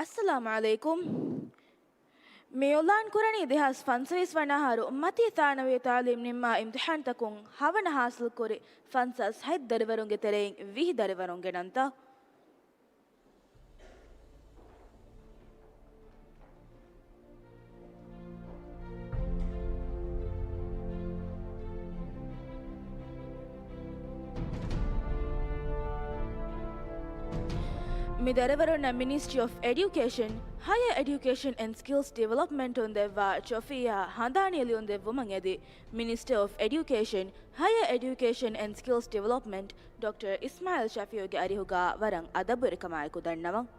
އައްސަލާމު ޢަލައިކުމް. މި އިޢުލާން ކުރަނީ ދެހާސް ފަންސަވީސް ވަނަ އަހަރު މަތީ ތާނަވީ ތަޢުލީމް ނިންމާ އިމްތިޙާންތަކުން ހަވަނަ ޙާޞިލްކުރި ފަންސާސް ހަތް ދަރިވަރުންގެ ތެރެއިން ވިހި ދަރިވަރުންގެ ނަންތައް. މި ދަރިވަރުންނަށް މިނިސްޓްރީ އޮފް އެޑިއުކޭޝަން، ހަޔަރ އެޑިއުކޭޝަން އެންޑް ސްކިލްސް ޑިވެލޮޕްމަންޓުން ދެއްވާ ޓްރޮފީއާ ހަނދާނީ ލިޔުން ދެއްވުމަށް އެދި، މިނިސްޓަރ އޮފް އެޑިއުކޭޝަން، ހަޔަރ އެޑިއުކޭޝަން އެންޑް ސްކިލްސް ޑިވެލޮޕްމަންޓް ޑޮކްޓަރ އިސްމާޢީލް ޝަފީޢުގެ އަރިހުގަ ވަރަށް އަދަބުވެރިކަމާއެކު ދަންނަވަން.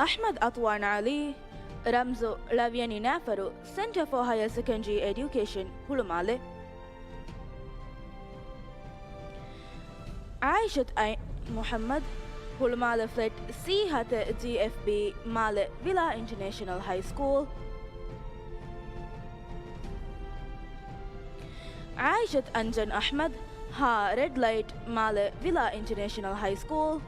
އަޙްމަދު އަތުވާން ޢަލީ، ރަމްޒު ޅަވިޔަނި ނާފަރު، ސެންޓަރ ފޯ ހަޔަރ ސެކަންޑްރީ އެޑިއުކޭޝަން، ހުޅުމާލެ. ޢާއިޝަތު އައި މުޙައްމަދު، ހުޅުމާލެ ފްލެޓް ސީ ހަތެއް ޖީއެފްބީ، މާލެ ވިލާ އިންޓަރނޭޝަނަލް ހައި ސްކޫލް. ޢާއިޝަތު އަންޖަން އަޙްމަދު، ހަ ރެޑް ލައިޓް، މާލެ ވިލާ އިންޓަރނޭޝަނަލް ހައި ސްކޫލް.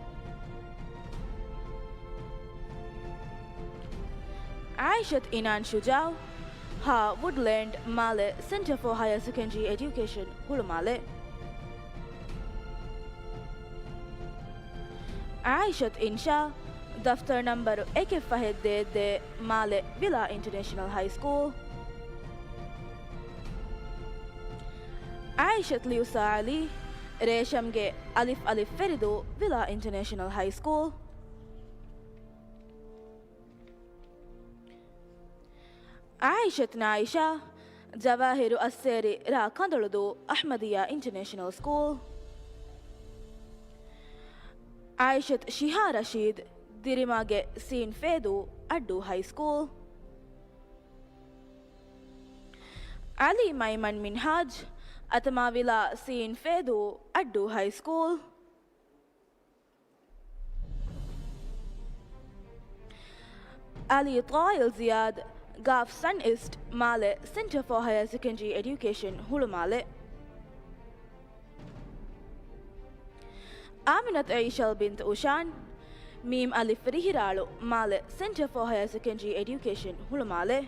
ޢާއިޝަތު އިނާން ޝުޖާޢު، ހަ ވުޑްލޭންޑް، މާލެ ސެންޓަރ ފޯ ހަޔަރ ސެކަންޑްރީ އެޑިއުކޭޝަން، ހުޅުމާލެ. ޢާއިޝަތު އިންޝާ، ދަފްތަރު ނަންބަރު އެކެއް ފަހެއް ދޭއް ދޭއް، މާލެ ވިލާ އިންޓަރނޭޝަނަލް ހައި ސްކޫލް. ޢާއިޝަތު ލިޔުސާ ޢަލީ، ރޭޝަމްގެ އަލިފް އަލިފް ފެރިދޫ، ވިލާ އިންޓަރނޭޝަނަލް ހައި ސްކޫލް. ޢާއިޝަތު ނާއިޝާ، ޖަވާހިރު އައްސޭރި ރާ ކަނދޮޅުދޫ، އަޙްމަދިއްޔާ އިންޓަރނޭޝަނަލް ސްކޫލް. ޢާއިޝަތު ޝިހާ ރަޝީދު، ދިރިމާގެ ސީން ފޭދޫ، އައްޑޫ ހައި ސްކޫލް. ޢަލީ މައިމަން މިންހާޖް، އަތަމާވިލާ ސީން ފޭދޫ، އައްޑޫ ހައި ސްކޫލް. ޢަލީ ޠާއިލް ޒިޔާދު، ގާފް ސަން އީސްޓް، މާލެ ސެންޓަރ ފޯ ހަޔަރ ސެކަންޑްރީ އެޑިއުކޭޝަން، ހުޅުމާލެ. އާމިނަތު އައިޝަލް ބިންތު އުޝާން، މީމް އަލިފް ރިހިރާޅު، މާލެ ސެންޓަރ ފޯ ހަޔަރ ސެކަންޑްރީ އެޑިއުކޭޝަން، ހުޅުމާލެ.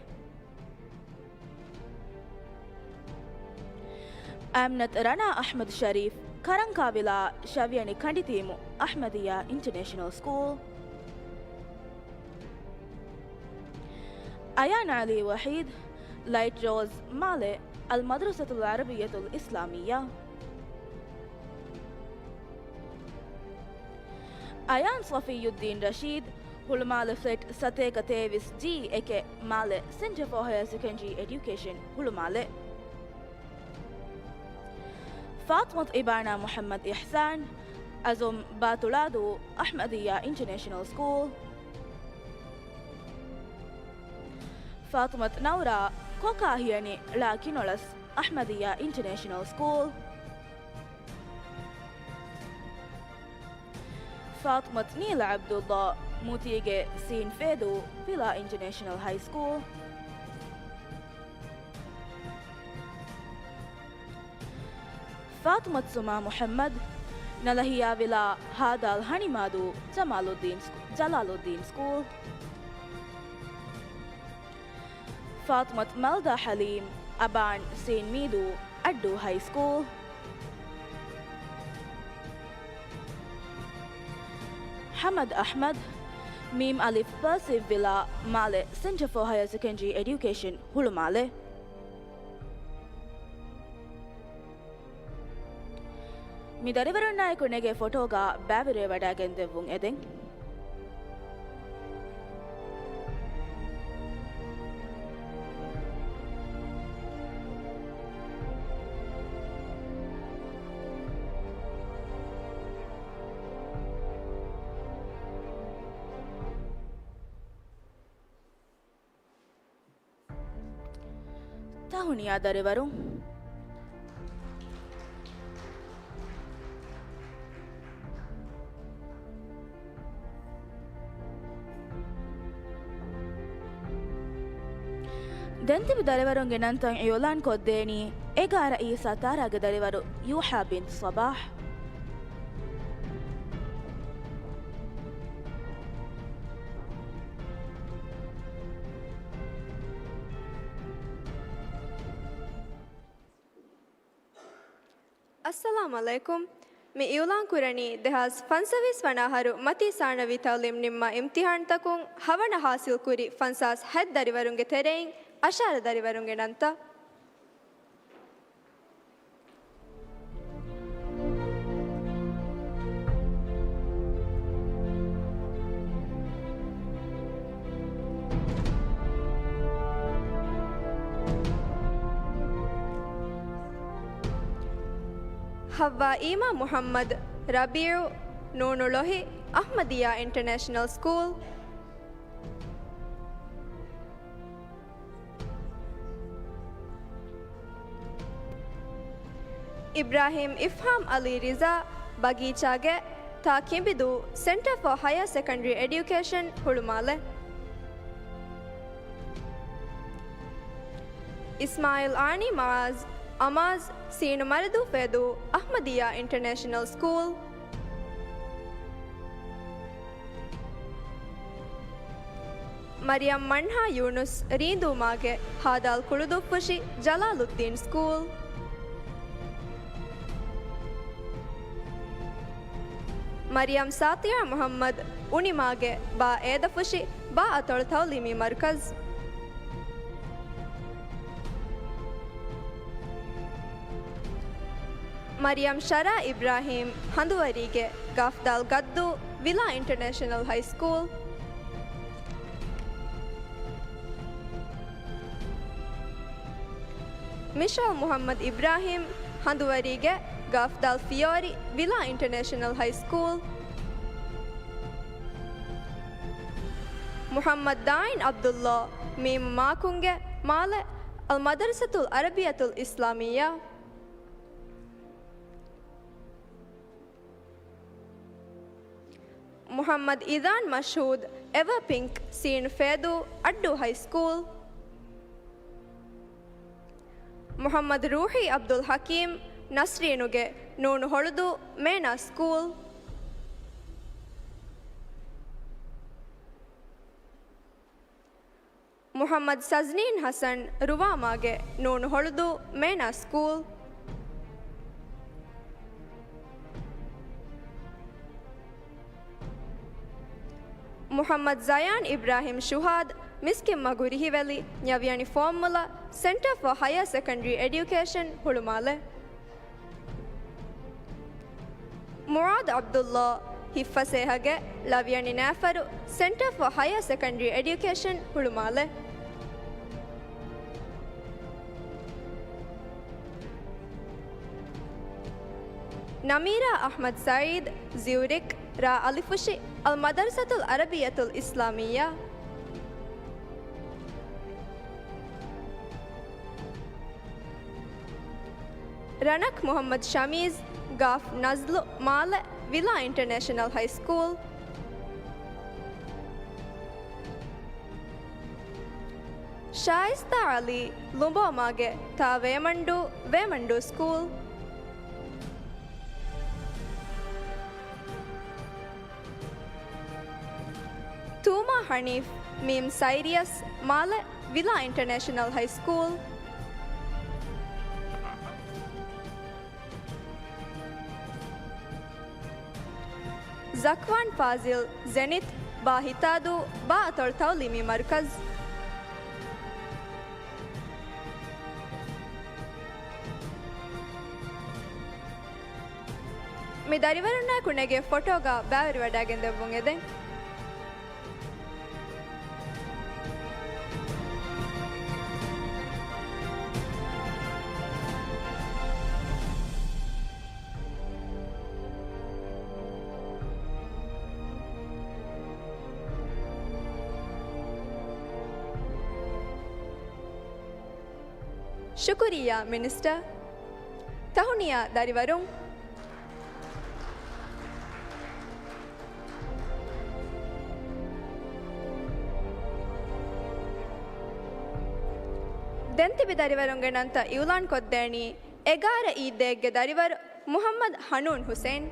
އަމްނަތު ރަނާ އަޙްމަދު ޝަރީފް، ކަރަންކާވިލާ ޝަވިޔަނި ކަނޑިތީމު، އަޙްމަދިއްޔާ އިންޓަރނޭޝަނަލް ސްކޫލް. އަޔާން ޢަލީ ވަޙީދު، ލައިޓް ރޯޒް، މާލެ، އަލްމަދްރަސަތުލް ޢަރަބިއްޔަތުލް އިސްލާމިއްޔާ. އަޔާން ޞަފިއްޔުއްދީން ރަޝީދު، ހުޅުމާލެ ފްލެޓް ސަތޭކަ ތޭވީސް ޖީ އެކެއް، މާލެ ސެންޓަރ ފޯ ހަޔަރ ސެކަންޑްރީ އެޑިއުކޭޝަން، ހުޅުމާލެ. ފާޠިމަތު އިބާނާ މުޙައްމަދު އިޙްސާން، އަޒުމް ބާތުޅާދޫ، އަޙްމަދިއްޔާ އިންޓަރނޭޝަނަލް ސްކޫލް. ފާޠިމަތު ނައުރާ، ކޮކާ ހިޔަނި ޅާ ކިނޮޅަސް، އަޙްމަދިއްޔާ އިންޓަރނޭޝަނަލް ސްކޫލް. ފާޠިމަތު ނީލަ ޢަބްދުﷲ، މޫތީގެ ސީން ފޭދޫ، ވިލާ އިންޓަރނޭޝަނަލް ހައި ސްކޫލް. ފާޠިމަތު ސުމާ މުޙައްމަދު، ނަލަހިޔާވިލާ ހާދާލް ހަނިމާދޫ، ޖަމާލުއްދީން ސްކޫ-، ޖަލާލުއްދީން ސްކޫލް. ފާޠިމަތު މަލްދާ ޙަލީމް، އަބާން ސީން މީދޫ، އައްޑޫ ހައި ސްކޫލް. ޙަމަދު އަޙްމަދު، މީމް އަލިފް ޕާސިވް ވިލާ، މާލެ ސެންޓަރ ފޯ ހަޔަރ ސެކަންޑްރީ އެޑިއުކޭޝަން، ހުޅުމާލެ. މި ދަރިވަރުންނާއެކު ނެގޭ ފޮޓޯގަ ބައިވެރިވެވަޑައިގެން ދެއްވުން އެދެން. ތަހުނިޔާ ދަރިވަރުން. ދެންތިބި ދަރިވަރުންގެ ނަންތައް އިއުލާން ކޮށްދޭނީ އެގާރައީ ސަތާރާގެ ދަރިވަރު ޔޫހާ ބިން ސަބާހް. އައްސަލާމު ޢަލައިކުމް. މި އިއުލާން ކުރަނީ ދެހާސް ފަންސަވީސް ވަނަ އަހަރު މަތީ ސާނަވީ ތައުލީމް ނިންމާ އިމްތިހާންތަކުން ހަވަނަ ހާސިލް ކުރި ފަންސާސް ހަތް ދަރިވަރުންގެ ތެރެއިން އަށާރަ ދަރިވަރުންގެ ނަންތައް. ހައްވާ އީމާ މުޙައްމަދު ރަބީޢު، ނޫނު ޅޮހި، އަޙްމަދިއްޔާ އިންޓަރނޭޝަނަލް ސްކޫލް. އިބްރާހީމް އިފްހާމް ޢަލީ ރިޒާ، ބަގީޗާގެ، ތާ ކިނބިދޫ، ސެންޓަރ ފޯ ހަޔާ ސެކަންޑަރީ އެޑިއުކޭޝަން، ހުޅުމާލެ. އިސްމާޢީލް އާނީ މަޢާޒް، އަމާޒް، ސީނު މަރަދޫ ފޭދޫ، އަޙްމަދިއްޔާ އިންޓަރނޭޝަނަލް ސްކޫލް. މަރިޔަމް މަންހާ ޔޫނުސް، ރީނދޫމާގެ، ހާދާލް ކުޅުދުއްފުށި، ޖަލާލުއްދީން ސްކޫލް. މަރިޔަމް ސާޠިޔާ މުޙައްމަދު، އުނިމާގެ، ބާ އޭދަފުށި، ބާ އަތޮޅު ތައުލީމީ މަރުކަޒު. މަރިޔަމް ޝަރާ އިބްރާހީމް، ހަނދުވަރީގެ، ގާފްދާލް ގައްދޫ، ވިލާ އިންޓަރނޭޝަނަލް ހައި ސްކޫލް. މިޝާލް މުޙައްމަދު އިބްރާހީމް، ހަނދުވަރީގެ، ގާފްދާލް ފިޔޯރި، ވިލާ އިންޓަރނޭޝަނަލް ހައި ސްކޫލް. މުޙައްމަދު ދާއިން ޢަބްދުﷲ، މީމު މާކުންގެ، މާލެ، އަލްމަދަރުސަތުލް ޢަރަބިއްޔަތުލް އިސްލާމިއްޔާ. މުޙައްމަދު އިޒާން މަޝްހޫދު، އެވަ ޕިންކް، ސީން ފޭދޫ، އައްޑޫ ހައި ސްކޫލް. މުޙައްމަދު ރޫޙީ ޢަބްދުލް ޙަކީމް، ނަސްރީނުގެ، ނޫނު ހޮޅުދޫ، މޭނާ ސްކޫލް. މުޙައްމަދު ސަޒްނީން ޙަސަން، ރުވާމާގެ، ނޫނު ހޮޅުދޫ، މޭނާ ސްކޫލް. މުޙައްމަދު ޒަޔާން އިބްރާހީމް ޝުހާދު، މިސްކިތްމަގު ރިހިވެލި، ނަވިޔަނި ފޯމުލަ، ސެންޓަރ ފޯ ހަޔާ ސެކަންޑަރީ އެޑިއުކޭޝަން، ހުޅުމާލެ. މުޢާޛު ޢަބްދުﷲ، ހިތްފަސޭހަގެ، ޅަވިޔަނި ނައިފަރު، ސެންޓަރ ފޯ ހަޔާ ސެކަންޑަރީ އެޑިއުކޭޝަން، ހުޅުމާލެ. ނަމީރާ އަޙްމަދު ސަޢީދު، ޒިއުރިކް، ރ އަލިފުށި، އަލްމަދަރުސަތުލް ޢަރަބިއްޔަތުލް އިސްލާމިއްޔާ. ރަނަކް މުޙައްމަދު ޝަމީޒް، ގާފް ނަޒްލު، މާލެ، ވިލާ އިންޓަރނޭޝަނަލް ހައި ސްކޫލް. ޝާއިސްތާ ޢަލީ، ލުނބޯމާގެ، ތާ ވޭމަންޑޫ، ވޭމަންޑޫ ސްކޫލް. ތޫމާ ޙަނީފް، މީމް ސައިރިޔަސް، މާލެ، ވިލާ އިންޓަރނޭޝަނަލް ހައި ސްކޫލް. ޒަކްވާން ފާޒިލް، ޒެނިތް، ބާ ހިތާދޫ، ބާ އަތޮޅު ތައުލީމީ މަރުކަޒު. މި ދަރިވަރުންނާއެކު ނެގޭ ފޮޓޯގަ ބައިވެރިވަޑައިގެން ދެއްވުން އެދެން. ޝުކުރިއްޔާ މިނިސްޓަރ. ތަހުނިޔާ ދަރިވަރުން. ދެން ތިބި ދަރިވަރުންގެ ނަންތައް އިއުލާން ކޮށްދޭނީ އެގާރަ އީދޭގެ ދަރިވަރު މުޙައްމަދު ޙަނޫން ޙުސައިން.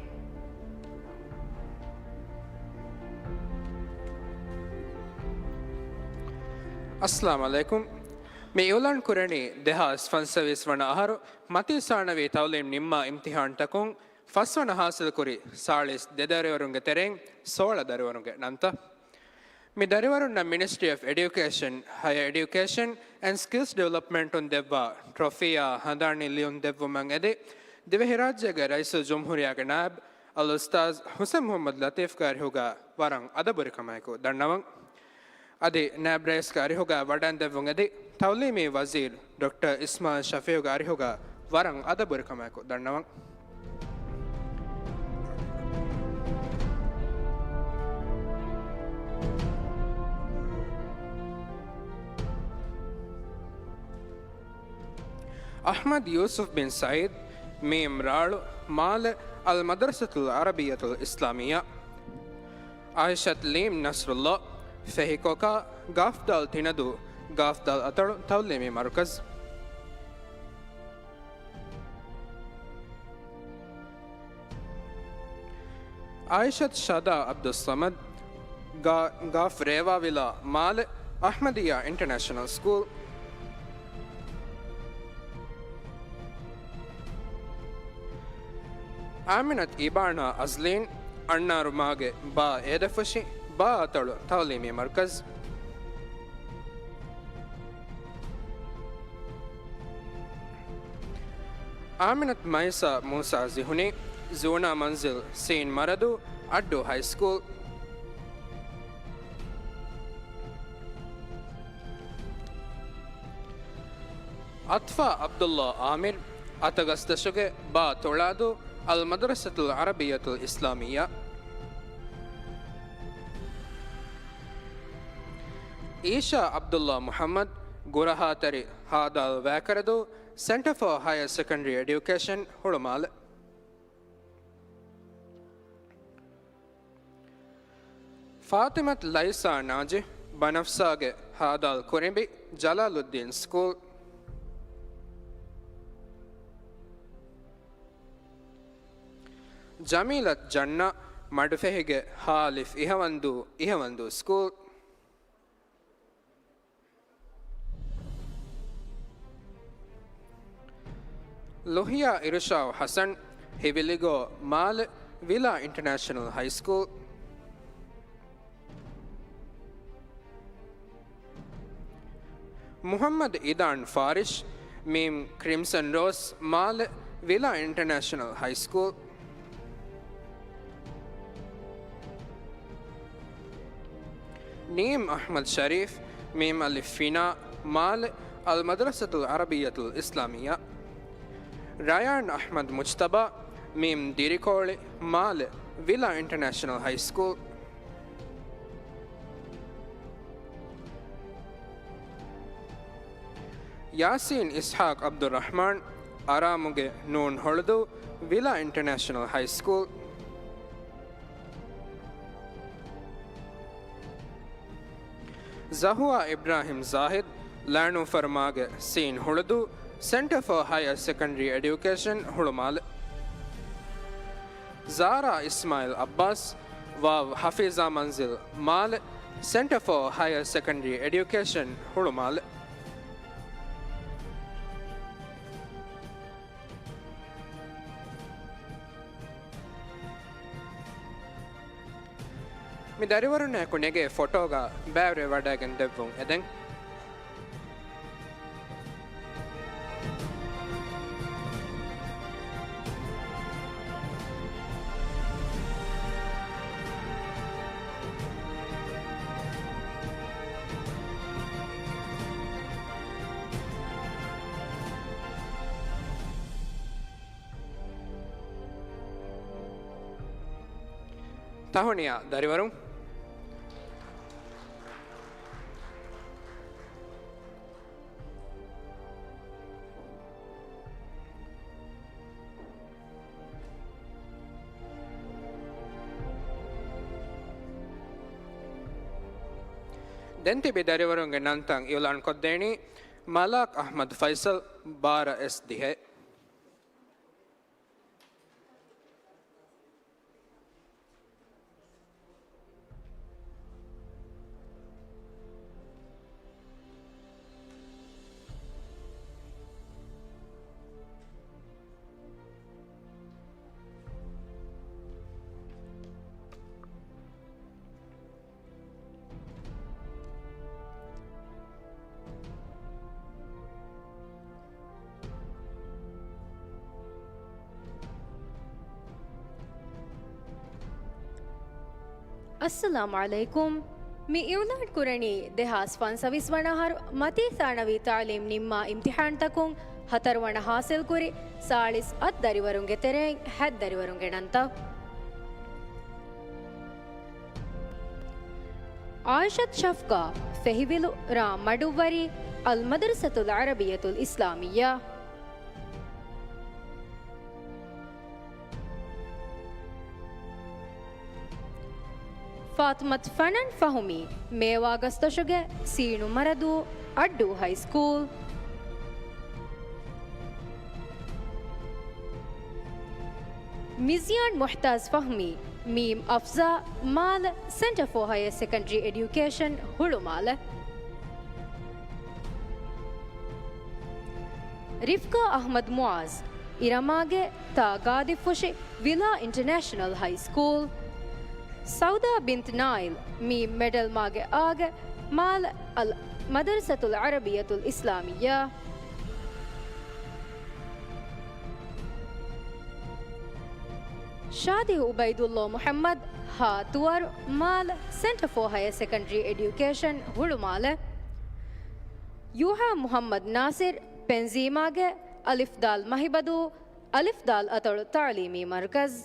އައްސަލާމު ޢަލައިކުމް. މި އިއުލާން ކުރަނީ ދެހާސް ފަންސަވީސް ވަނަ އަހަރު މަތީ ސާނަވީ ތަޢުލީމް ނިންމާ އިމްތިޙާންތަކުން ފަސްވަނަ ހާސިލްކުރި ސާޅީސް ދެ ދަރިވަރުންގެ ތެރެއިން ސޯޅަ ދަރިވަރުންގެ ނަންތައް. މި ދަރިވަރުންނަށް މިނިސްޓްރީ އޮފް އެޑިއުކޭޝަން، ހަޔަ އެޑިއުކޭޝަން އެންޑް ސްކިލްސް ޑިވެލޮޕްމަންޓުން ދެއްވާ ޓްރޮފީއާ ހަނދާނީ ލިޔުން ދެއްވުމަށް އެދި، ދިވެހިރާއްޖޭގެ ރައީސުލްޖުމްހޫރިއްޔާގެ ނާއިބް އަލްއުސްތާޛް ޙުސައިން މުޙައްމަދު ލަތީފްގެ އަރިހުގަ ވަރަށް އަދަބުރިކަމާއެކު ދަންނަވަން. އަދި ނާއިބް ރައީސްގެ އަރިހުގަ ވަޑައިން ދެއްވުން އެދި، ތަޢުލީމީ ވަޒީރު ޑޮކްޓަރ އިސްމާޢީލް ޝަފީޢުގެ އަރިހުގަ ވަރަށް އަދަބުރިކަމާއެކު ދަންނަވަން. އަޙްމަދު ޔޫސުފް ބިން ސަޢީދު، މީމް ރާޅު، މާލެ، އަލް މަދްރަސަތުލް ޢަރަބިއްޔަތުލް އިސްލާމިއްޔާ. ޢާއިޝަތު، ލީމް ނަޞްރުﷲ، ފެހި ކޮކާ، ގާފް ދާލް ތިނަދޫ، ގާފް ދާލް އަތޮޅު ތަޢުލީމީ މަރުކަޒު. ޢާއިޝަތު ޝަދާ ޢަބްދުއްޞަމަދު، ގާ-، ގާފް ރޭވާވިލާ، މާލެ، އަޙްމަދިއްޔާ އިންޓަރނޭޝަނަލް ސްކޫލް. އާމިނަތު އިބާނާ އަޒްލީން، އަންނާރު މާގެ ބާ އޭދަފުށި، ބާ އަތޮޅު ތަޢުލީމީ މަރުކަޒު. އާމިނަތު މައިސާ މޫސާ ޒިހުނީ، ޒޫނާ މަންޒިލް ސީން މަރަދޫ، އައްޑޫ ހައި ސްކޫލް. އަތްފާ ޢަބްދުﷲ ޢާމިރު، އަތަގަސްދަށުގެ ބާ ތޮޅާދޫ، އަލް މަދްރަސަތުލް ޢަރަބިއްޔަތުލް އިސްލާމިއްޔާ. އީޝާ ޢަބްދުﷲ މުޙައްމަދު، ގުރަހާތަރި ހާދާލް ވައިކަރަދޫ، ސެންޓަރ ފޯ ހަޔަރ ސެކަންޑަރީ އެޑިއުކޭޝަން، ހުޅުމާލެ. ފާޠިމަތު ލައިސާ ނާޖިޙް، ބަނަފްސާގެ ހާދާލް ކުރިނބި، ޖަލާލުއްދީން ސްކޫލް. ޖަމީލަތު ޖަންނަ، މަޑުފެހިގެ ހާލިފް އިހަވަންދޫ، އިހަވަންދޫ ސްކޫލް. ލުހިޔާ އިރުޝާދު ޙަސަން، ހިވިލިގޯ، މާލެ، ވިލާ އިންޓަރނޭޝަނަލް ހައި ސްކޫލް. މުޙައްމަދު އިދާން ފާރިޝް، މީމް ކްރިމްސަން ރޯސް، މާލެ، ވިލާ އިންޓަރނޭޝަނަލް ހައި ސްކޫލް. ނީމް އަޙްމަދު ޝަރީފް، މީމް އަލިފް ފިނާ، މާލެ، އަލް މަދްރަސަތުލް ޢަރަބިއްޔަތުލް އިސްލާމިއްޔާ. ރަޔާން އަޙްމަދު މުޖްތަބާ، މީމް ދިރިކޯޅި، މާލެ، ވިލާ އިންޓަރނޭޝަނަލް ހައި ސްކޫލް. ޔާސީން އިސްޙާޤް ޢަބްދުއްރަޙްމާން، އަރާމުގެ ނޫން ހޮޅުދޫ، ވިލާ އިންޓަރނޭޝަނަލް ހައި ސްކޫލް. ޒަހުވާ އިބްރާހިމް ޒާހިދު، ލާނޫފަރުމާގެ ސީން ހުޅުދޫ، ސެންޓަރ ފޯ ހަޔަރ ސެކަންޑަރީ އެޑިއުކޭޝަން، ހުޅުމާލެ. ޒާރާ އިސްމާޢީލް ޢައްބާސް، ވާވް ޙަފީޒާ މަންޒިލް، މާލެ، ސެންޓަރ ފޯ ހަޔަރ ސެކަންޑަރީ އެޑިއުކޭޝަން، ހުޅުމާލެ. މި ދަރިވަރުންނާއެކު ނެގޭ ފޮޓޯގަ ބައިވެރިވެވަޑައިގެން ދެއްވުން އެދެން. ތަހުނިޔާ ދަރިވަރުން. ދެން ތިބި ދަރިވަރުންގެ ނަންތައް އިއުލާން ކޮށްދޭނީ މަލާކް އަޙްމަދު ފައިސަލް، ބާރަ އެސް ދިހައެއް. އައްސަލާމު ޢަލައިކުމް. މި އިޢުލާން ކުރަނީ ދެހާސް ފަންސަވީސް ވަނަ އަހަރު މަތީ ސާނަވީ ތަޢުލީމް ނިންމާ އިމްތިޙާންތަކުން ހަތަރު ވަނަ ޙާޞިލްކުރި ސާޅީސް އަށް ދަރިވަރުންގެ ތެރެއިން ހަތް ދަރިވަރުންގެ ނަންތައް. ޢާއިޝަތު ޝަފްޤާ، ފެހިވިލު، ރ. މަޑުއްވަރީ، އަލްމަދްރަސަތުލް ޢަރަބިއްޔަތުލް އިސްލާމިއްޔާ. ފާޠިމަތު ފަނަން ފަހުމީ، މޭވާ ގަސްދޮށުގެ ސީނު މަރަދޫ، އައްޑޫ ހައިސްކޫލް. މިޒްޔާން މުޙްތާޒް ފަހުމީ، މީމް އަފްޒާ، މާލެ، ސެންޓަރ ފޯ ހަޔަރ ސެކަންޑްރީ އެޑިއުކޭޝަން، ހުޅުމާލެ. ރިފްކާ އަޙްމަދު މުޢާޒް، އިރަމާގެ ތާ ގާދިފުށި ވިލާ އިންޓަރނޭޝަނަލް ހައިސްކޫލް. ސައުދާ ބިންތު ނާއިލް، މީމް މެޑަލްމާގެ އާގެ، މާލެ، އަލް މަދްރަސަތުލް ޢަރަބިއްޔަތުލް އިސްލާމިއްޔާ. ޝާދިހު އުބައިދުﷲ މުޙައްމަދު، ހ. ތުވަރު، މާލެ، ސެންޓަރ ފޯ ހަޔަރ ސެކަންޑްރީ އެޑިއުކޭޝަން، ހުޅުމާލެ. ޔޫހާ މުޙައްމަދު ނާސިރު، ޕެންޒީމާގެ އަލިފް ދާލް މަހިބަދޫ، އަލިފް ދާލް އަތޮޅު ތަޢުލީމީ މަރުކަޒު.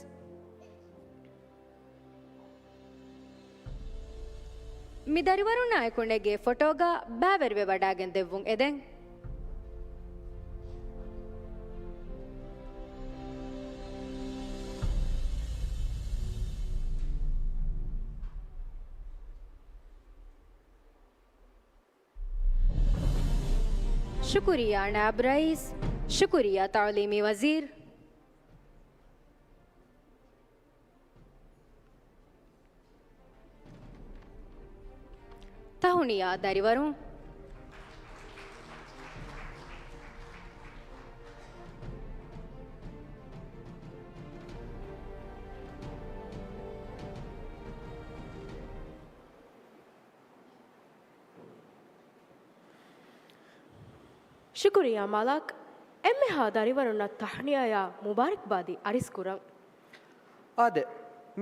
މި ދަރިވަރުންނާއެކު ނެގޭ ފޮޓޯގަ ބައިވެރިވެވަޑައިގެން ދެއްވުން އެދެން. ޝުކުރިއްޔާ ނާއިބު ރައީސް، ޝުކުރިއްޔާ ތަޢުލީމީ ވަޒީރު. ތަހުނިޔާ ދަރިވަރުން. ޝުކުރިއްޔާ މަލާކް، އެންމެހާ ދަރިވަރުންނަށް ތަހުނިޔާޔާ މުބާރަކްބާދީ އަރިސްކުރަން. އާދެ،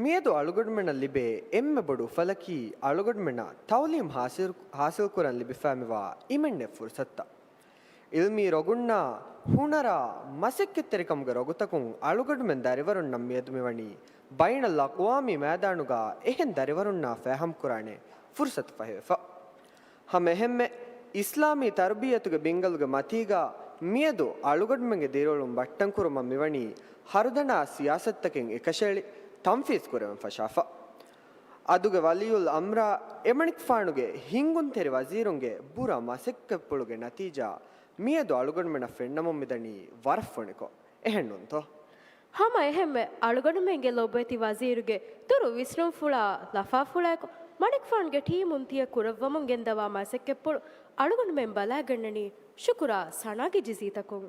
މިއަދު އަޅުގަނޑުމެންނަށް ލިބޭ އެންމެ ބޮޑު އުފަލަކީ އަޅުގަނޑުމެންނަށް ތަޢުލީމް ޙާޞިލް، ޙާޞިލްކުރަން ލިބިފައިމިވާ އިމެންނެއް ފުރުޞަތުތައް. ޢިލްމީ ރޮގުންނާ ހުނަރާ މަސައްކަތްތެރިކަމުގެ ރޮގުތަކުން އަޅުގަނޑުމެން ދަރިވަރުންނަށް މިއަދު މިވަނީ ބައިނަލްއަޤްވާމީ މައިދާނުގަ އެހެން ދަރިވަރުންނާ ފާހަގަކުރާނެ ފުރުޞަތު ފަހިވެފަ. ހަމަ އެހެންމެ، އިސްލާމީ ތަރުބިއްޔަތުގެ ބިންގަލުގެ މަތީގަ މިއަދު އަޅުގަނޑުމެންގެ ދިރިއުޅުން ބައްޓަންކުރުމަށް މިވަނީ ހަރުދަނާ ސިޔާސަތުތަކެއް އެކަށައެޅި ތަންފީޒު ކުރެވެން ފަށާފަ. އަދުގެ ވަލިއްޔުލް އަމްރާ އެމަނިކުފާނުގެ ހިންގުންތެރި ވަޒީރުންގެ ބުރަ މަސައްކަތްޕުޅުގެ ނަތީޖާ މިއަދު އަޅުގަނޑުމެންނަށް ފެންނަމުން މިދަނީ ވަރަށް ފޮނިކޮށް. އެހެންނޫންތޯ؟ ހަމަ އެހެންމެ އަޅުގަނޑުމެންގެ ލޮބުވެތި ވަޒީރުގެ ދުރު ވިސްނުންފުޅާ ލަފާފުޅާއެކު މަނިކުފާނުގެ ޓީމުން ތިޔަ ކުރައްވަމުން ގެންދަވާ މަސައްކަތްޕުޅު އަޅުގަނޑުމެން ބަލާގަންނަނީ ޝުކުރާ ސަނާގެ ޖިޒީތަކުން.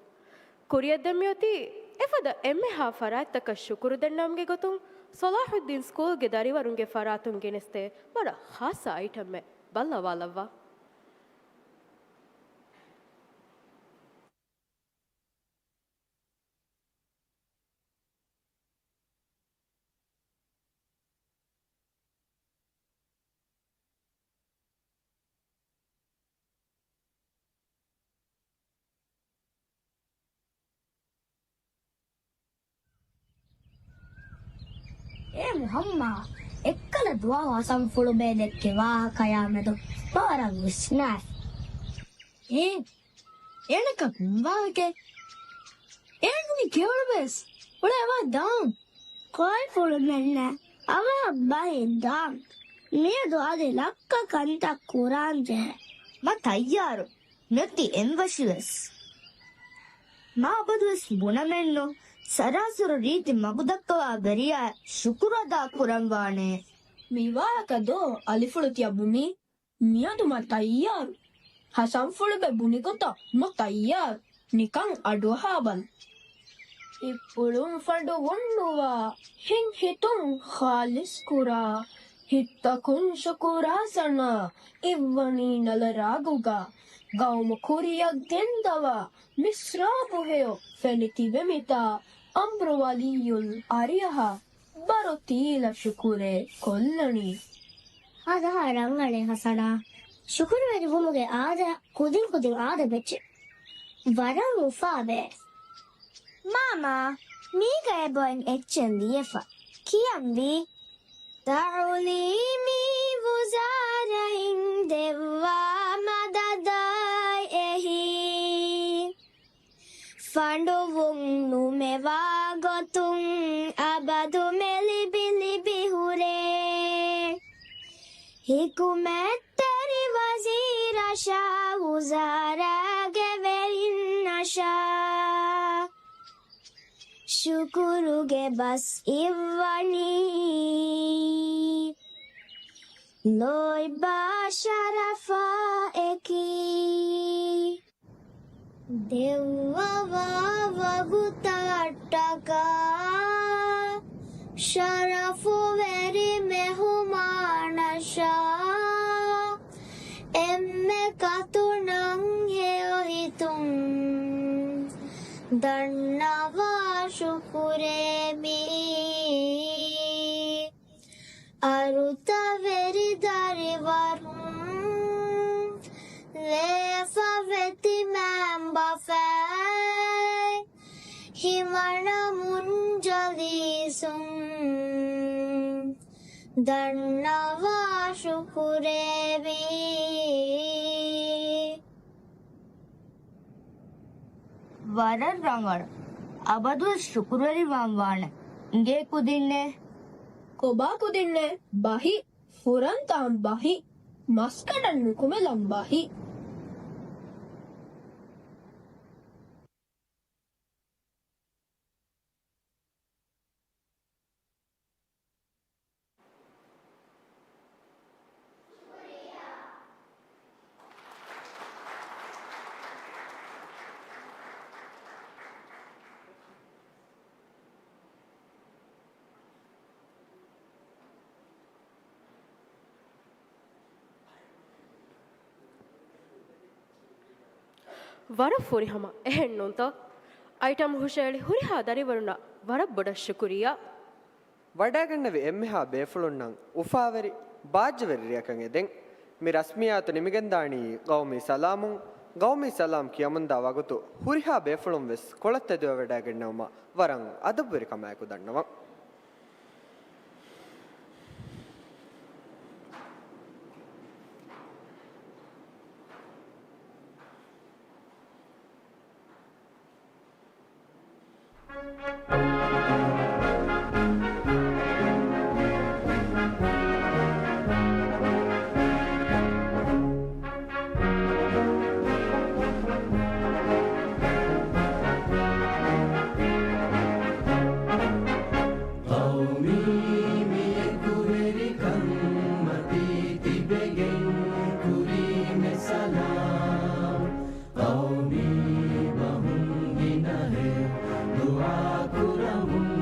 ކުރިއަށްދެން މިއޮތީ އެފަދަ އެންމެހާ ފަރާތްތަކަށް ޝުކުރު ދަންނަވުމުގެ ގޮތުން ޞަލާޙުއްދީން ސްކޫލްގެ ދަރިވަރުންގެ ފަރާތުން ގެނެސްދޭ ވަރަށް ޚާއްޞަ އައިޓަމެއް. ބައްލަވާލައްވާ. އޭ މުޙައްމާ، އެއްކަލަ ދުވަހު ހަސަންފުޅުބޭ ދެއްކި ވާހަކަޔާމެދު މަ ވަރަށް ވިސްނާފި. އޭ، އޭނަކަށް ކޮން ވާހަކައެއް؟ އޭނަ މި ކެޔޮޅު ބޭސް އުޅޭ ވާ ދާން. ކޮއިފުޅުމެއްނެ އަވަހަށް ބަހިން ދާން. މިއަދު އަދި ލައްކަ ކަންތައް ކުރާން ޖެހޭ. މަ ތައްޔާރު. ނެތި އެއްވެށިވެސް. މާ އަބަދުވެސް ބުނަމެއްނު، ސަރާސުރު ރީތި މަގުދައްކަވާ ވެރިޔާ ޝުކުރު އަދާ ކުރަންވާނެ. މިވާހަކަ ދޯ އަލިފުޅު ތިޔަ ބުނީ؟ މިއަދު މަ ތައްޔާރު. ހަސަންފުޅުބެ ބުނިގޮތަށް މަ ތައްޔާރު. ނިކަން އަޑުއަހާބަލަ. އިއްފުޅުން ފަނޑު ވުންނުވާ، ހިތް ހިތުން ޚާލިސްކުރާ، ހިތްތަކުން ޝުކުރާ ސަނާ، އިއްވަނީ ނަލަ ރާގުގަ. ގައުމު ކުރިއަށް ގެންދަވާ، މިސްރާބު ހެޔޮ ފެނި ތިބެ މިތާ، އަމްރު ވަލިއްޔުލް އަރިޔަހާ، ބަރު ތީލަ ޝުކުރޭ ކޮށްލަނީ. ހަދާ ރަނގަޅޭ ހަސަނާ. ޝުކުރުވެރިވުމުގެ އާދަ، ކުދިން ކުދިން އާދަ ބެއްޖެ. ވަރަށް އުފާވޭ. މާމާ، މީގަ އެބައިން އެއްޗެއް ލިޔެފަ. ކިޔަންވީ. ތަޢުލީމީ ވުޒާރައިން ދެއްވާ މަދަދާއި އެހީ. ފަނޑުވުން ނުމެވާ ގޮތުން އަބަދު މެ ލިބި ލިބި ހުރޭ. ހިކުމަތްތެރި ވަޒީރަށާ ވުޒާރާގެ ވެރިންނަށާ ޝުކުރުގެ ބަސް އިއްވަނީ. ލޯތްބާ ޝަރަފާއެކީ. ދެއްވަވާ ވަގުތަށްޓަކާ ޝަރަފުވެރި މެހުމާނަށާ އެންމެ ކަތުނަށް ހެޔޮހިތުން ދަންނަވާ ޝުކުރޭ މިއީ. އަރުތަވެރި ދަރިވަރުން ލޭފަ ވެތި މައިންބަފައި ހިމަނަމުން ޖަލީސުން ދަންނަވާ ޝުކުރޭ މިއީ. ވަރަށް ރަނގަޅު. އަބަދުވެސް ޝުކުރުވެރިވާން ވާނެ. އިނގޭ ކުދިންނޭ. ކޮބާ ކުދިންނޭ؟ ބަހި. ފުރަންތާން ބަހި. މަސްކަނޑަށް ނުކުމެލަން ބަހި. ވަރަށް ފުރިހަމަ، އެހެން ނޫންތަ؟ އައިޓަމް ހުށައެޅި ހުރިހާ ދަރިވަރުންނަށް ވަރަށް ބޮޑަށް ޝުކުރިއްޔާ. ވަޑައިގަންނެވި އެންމެހާ ބޭފުޅުންނަށް އުފާވެރި، ބާއްޖަވެރި ރެއަކަށް އެދެން. މި ރަސްމިއްޔާތު ނިމިގެންދާނީ ގައުމީ ސަލާމުން. ގައުމީ ސަލާމް ކިޔަމުންދާ ވަގުތު ހުރިހާ ބޭފުޅުން ވެސް ކޮޅަށް ތެދުވެވަޑައިގަންނަވުމަށް ވަރަށް އަދަބުވެރިކަމާއެކު ދަންނަވަން. ޤައުމީ މި އެކުވެރިކަން މަތީ ތިބެގެން ކުރީމެ ސަލާމް. ޤައުމީ ބަހުން ގިނަހެޔޮ ދުޢާ ކުރަމުން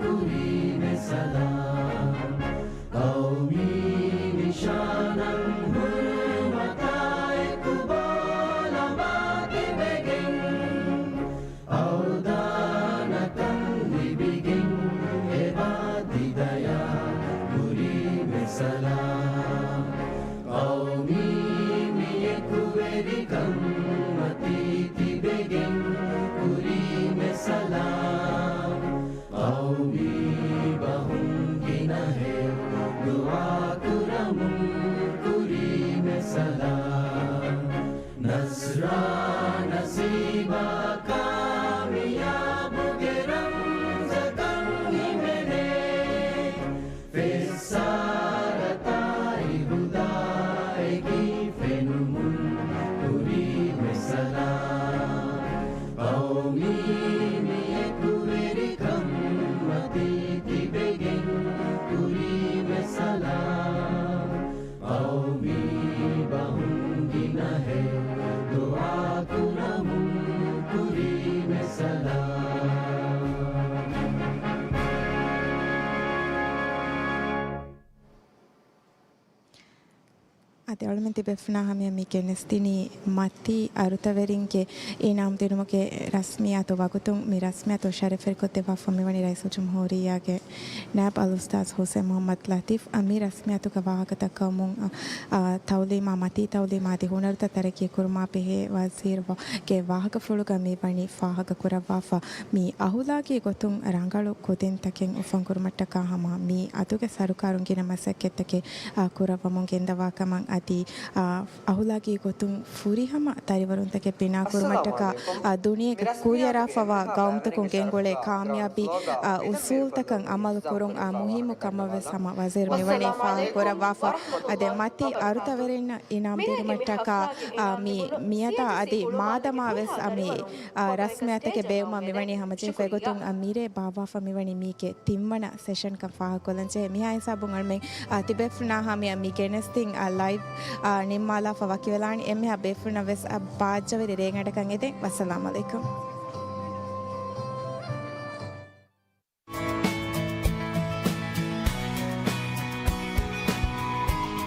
ކުރީމެ ސަލާމް. ޤައުމީ ނިޝާނަން ހުރުމަތާއެކު ބޯލަމާ ތިބެގެން، އަވްދާނަކަން ލިބިގެން އެބާތި ދަޔާ ކުރީމެ ސަލާމް. ޤައުމީ މި އެކުވެރިކަން މަތީ ތިބެގެން ކުރީމެ ސަލާމް. ޤައުމީ ބަހުން ގިނަހެޔޮ ދުޢާ ކުރަމުން ކުރީމެ ސަލާމް. ނަޞްރާ ނަސީބާ ކާމިޔާބުގެ ރަމްޒަކަށް ހިމެނޭ. ފެއްސާރަތާއި ހުދާއެކީ ފެނުމުން ކުރީމެ ދެއަޅުމެން ތިބެފުނާ ހަމަޔަށް މި ގެނެސްދިނީ މަތީ އަރުތަވެރިންގެ އިނާމް ދިނުމުގެ ރަސްމިއްޔާތު ވަގުތުން. މި ރަސްމިއްޔާތު ޝަރެފްވެރިކޮށްދެއްވާފަ މިވަނީ ރައީސުލްޖުމްހޫރިއްޔާގެ ނައިބް އަލްއުސްތާޛު ހުސެން މުޙައްމަދު ލަތީފް. އަ، މި ރަސްމިއްޔާތުގެ ވާހަކަދައްކައުމުން، އަ، އަ، ތައުލީމާ، މަތީ ތައުލީމާ އަދި ހުނަރުތައް ތަރައްޤީ ކުރުމާ ބެހޭ ވަޒީރުގެ ވާހަކަފުޅުގަ މިވަނީ ފާހަގަކުރައްވާފަ. މި އަހުލާގީ ގޮތުން ރަނގަޅު ކުދިންތަކެއް އުފަންކުރުމަށްޓަކާ ހަމަ މި އަދުގެ ސަރުކާރުން ގިނަ މަސައްކަތްތަކެއް، އާ، ކުރައްވަމުން ގެންދަވާކަމަށް އަދި، އާ، އަހުލާގީ ގޮތުން ފުރިހަމަ ދަރިވަރުންތަކެއް ބިނާކުރުމަށްޓަކާ، އާ، ދުނިޔޭގަ ކުރިއަރާފަވާ ގައުމުތަކުން ގެންގުޅޭ ކާމިޔާބީ، އާ، އުސޫލްތަކަށް އަމަލު ކުރުން، އާ، މުހިއްމު ކަމަށް ވެސް ހަމަ ވަޒީރު މިވަނީ ފާހަގަކުރައްވާފަ. އަދި މަތީ އަރުތަވެރިންނަށް އިނާމް ދިނުމަށްޓަކާ، އާ، މި މިއަދާ އަދި މާދަމާ ވެސް، އާ، މި އާ، ރަސްމިއްޔާތަކެއް ބޭއްވުމަށް މިވަނީ ހަމަޖެހިފަ. އެގޮތުން، އާ، މިރޭ ބާއްވާފަ މިވަނީ މީގެ ތިންވަނަ ސެޝަންކަން ފާހަގަކޮށްލަން ޖެހޭ. މިހާ ހިސާބުން އަޅުމެން، އާ، ތިބޭފުޅުންނާ ހަމަޔަށް މި ގެނެސްދިން، އާ، ލައިވް، އާ، ނިންމާލާފަ ވަކިވެލާނީ. އެންމެހާ ބޭފުޅުންނަށް ވެސް، އާ، ބާއްޖަވެރި ރޭގަނޑަކަށް އެދެން. ވައްސަލާމް އަލައިކުމް.